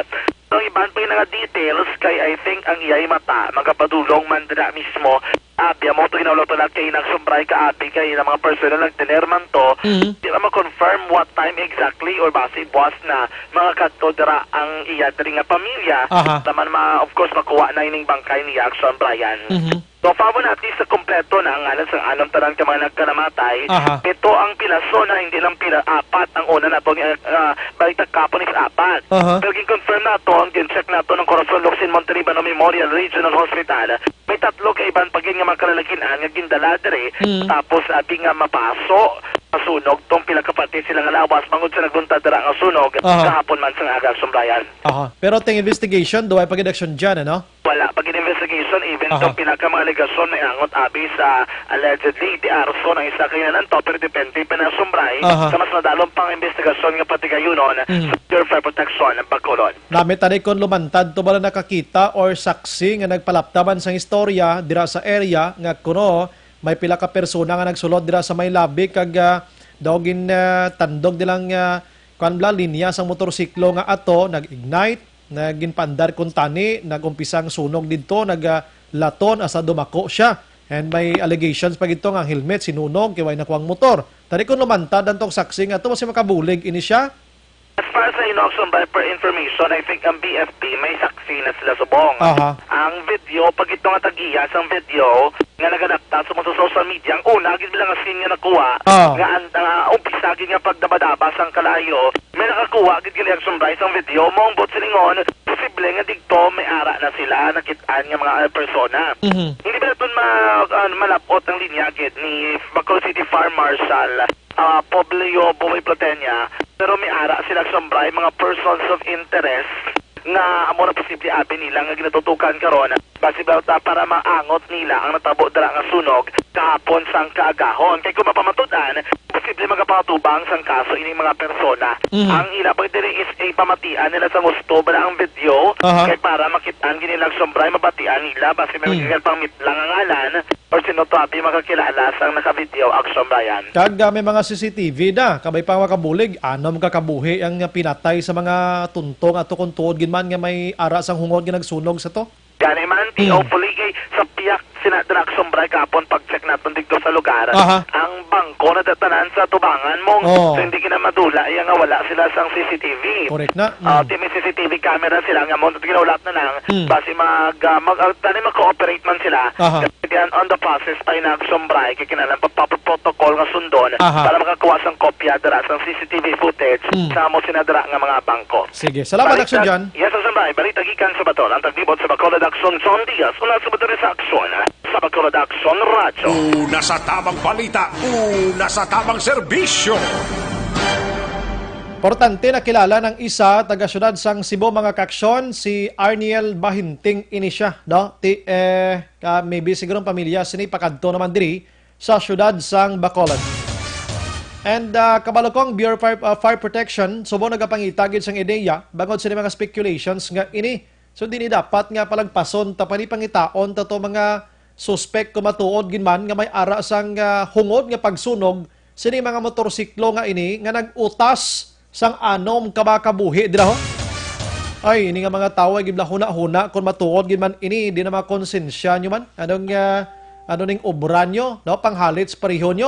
Ang iban pa nga details kay I think ang iyay mata magapadulong man dira mismo. Abi, amo to ginaulaw to lang kay Action Bri, kaabi kay na mga personnel nagtener man to. Mhm. Di na ma-confirm what time exactly or basi buwas na makakadto dira ang iya diri nga pamilya. Aha. Taman ma, of course, makuha na ining bangkay ni Action Brian. Mhm. So, pabo natin sa kompleto na ang ngalan sang anom tanan ka mga nagkanamatay. Aha. Ito ang pilaso na hindi lang pila apat ang una nato nga, ah, balita kapon is apat. Aha. Pero gin-confirm nato, ang gin-check nato ng Corazon Locsin Montelibano Memorial Regional Hospital. May tatlo ka iban pa gid nga mga kalalakin-an nga gindala diri. Mm. Tapos abi nga mapaso, masunog tong pila ka parte sila nga lawas bangod sa nagbuntad dira nga sunog Aha. kahapon man sa aga, Action Brian. Aha. Pero ting investigation, duway pa gid aksyon dyan, ano? Wala pa gid investigation, even Aha. tong pila ka mga alegasyon may angot abi sa allegedly di arson ang isa ka inanan to, pero depende pa na, Action Bri, Aha. sa mas madalom pang investigasyon nga patigayunon Mm. sa Bureau of Fire Protection ng Bacolod. Nami tani kon lumantad to bala nakakita or saksi nga nagpalaptaban sang istorya dira sa area nga kuno may pila ka persona nga nagsulod dira sa may labi kag, ah, daw gin, ah, tandog nilang, ah, kuan bala, linya sang motorsiklo nga ato nag-ignite, nagin paandar kuntani, nag-umpisa ang sunog didto, nag, ah, laton hasta dumako siya. And may allegations pa gidto nga ang helmet sinunog kay way nakuha ang motor. Tani kon lumantad ang tong saksi nga ato, basi makabulig ini siya. As far as I know, Action Bri, per information, I think ang B F P may saksi na sila subong. Aha. Ang video, pag ito nga tag-iya sang video nga nagadapta sa mga social media, ang una gid lang nga scene nga nakuha, Ah. nga ang, ah, umpisa gid nga pagdabadaba sang kalayo, may nakakuha gid gali, Action Bri, sang video. Mong buot silingon, posible nga digto may ara na sila nakit-an nga mga, ah, persona. Mhm. Hindi ba naton ma-, ah, malapot ang linya gid ni Bacolod City Fire Marshal ah, Publio Boy Platenia, pero may ara sila, Action Bri, mga persons of interest nga amo na posible abi nila nga ginatutukan karon. Basi ba ta para maangot nila ang natabo dira nga sunog kahapon sang kaagahon. Kay kung mapamatud-an, posible magapatubang sang kaso ining mga persona. Mhm. Ang ila pa diri is ipamatian nila sa gusto ba ang video Aha. kay para makit-an gid nila, Action Bri, mabatian nila basi may Mm. nagkakal pang mitlang ang ngalan. Or sino to abi makakilala sang naka-video, Action Brian? Kag, ah, may mga C C T V na, kabay pa makabulig, anom ka kabuhi ang pinatay sa mga tuntong ato kung tuod gid man nga may ara sang hungod nga nagsunog sa to. Gani man, ti, Hmm. hopefully, kay sa piyak sina Action Brian kapon pag-check naton dito sa lugar, Aha. ang bangko na datanan sa tubangan mo. Oo. So, hindi gina madula iya nga wala sila sang C C T V. Correct na. Ah, Mm. ti may C C T V camera sila nga mo, ginaulat na lang, Hmm. basi mag, ah, mag, ah, tani mag-cooperate man sila. Aha. Kaya on the process pa in Action Brian, kay kinahanglan pa, pa protocol nga sundon Aha. para makakuha sang kopya dira sang C C T V footage Hmm. sa amo sina dira nga mga bangko. Sige. Salamat, Balik Action na, John. Yes, Action Brian. Balita gikan sa Baton. Ang taglibot sa Bacolod Action, John Diaz. Una sa Bacolod sa Action. Sa Bacolod Action Radio. Una sa tamang balita, una sa tamang serbisyo. Importante nakilala ng isa taga siyudad sang Cebu, mga kaaksyon, si Arniel Bahinting ini siya, no? Ti, eh, ka, maybe siguro ang pamilya sini pakadto naman diri sa siyudad sang Bacolod. And, ah, kabalo ko ang Bureau of Fire, ah, Fire Protection, subong nagapangita gid sang ideya bangod sa mga speculations nga ini. So, dili dapat nga palagpason ta pa ni pangitaon ta to mga suspek kung matuod gid man nga may ara sang, ah, hungod nga pagsunog sini mga motorsiklo nga ini nga nag-utas sang anom ka mga kabuhi dira, ho. Ay, ini nga mga tawo ay gid bala huna-huna kung matuod gid man ini, di na makonsensya nyo man. Anong, ah, ano ning obra nyo, no? Panghalit sa pareho nyo.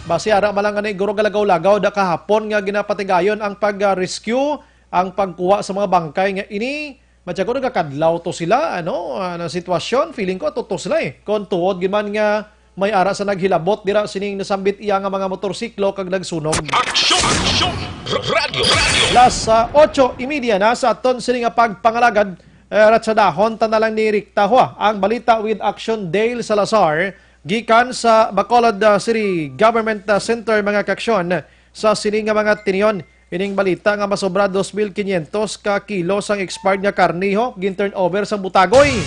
Basi ara man lang nga ni guro galagaw-lagaw da kahapon nga ginapatigayon ang pag, ah, rescue, ang pagkuha sa mga bangkay nga ini. Matyago nagakadlaw to sila, ano, ah, na sitwasyon, feeling ko ato to sila eh. Kung tuod gid man nga may ara sa naghilabot dira sining nasambit iya nga mga motorsiklo kag nagsunog. Aksyon! Aksyon! R-, Radyo! Radyo! Las, ah, otso y media na sa aton sini nga pagpangalagad, eh, ratsadahon ta na lang ni Rikta Hua ang balita with Action Dale Salazar gikan sa Bacolod, ah, City Government, ah, Center, mga kaaksyon, sa sini nga mga tinion. Ining balita nga masobra dos mil quinientos ka kilo sang expired nga karne, ho, gin-turnover sang Butagoy.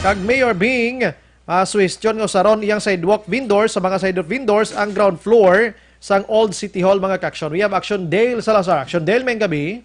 Kag Mayor Bing, ah, suhestyon nga usaron iyang sidewalk vendors, sa mga sidewalk vendors ang ground floor sang Old City Hall, mga ka-aksyon. We have Action Dale Salazar. Action Dale, may gabi.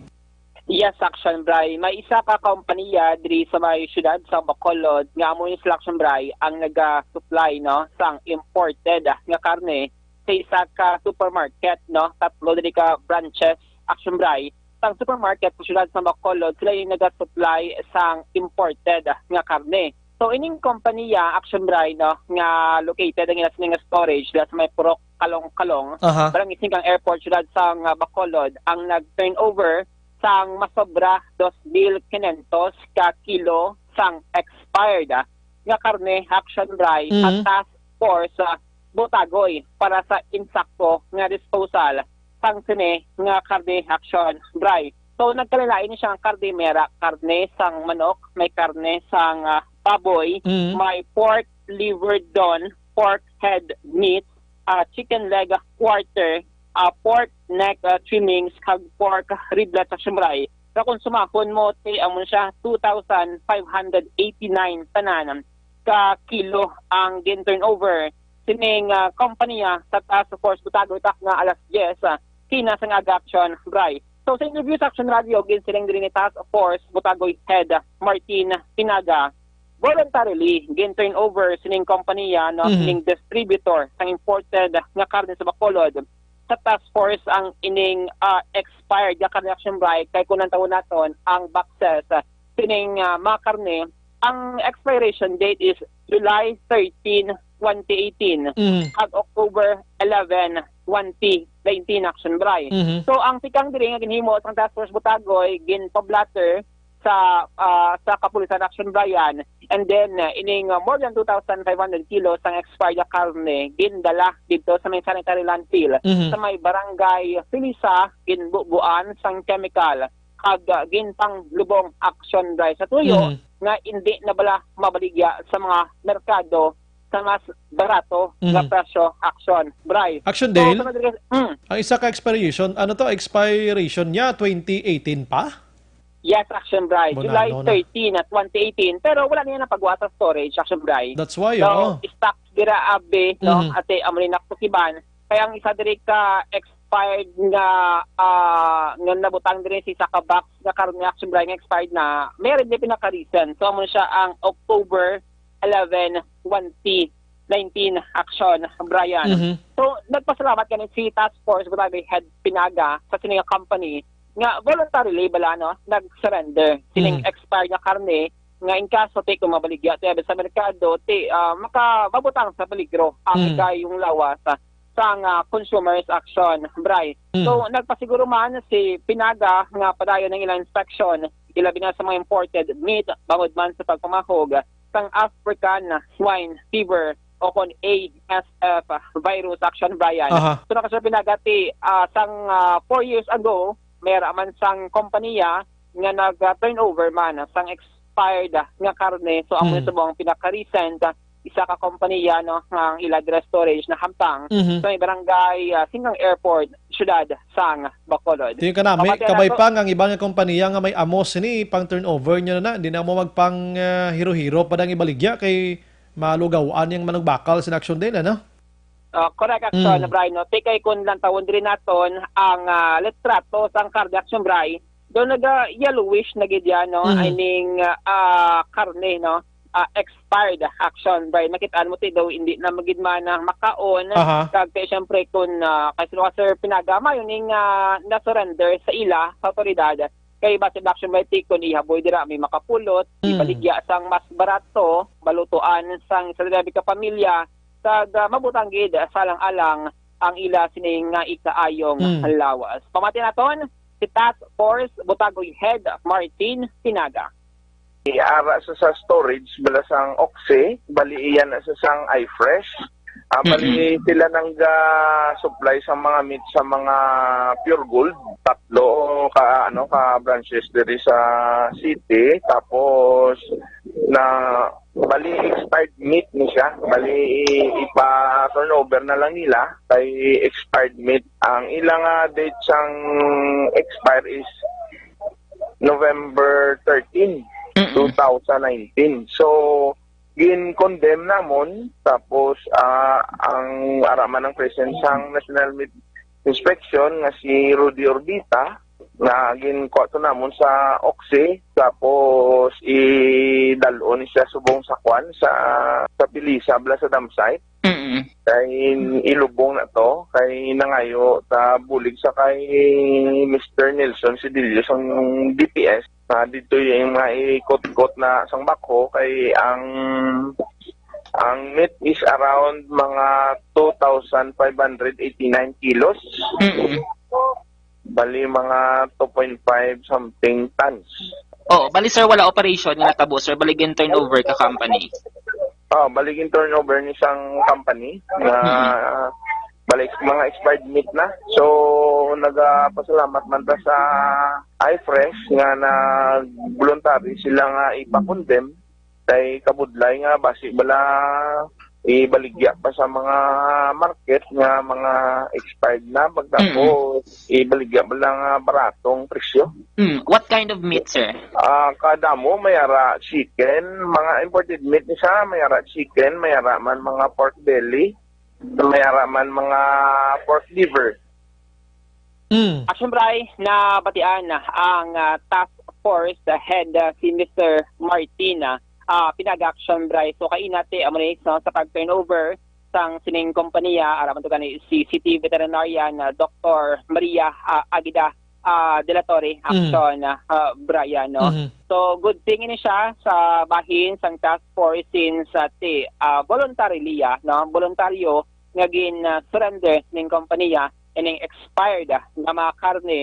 Yes, Action Bray. May isa ka kompanya diri sa may siyudad sa Bacolod nga amo ni sila, Action Bray, ang naga-supply, no, sang imported, ah, nga karne sa isa ka supermarket, no. Tatlo diri ka branches, Action Bray, sang supermarket sa siyudad sa Bacolod, sila yung naga-supply sang imported, ah, nga karne. So, ining kompanya, Action Bray, no, nga located ang ila sini nga storage diha sa may Purok Kalong-Kalong, Aha. Barangay Singkang Airport, siyudad sa, ah, Bacolod, ang nag-turnover sang masobra dos mil kinentos ka kilo sang expired, ah, nga karne, Action Bray, Mhm. ang task force, ah, Botagoy para sa insakto nga disposal sang sini nga karne, Action Bray. So, nagkalain-lain ni siya ang karne, may ara karne sang manok, may karne sang, ah, baboy, Mhm. may pork liver don, pork head meat, ah, chicken leg quarter, ah, pork neck, ah, trimmings, kag pork riblets, Action Bray. Pero kung sumahon mo, ti, amo siya, two thousand five hundred eighty-nine tanan ka kilo ang gin-turnover sining, ah, kompanya sa Task Force Botagoy, tak nga alas diyes, ah, kina sang aga, Action Bray. So, sa interview sa Action Radio, ginsiling diri ni Task Force Botagoy Head, ah, Martin Pinaga, voluntarily gin-turnover sining kompanya, no, Mhm. sining distributor sang imported nga karne sa Bacolod sa task force ang ining, ah, expired nga karne, Action Bray, kay kung lantawon naton ang boxes, ah, sining, ah, mga karne, ang expiration date is July thirteen, twenty eighteen, Mhm. kag October eleven, twenty nineteen, Action Bray. Mhm. So, ang tikang diri nga ginhimo sang Task Force Botagoy, ginpa-blotter sa, ah, sa kapulisan, Action Bray, and then, uh, ining, uh, more than two thousand five hundred kilos sang expired nga karne gindala didto sa may sanitary landfill Mhm. sa may barangay Felisa, ginbubuan sang chemical kag, uh, ginpanglubong, Action Bray, sa tuyo Mhm. nga indi na bala mabaligya sa mga merkado sa mas barato nga Mhm. presyo, Action Bray. Action So, Dale? sa madrigal, mm. Ang isa ka expiration, ano to, expiration niya, twenty eighteen pa? Yes, Action Bray. Bunanon July na. thirteen at twenty eighteen. Pero wala niya napagwa sa storage, Action Bray. That's why, So, oo. stocks dira, abi, no? Mhm. Ate, amo ni nakukiban. Kaya ang isa diri ka expired nga, ah, nga nabutang diri sa isa ka box nga karne, Action Bray, nga expired na, may rin di pinaka-recent. So, amo siya ang October eleven, twenty nineteen, Action Bray. Mhm. So, nagpasalamat gani si Task Force Botagoy Head Pinaga sa sini nga company nga voluntarily bala, no, nag-surrender sining Mhm. expired nga karne nga in kaso ti kung mabaligya ti sa merkado ti, ah, maka-, mabutang sa peligro ang Mhm. ikayong lawas, ah, sang, ah, consumers, Action Bray. Mhm. So, nagpasiguro man si Pinaga nga padayon ang ilang inspection, ilabi na sa mga imported meat, bangod man sa pagpamahog sang African Swine Fever o kon A S F virus, Action Bray. Aha. So, nakasal Pinaga ti, ah, sang, ah, four years ago, may ara man sang kompanya nga nag, ah, turnover man sang expired, ah, nga karne. So, amo Mm. subong pinaka-recent, ah, isa ka kompanya, no, nga ang ila dira storage nahamtang Mhm. sa may barangay, ah, Singkang Airport, siyudad sang Bacolod. Ti kanami, Pamati kabay nato. pa nga ang iba nga kompanya nga may amos sini pang turnover nyo na na, hindi na mo magpang, ah, hiro-hiro pa dang ibaligya kay malugawan yung manugbakal sa Action Dale, ano? Ah, correct, Action Mm. Bray, no? Ti kay kung lantawon diri naton ang, ah, litrato sang karne, Action Bray, do naga yellowish na gid yan, no? Mm. I mean, ah, karne, no? Ah, expired, Action Bray. Makita mo ti daw hindi na magid man na makaon. Aha. Kag ti, syempre, kung, ah, kay sila, Sir Pinaga, mayo ning, ah, na-surrender sa ila sa otoridad. Kay base, Action Bray, ti kung ihaboy dira, may makapulot, Mm. ibaligya sang mas barato, balutuan sang sa grabe ka pamilya, kag, ah, mabutang gid sa alang-alang ang ila sini nga ikaayong Hmm. lawas. Pamati naton si Task Force Botagoy Head Martin Pinaga. Iara sa, sa storage bala sang Oxy, bali iyan na sa sang iFresh. Ah, bali Mm-mm. sila nang ga-supply sa mga meat sa mga Pure Gold, tatlo ka, ano, ka branches diri sa city, tapos na bali expired meat ni siya. Bali i-, ipa-turnover na lang nila kay expired meat. Ang ilang, ah, date sang expire is November thirteen, Mm-mm. two thousand nineteen. So, gin-condemn namon, tapos, ah, ang ara man ang presence sang National Meat inspection nga si Rudy Orbita, nga ginkuha to namon sa oxy, tapos idalon siya subong sa kwan, sa, sa Pilisa, bala sa dump site. Mm. Kay ilubong na to, kay nangayo ta bulig sa kay Mister Nelson Sedillo sang D P S. Ah, dito yung mga ikot-ikot na sang backhoe, kay ang, ang meat is around mga two thousand five hundred eighty-nine kilos. Mm. Bali, mga two point five something tons. Oh, bali, sir, wala operation nga natabo, sir. Bali, gin-turnover ka company. Oh, bali, gin-turnover ni sang company nga, mm, bali, mga expired meat na. So, nagapasalamat man ta sa iFresh nga nag-voluntary sila nga ipa-condemn. Kay kabudlay nga basi bala ibaligya pa sa mga market nga mga expired na, pagtapos ibaligya bala nga baratong presyo. Mm. What kind of meat, sir? Ah, kadamo, may ara chicken, mga imported meat ni siya, may ara chicken, may ara man mga pork belly, may ara man mga pork liver. Mm. Action Bray, nabatian ang, ah, task force head, ah, si Mister Martina, ah, pinag-action Bray. So, kainati, amo ni, no, sa pag-turnover sang sining kompanya, ara man to gani si City Veterinarian, ah, Doctor Maria, ah, Agida, ah, de la Torre, mm, action, ah, Brian, no? Mhm. So, good thing ini siya sa bahin sang task force since, ah, ti, ah, voluntarily, ah, no? Voluntaryo nga gin, ah, surrender ning kompanya ining expired, ah, nga mga karne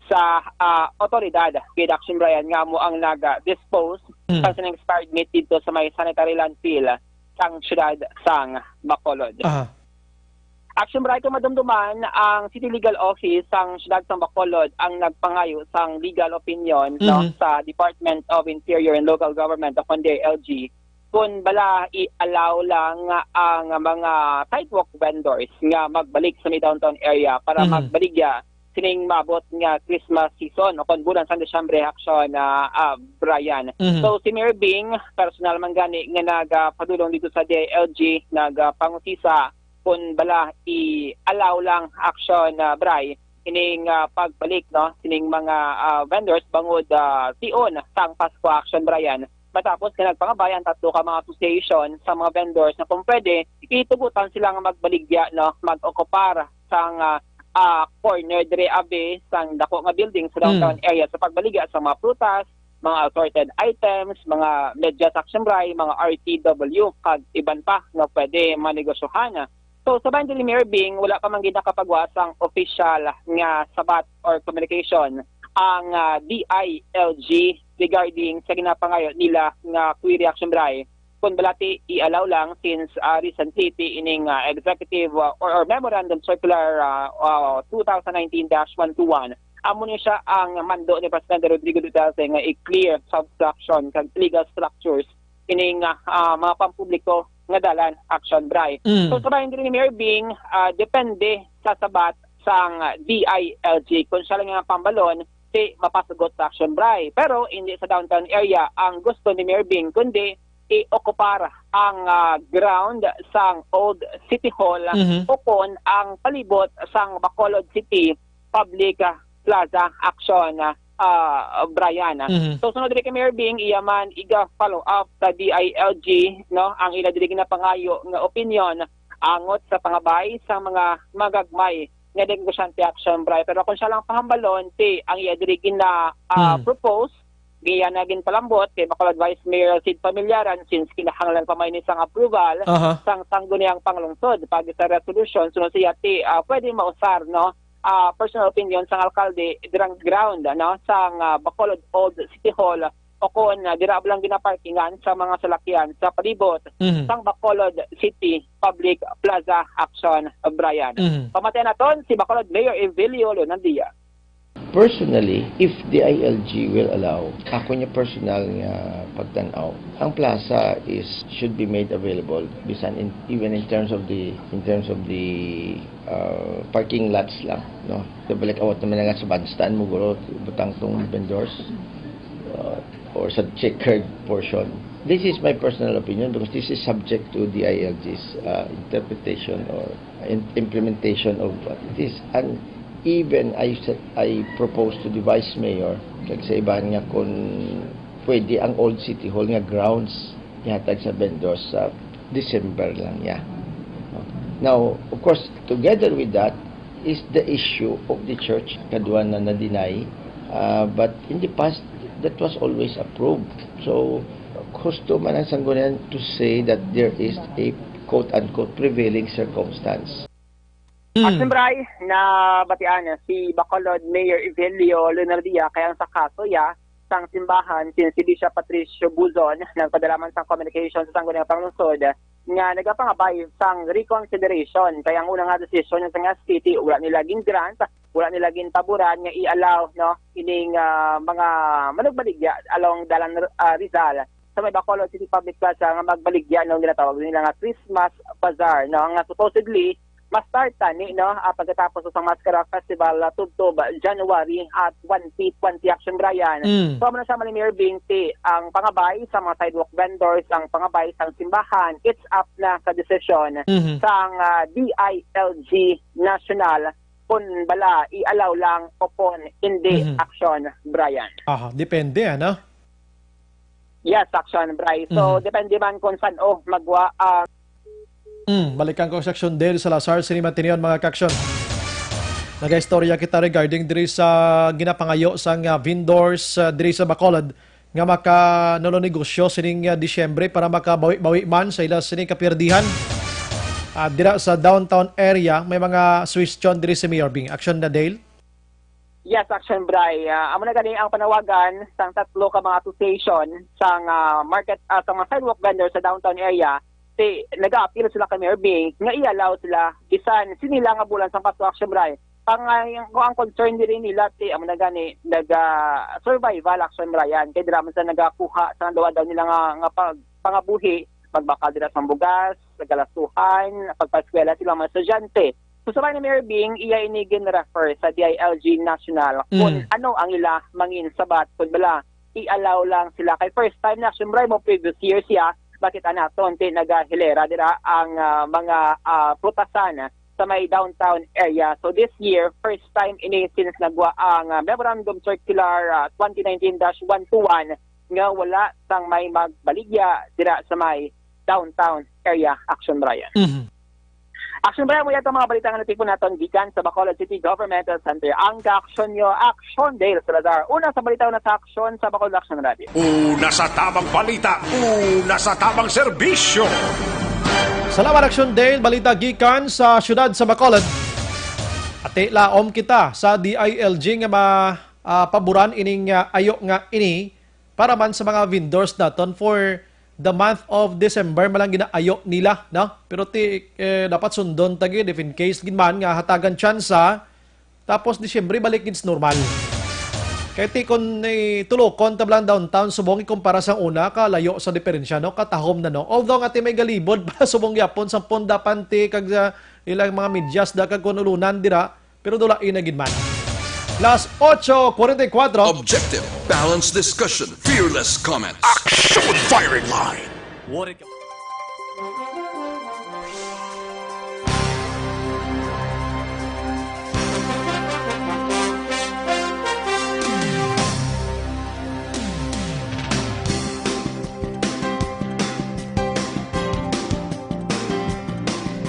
sa, ah, otoridad kay Action Brian nga amo ang nag-dispose, mm, sa sining expired meat dito sa may sanitary landfill sang siyudad sang Bacolod. Aha. Action Brian, kung madumduman, ang City Legal Office sang siyudad sang Bacolod ang nagpangayo sang legal opinion, no, mhm, sa Department of Interior and Local Government o kon D I L G kung bala i-allow lang ang mga sidewalk vendors nga magbalik sa may downtown area para, mhm, magbaligya sining maabot nga Christmas season o kon bulan sang Disyembre, action, ah, ah, Brian. Mhm. So, si Mayor Bing, personal man gani nga nagapadulong dito sa D I L G, nagapangusisa kung bala i-allow lang, action, ah, Bray, ining, ah, pagbalik, no, sining mga, ah, vendors bangod, ah, tion sang Pasko, action, Brian. Matapos nga nagpangabay ang tatlo ka mga association sa mga vendors na kung pwede, itugutan sila nga magbaligya, no, mag-okupar sang, ah, ah, corner diri abi sang dako nga building sa downtown, mm, area sa pagbaligya sa mga prutas, mga assorted items, mga medyas, action, Bray, mga R T W, kag iban pa nga pwede manegosyohan. So, sa bahin ni Mayor Bing, wala pa man gid nakapagwa sang official nga sabat or communication ang, ah, D I L G regarding sa ginapangayo nila nga query, action, Bray, kung bala ti i-allow lang since, ah, recently ti ining, ah, executive, ah, or, or memorandum circular, ah, ah, two thousand nineteen dash one two one, amo ni siya ang mando ni Presidente Rodrigo Duterte nga i-clear sa obstruction kag illegal structures ining, ah, ah, mga pampubliko nga dalan, action, Bray. Mm. So, sa bahin ni Mayor Bing, ah, depende sa sabat sang D I L G. Kung siya lang nga pambalon, ti mapasugot sa action, Bray. Pero hindi sa downtown area ang gusto ni Mayor Bing, kundi i-okupar ang, ah, ground sang Old City Hall, mhm, ukon ang palibot sang Bacolod City Public, ah, Plaza, action, ah, ah, Brian. Mhm. So, sunod diri kay Mayor Bing, iya man iga-follow up sa D I L G, no, ang ila diri ginapangayo nga opinyon angot sa pangabay sa mga magagmay nga negosyante, action, Bray. Pero kung siya lang pahambalon, ti ang iya diri gina, ah, hmm, propose, giya na ginpalambot kay Bacolod Vice Mayor Sid Familiaran since kinahanglan pa man ini sang approval, aha, sang sangguniang panglungsod. Pag sa resolution, sunod siya ti, ah, pwede mausar, no, ah, personal opinion sang alkalde dirang ground, no, sang, ah, Bacolod Old City Hall o kon, ah, dira lang ginaparkingan sa mga salakyan sa palibot, mhm, sang Bacolod City Public Plaza, action, Brian. Mhm. Pamatian naton si Bacolod Mayor Evelio Leonandia. Personally, if the D I L G will allow, ako niya personal nga pagtan-aw, ang plaza is, should be made available, bisan in, even in terms of the, in terms of the, uh, parking lots lang, no? So, balik awat naman nga sa bandstand mo, guro, butang tong vendors. Uh, or sa checkered portion. This is my personal opinion because this is subject to the I L G's uh, interpretation or in- implementation of what it is. And even I said, I propose to the vice mayor, kag sa iban nga kung pwede ang old city hall nga grounds ihatag sa vendors sa December lang niya. Now, of course, together with that is the issue of the church, kadwa na na-deny, uh, but in the past, that was always approved. So, gusto man ang Sangguniang to say that there is a quote-unquote prevailing circumstance. At siyempre, nabatian si Bacolod Mayor Evelio Leonardia kay ang sa kaso ya sang simbahan, since si Bishop Patricio Buzon nagpadala man sang communication sa Sangguniang Panglungsod nga nagapangabay sang reconsideration kay ang una nga desisyon sa nga city wala nila gin grant, wala nila gin paboran nga i-allow, no, ining ah, mga manugbaligya along Dalan ah, Rizal sa may Bacolod City Public Plaza nga magbaligya, no, ginatawag nila nga Christmas Bazaar, no, nga supposedly ma-start tani, no, ah, pagkatapos sa Maskara Festival ah, tubtob January at twenty twenty, Action Brian. Mm. So amo na siya, Mayor Bing, ti ang pangabay sa mga sidewalk vendors, ang pangabay sa simbahan, it's up na sa desisyon Mhm. sang ah, D I L G National kung bala i-allow lang o kung hindi, Mhm. Action Brian. Aha, depende, ano? Yes, Action Bry. So, Mhm. depende man kung saan o magwa ah, Mm, balikan ko sa Action Dale Salazar, sini matinion, mga ka-action. Nagaistorya kita regarding diri sa ginapangayo sang ah, vendors ah, diri sa Bacolod nga makanulo negosyo sining ah, Disyembre para makabawi-bawi man sa ila sining kapirdihan. Ah, dira sa downtown area, may mga suwestyon diri si Mayor Bing. Action na, Dale? Yes, Action Bry. Ah, amo na gani ang panawagan sang tatlo ka mga association sang ah, market ah, sa mga sidewalk vendors sa downtown area. Ti nag-appeal sila kay Mayor Bing nga i-allow sila bisan sini lang nga bulan sang Pasko, Action Bry. Ang ah, ang, ang concern diri nila ti amo na gani nag ah, survival, Action Brian, kay dira man sa nagakuha sa adlaw-adlaw nila nga, nga pag, pangabuhi, magbakal dira sa bugas, sa galastuhan, pagpaeskwela sila mga estudyante. So, sa ni Mayor Bing, iya ini gin-refer sa D I L G National kung Mm. ano ang ila mangin sabat kung bala i-allow lang sila. Kay first time na, siyempre, mo previous year siya, bakit anaton, ti nagahilera dira ang ah, mga ah, prutasan sa may downtown area. So this year, first time ini since nagwa ang ah, Memorandum Circular ah, twenty nineteen dash one two one nga wala sang may magbaligya dira sa may downtown area, Action Brian. Mhm. Action Brian, mo yato mga balita nga natipon naton gikan sa Bacolod City Government Center. Ang ka-action nyo, Action Dale Salazar. Una sa balita, una sa action sa Bacolod Action Radio. Una sa tamang balita, una sa tamang serbisyo. Salamat, Action Dale. Balita gikan sa siyudad sa Bacolod. Ati laom kita sa D I L G nga ma ah, paboran ining ah, ayo nga ini para man sa mga vendors naton for the month of December man lang ginaayo nila, no? Pero ti eh, dapat sundon ta gid if in case gid man nga hatagan tsansa, tapos Disyembre balik gid sa normal. Kay ti kon eh, tulokon ta lang downtown subong ikumpara sa una, kalayo sa diferensya, no? Katahom na, no? Although nga ti may galibod pa subong gyapon sa punda, panty kag ah, ilang mga medyas da kag kun ulunan dira, pero dulai na gid man. Las ocho cuarenta y cuatro. Objective, balanced discussion, fearless comments. Action firing line.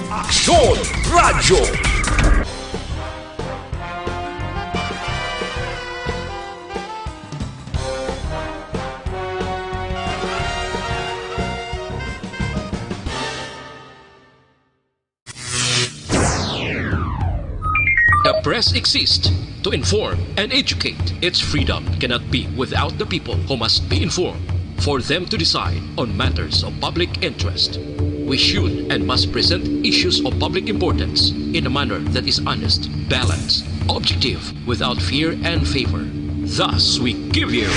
Aksyon Radyo. The press exists to inform and educate. Its freedom cannot be without the people who must be informed for them to decide on matters of public interest. We should and must present issues of public importance in a manner that is honest, balanced, objective, without fear and favor. Thus, we give you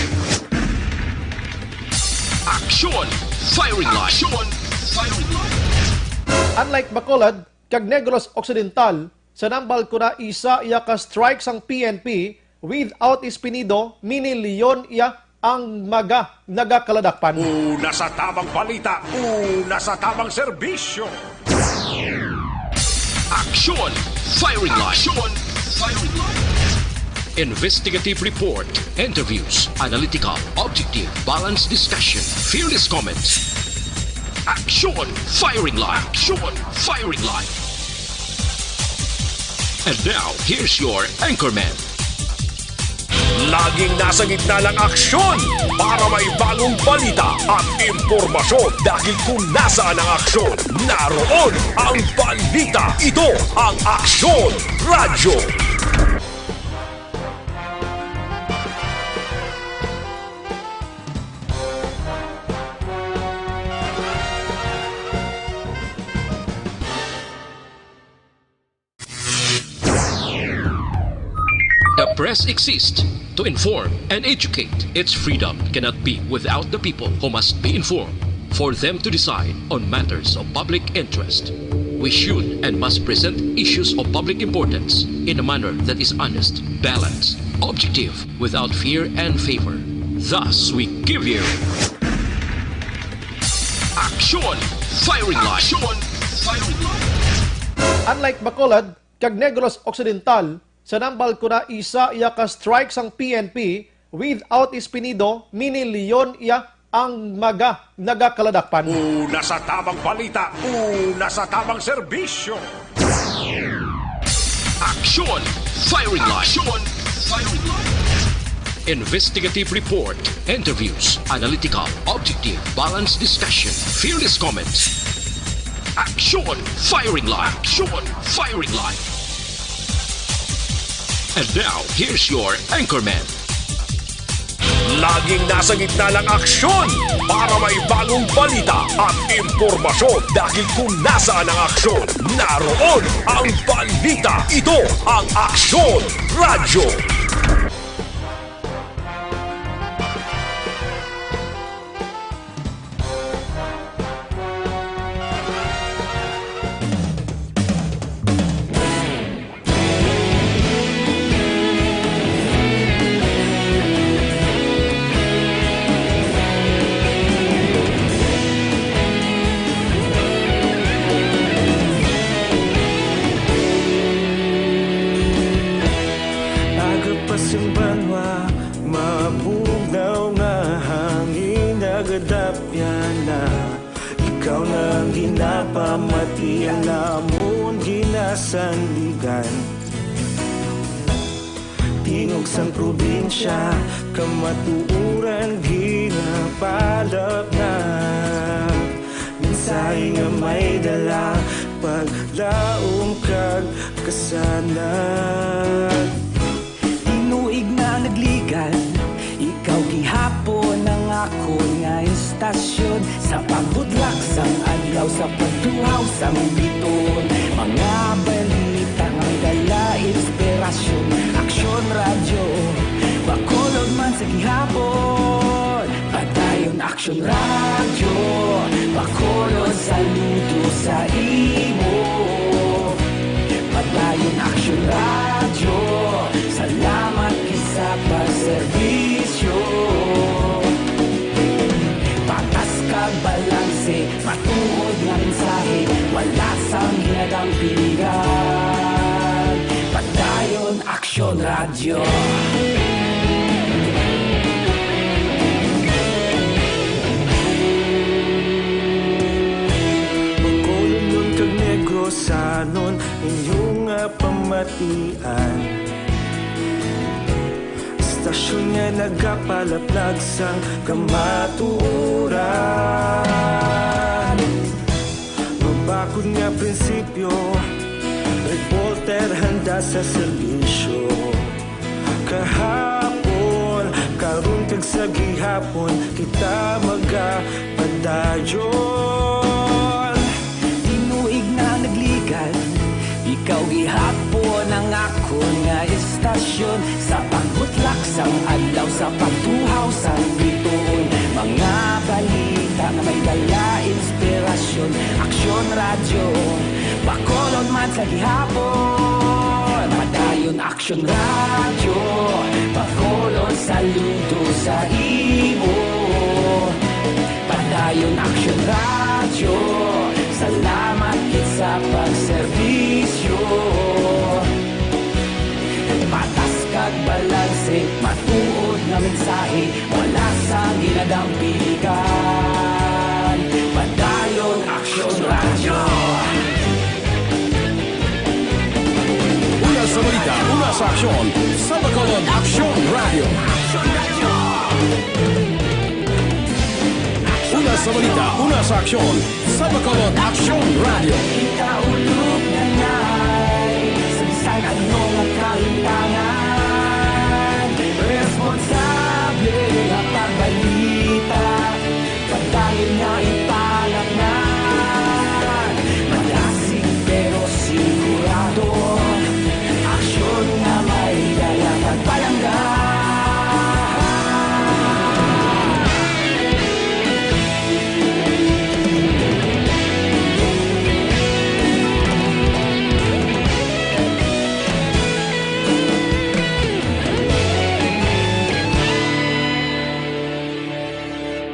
Action Firing Line. Action Firing Line. Unlike Bacolod kag Negros Occidental, sa nambal ko na isa iya ka strike sang P N P without Espinido, mini Leon iya ang mga nagakaladakpan. Una sa tamang balita, una sa tamang serbisyo. Aksyon! Firing Line! Aksyon! Firing Line! Investigative report, interviews, analytical, objective, balanced discussion, fearless comments. Aksyon! Firing Line! Aksyon! Firing Line! And now, here's your anchorman. Laging nasa gitna ng aksyon para may bagong balita at impormasyon. Dahil kung nasaan ang aksyon, naroon ang balita. Ito ang Aksyon Radyo. The press exists to inform and educate. Its freedom cannot be without the people, who must be informed for them to decide on matters of public interest. We should and must present issues of public importance in a manner that is honest, balanced, objective, without fear and favor. Thus, we give you Action! Firing Line! Action! Firing Line! Unlike Bacolod kag Negros Occidental, sa Nambal Kuna isa iya ka strike sang P N P without Espinido, mini-Leon iya ang mga nagakaladakpan. Una sa tamang balita, una sa tamang serbisyo. Action! Firing Line! Action! Firing Line! Investigative report, interviews, analytical, objective, balanced discussion, fearless comments. Action! Firing Line! Action! Firing Line! And now, here's your anchorman. Laging nasa gitna ng aksyon para may bagong balita at impormasyon. Dahil kung nasaan ang aksyon, naroon ang balita. Ito ang Aksyon Radyo. Aga pa sing banwa, mabugnaw nga hangin, nagadapyan na. Ikaw na ang ginapamati, ang amon ginasandigan. Tingog sang probinsya, kamatuoran ginapalapnag. Mensahe nga may dala, paglaom kag kasanag. Tinuig na nagligad, ikaw gihapon ang akon nga istasyon. Sa pagbutlak sang adlaw, sa pagtuhaw sang bituon, mga balita nga may dala inspirasyon. Aksyon Radyo, Bacolod man sa gihapon. Padayon Aksyon Radyo, Bacolod, saludo sa imo. Padayon Aksyon Radyo, salamat gid sa pagserbisyo. Patas kag balanse, matuod nga mensahe, wala sang ginadampingan. Padayon Aksyon Radyo. Bacolodnon kag Negrosanon, inyo nga pamatian. Istasyon nga nagapalaplag sang kamatuoran. Mabakod nga prinsipyo, reporter handa sa serbisyo. Kahapon, karon, kag sa gihapon, kita magapadayon. Tinuig na nagligad, ikaw gihapon ang akon nga istasyon. Sa pagbutlak sang adlaw, sa pagtuhaw sang bituon, mga balita nga may dala inspirasyon. Aksyon Radyo, Bacolod man sa gihapon. Padayon Aksyon Radyo, Bacolod, saludo sa imo. Sa matuod nga mensahe, wala sang ginadampigan. Padayon Aksyon Radyo. Una sa balita, una sa aksyon, sa Bacolod Aksyon Radyo. Una sa balita, una sa aksyon, sa Bacolod Aksyon Radyo. Ikaulo na nay, sa bisan ano nga kahitangan, responsable nga pagbalita, padayon nga ipangaknan. Malasig pero sigurado, aksyon nga may dala kag palangga.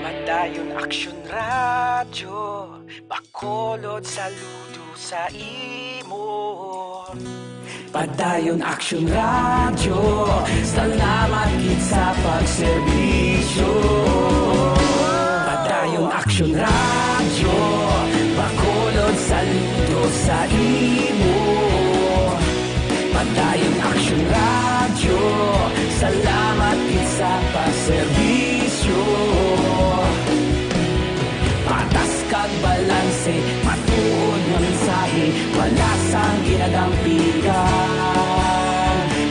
Padayon Aksyon Radyo, Bacolod, saludo sa imo. Padayon Aksyon Radyo, salamat gid sa pagserbisyo. Padayon Aksyon Radyo, Bacolod, saludo sa imo. Padayon Aksyon Radyo, salamat gid sa pagserbisyo. Patas kag balanse, matuod nga mensahe, wala sang ginadampigan.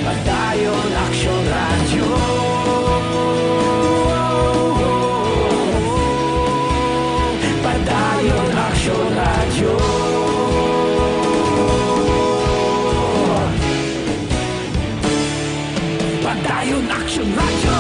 Padayon Aksyon Radyo. Padayon Aksyon Radyo. Padayon Aksyon Radyo.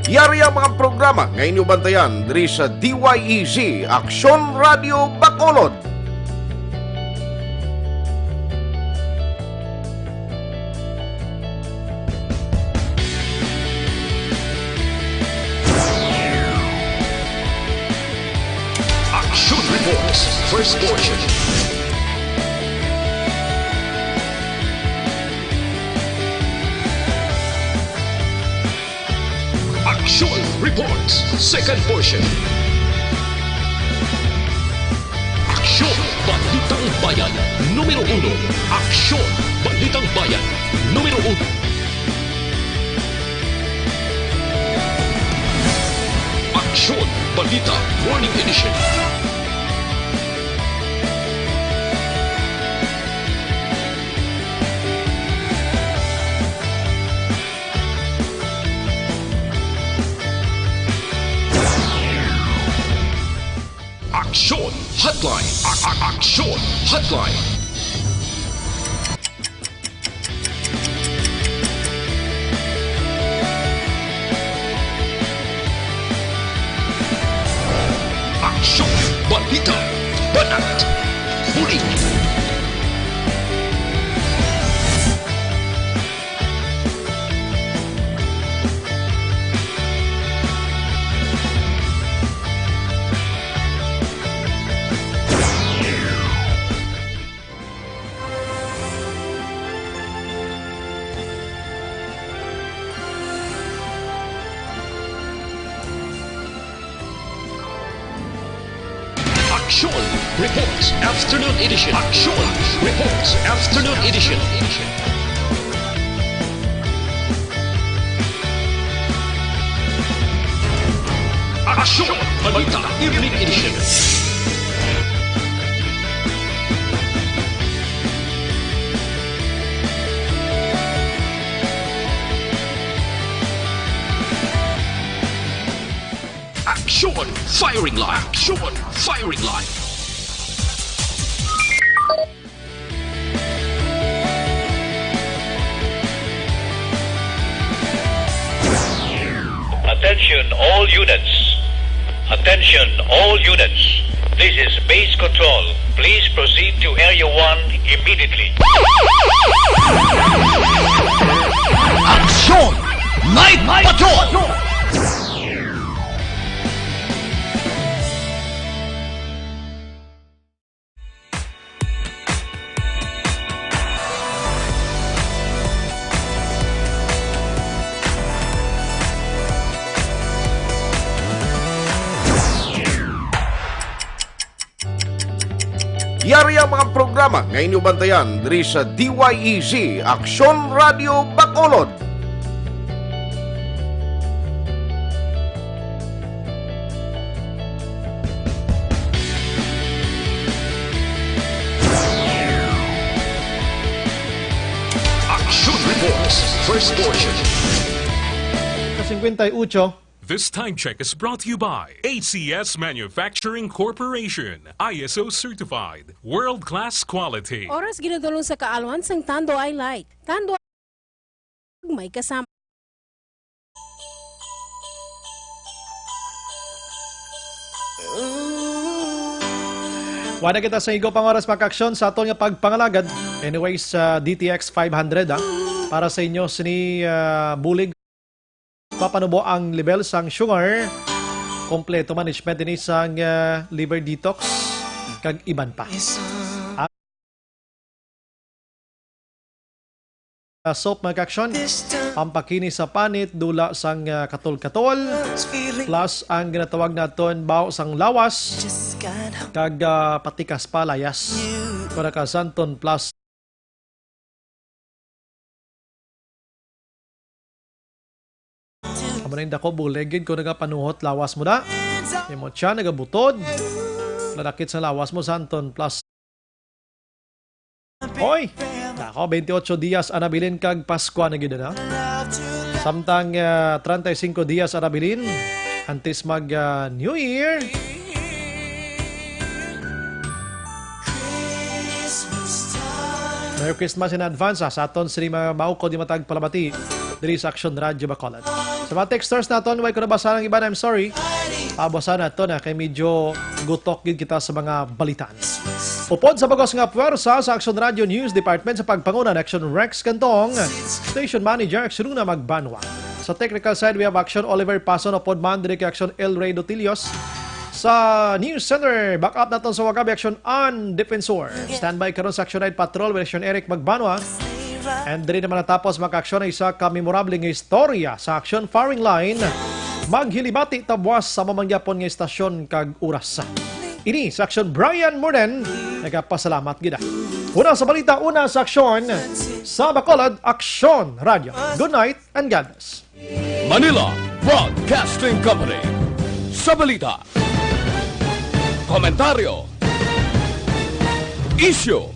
Yari ang mga programa nga inyo bantayan diri sa D Y E Z, Aksyon Radio Bacolod. Action Reports, first portion. Action Reports, second portion. Aksyon, Balitang Bayan, numero uno. Aksyon, Balitang Bayan, numero uno. Aksyon, Balita, Morning Edition. Hotline. A-, a-, Aksyon Hotline. Aksyon, balita, banat, bulig. Aksyon Reports Afternoon Edition. Aksyon Reports Afternoon Edition. Aksyon Balita Evening Edition. Aksyon Firing Line. Aksyon Firing Line. Attention all units. Attention all units. This is Base Control. Please proceed to Area one immediately. Aksyon Night Patrol! Yari ang mga programa nga inyo bantayan diri sa D Y E Z, Aksyon Radio Bacolod. Action Reports, first portion. Sa singkwenta y ocho. This time check is brought to you by A C S Manufacturing Corporation, I S O certified, world-class quality. Oras ginadulong sa kaalwan sang Tanduay Light. Tanduay may kasama. Wala kita sa igo pang oras, mga kaaksyon, sa aton nga pagpangalagad. Anyways, sa D T X five hundred, ah, para sa inyo sini, ah, bulig. Mapanubo ang level sang sugar. Kompleto management ini sang, ah, liver detox kag iban pa. Ah, soap, mga kaaksyon, pampakinis sa panit, dula sang, ah, katol-katol, plus ang ginatawag naton baho sang lawas, kag, ah, patikas pa layas. Kung naka Santon Plus. Amo na yung dako, bulig gid kung nagapanuhot lawas mo da. Imo tiyan nagabutod. Ladakit sa lawas mo, Santon Plus. Oy! Nako, twenty-eight dias anabilin kag Paskwa na gid na. Samtang, ah, treinta y cinco dias anabilin antes mag, ah, New Year. Merry Christmas in advance, ah, sa aton sini mga maukod di matag palabati diri sa Action Radio Bacolod. Sa mga texters naton, way ko nabasa ang iban, I'm sorry. Pabasa nato na kay medyo gutok gid kita sa mga balita. Upod sa bag-os nga puwersa sa Action Radio News Department sa pagpanguna ni Action Rex Cantong, Station Manager Action Luna Magbanwa. Sa technical side, we have Action Oliver Pason, upod man diri kay Action El Rey Dotilios. Sa News Center, backup naton sa Wagabi, Action An Defensor. Standby karon sa Action Night Patrol with Action Eric Magbanwa. And diri naman natapos, mga kaaksyon, ang isa ka memorable nga istorya sa Action Firing Line. Maghilibati ta buwas sa mamangyapon nga istasyon kag oras. Ini sa Action, Brian Murden, nagapasalamat gid. Una sa balita, una sa aksyon, sa Bacolod, Aksyon Radio. Good night and God bless. Manila Broadcasting Company. Sa balita, komentaryo, isyu,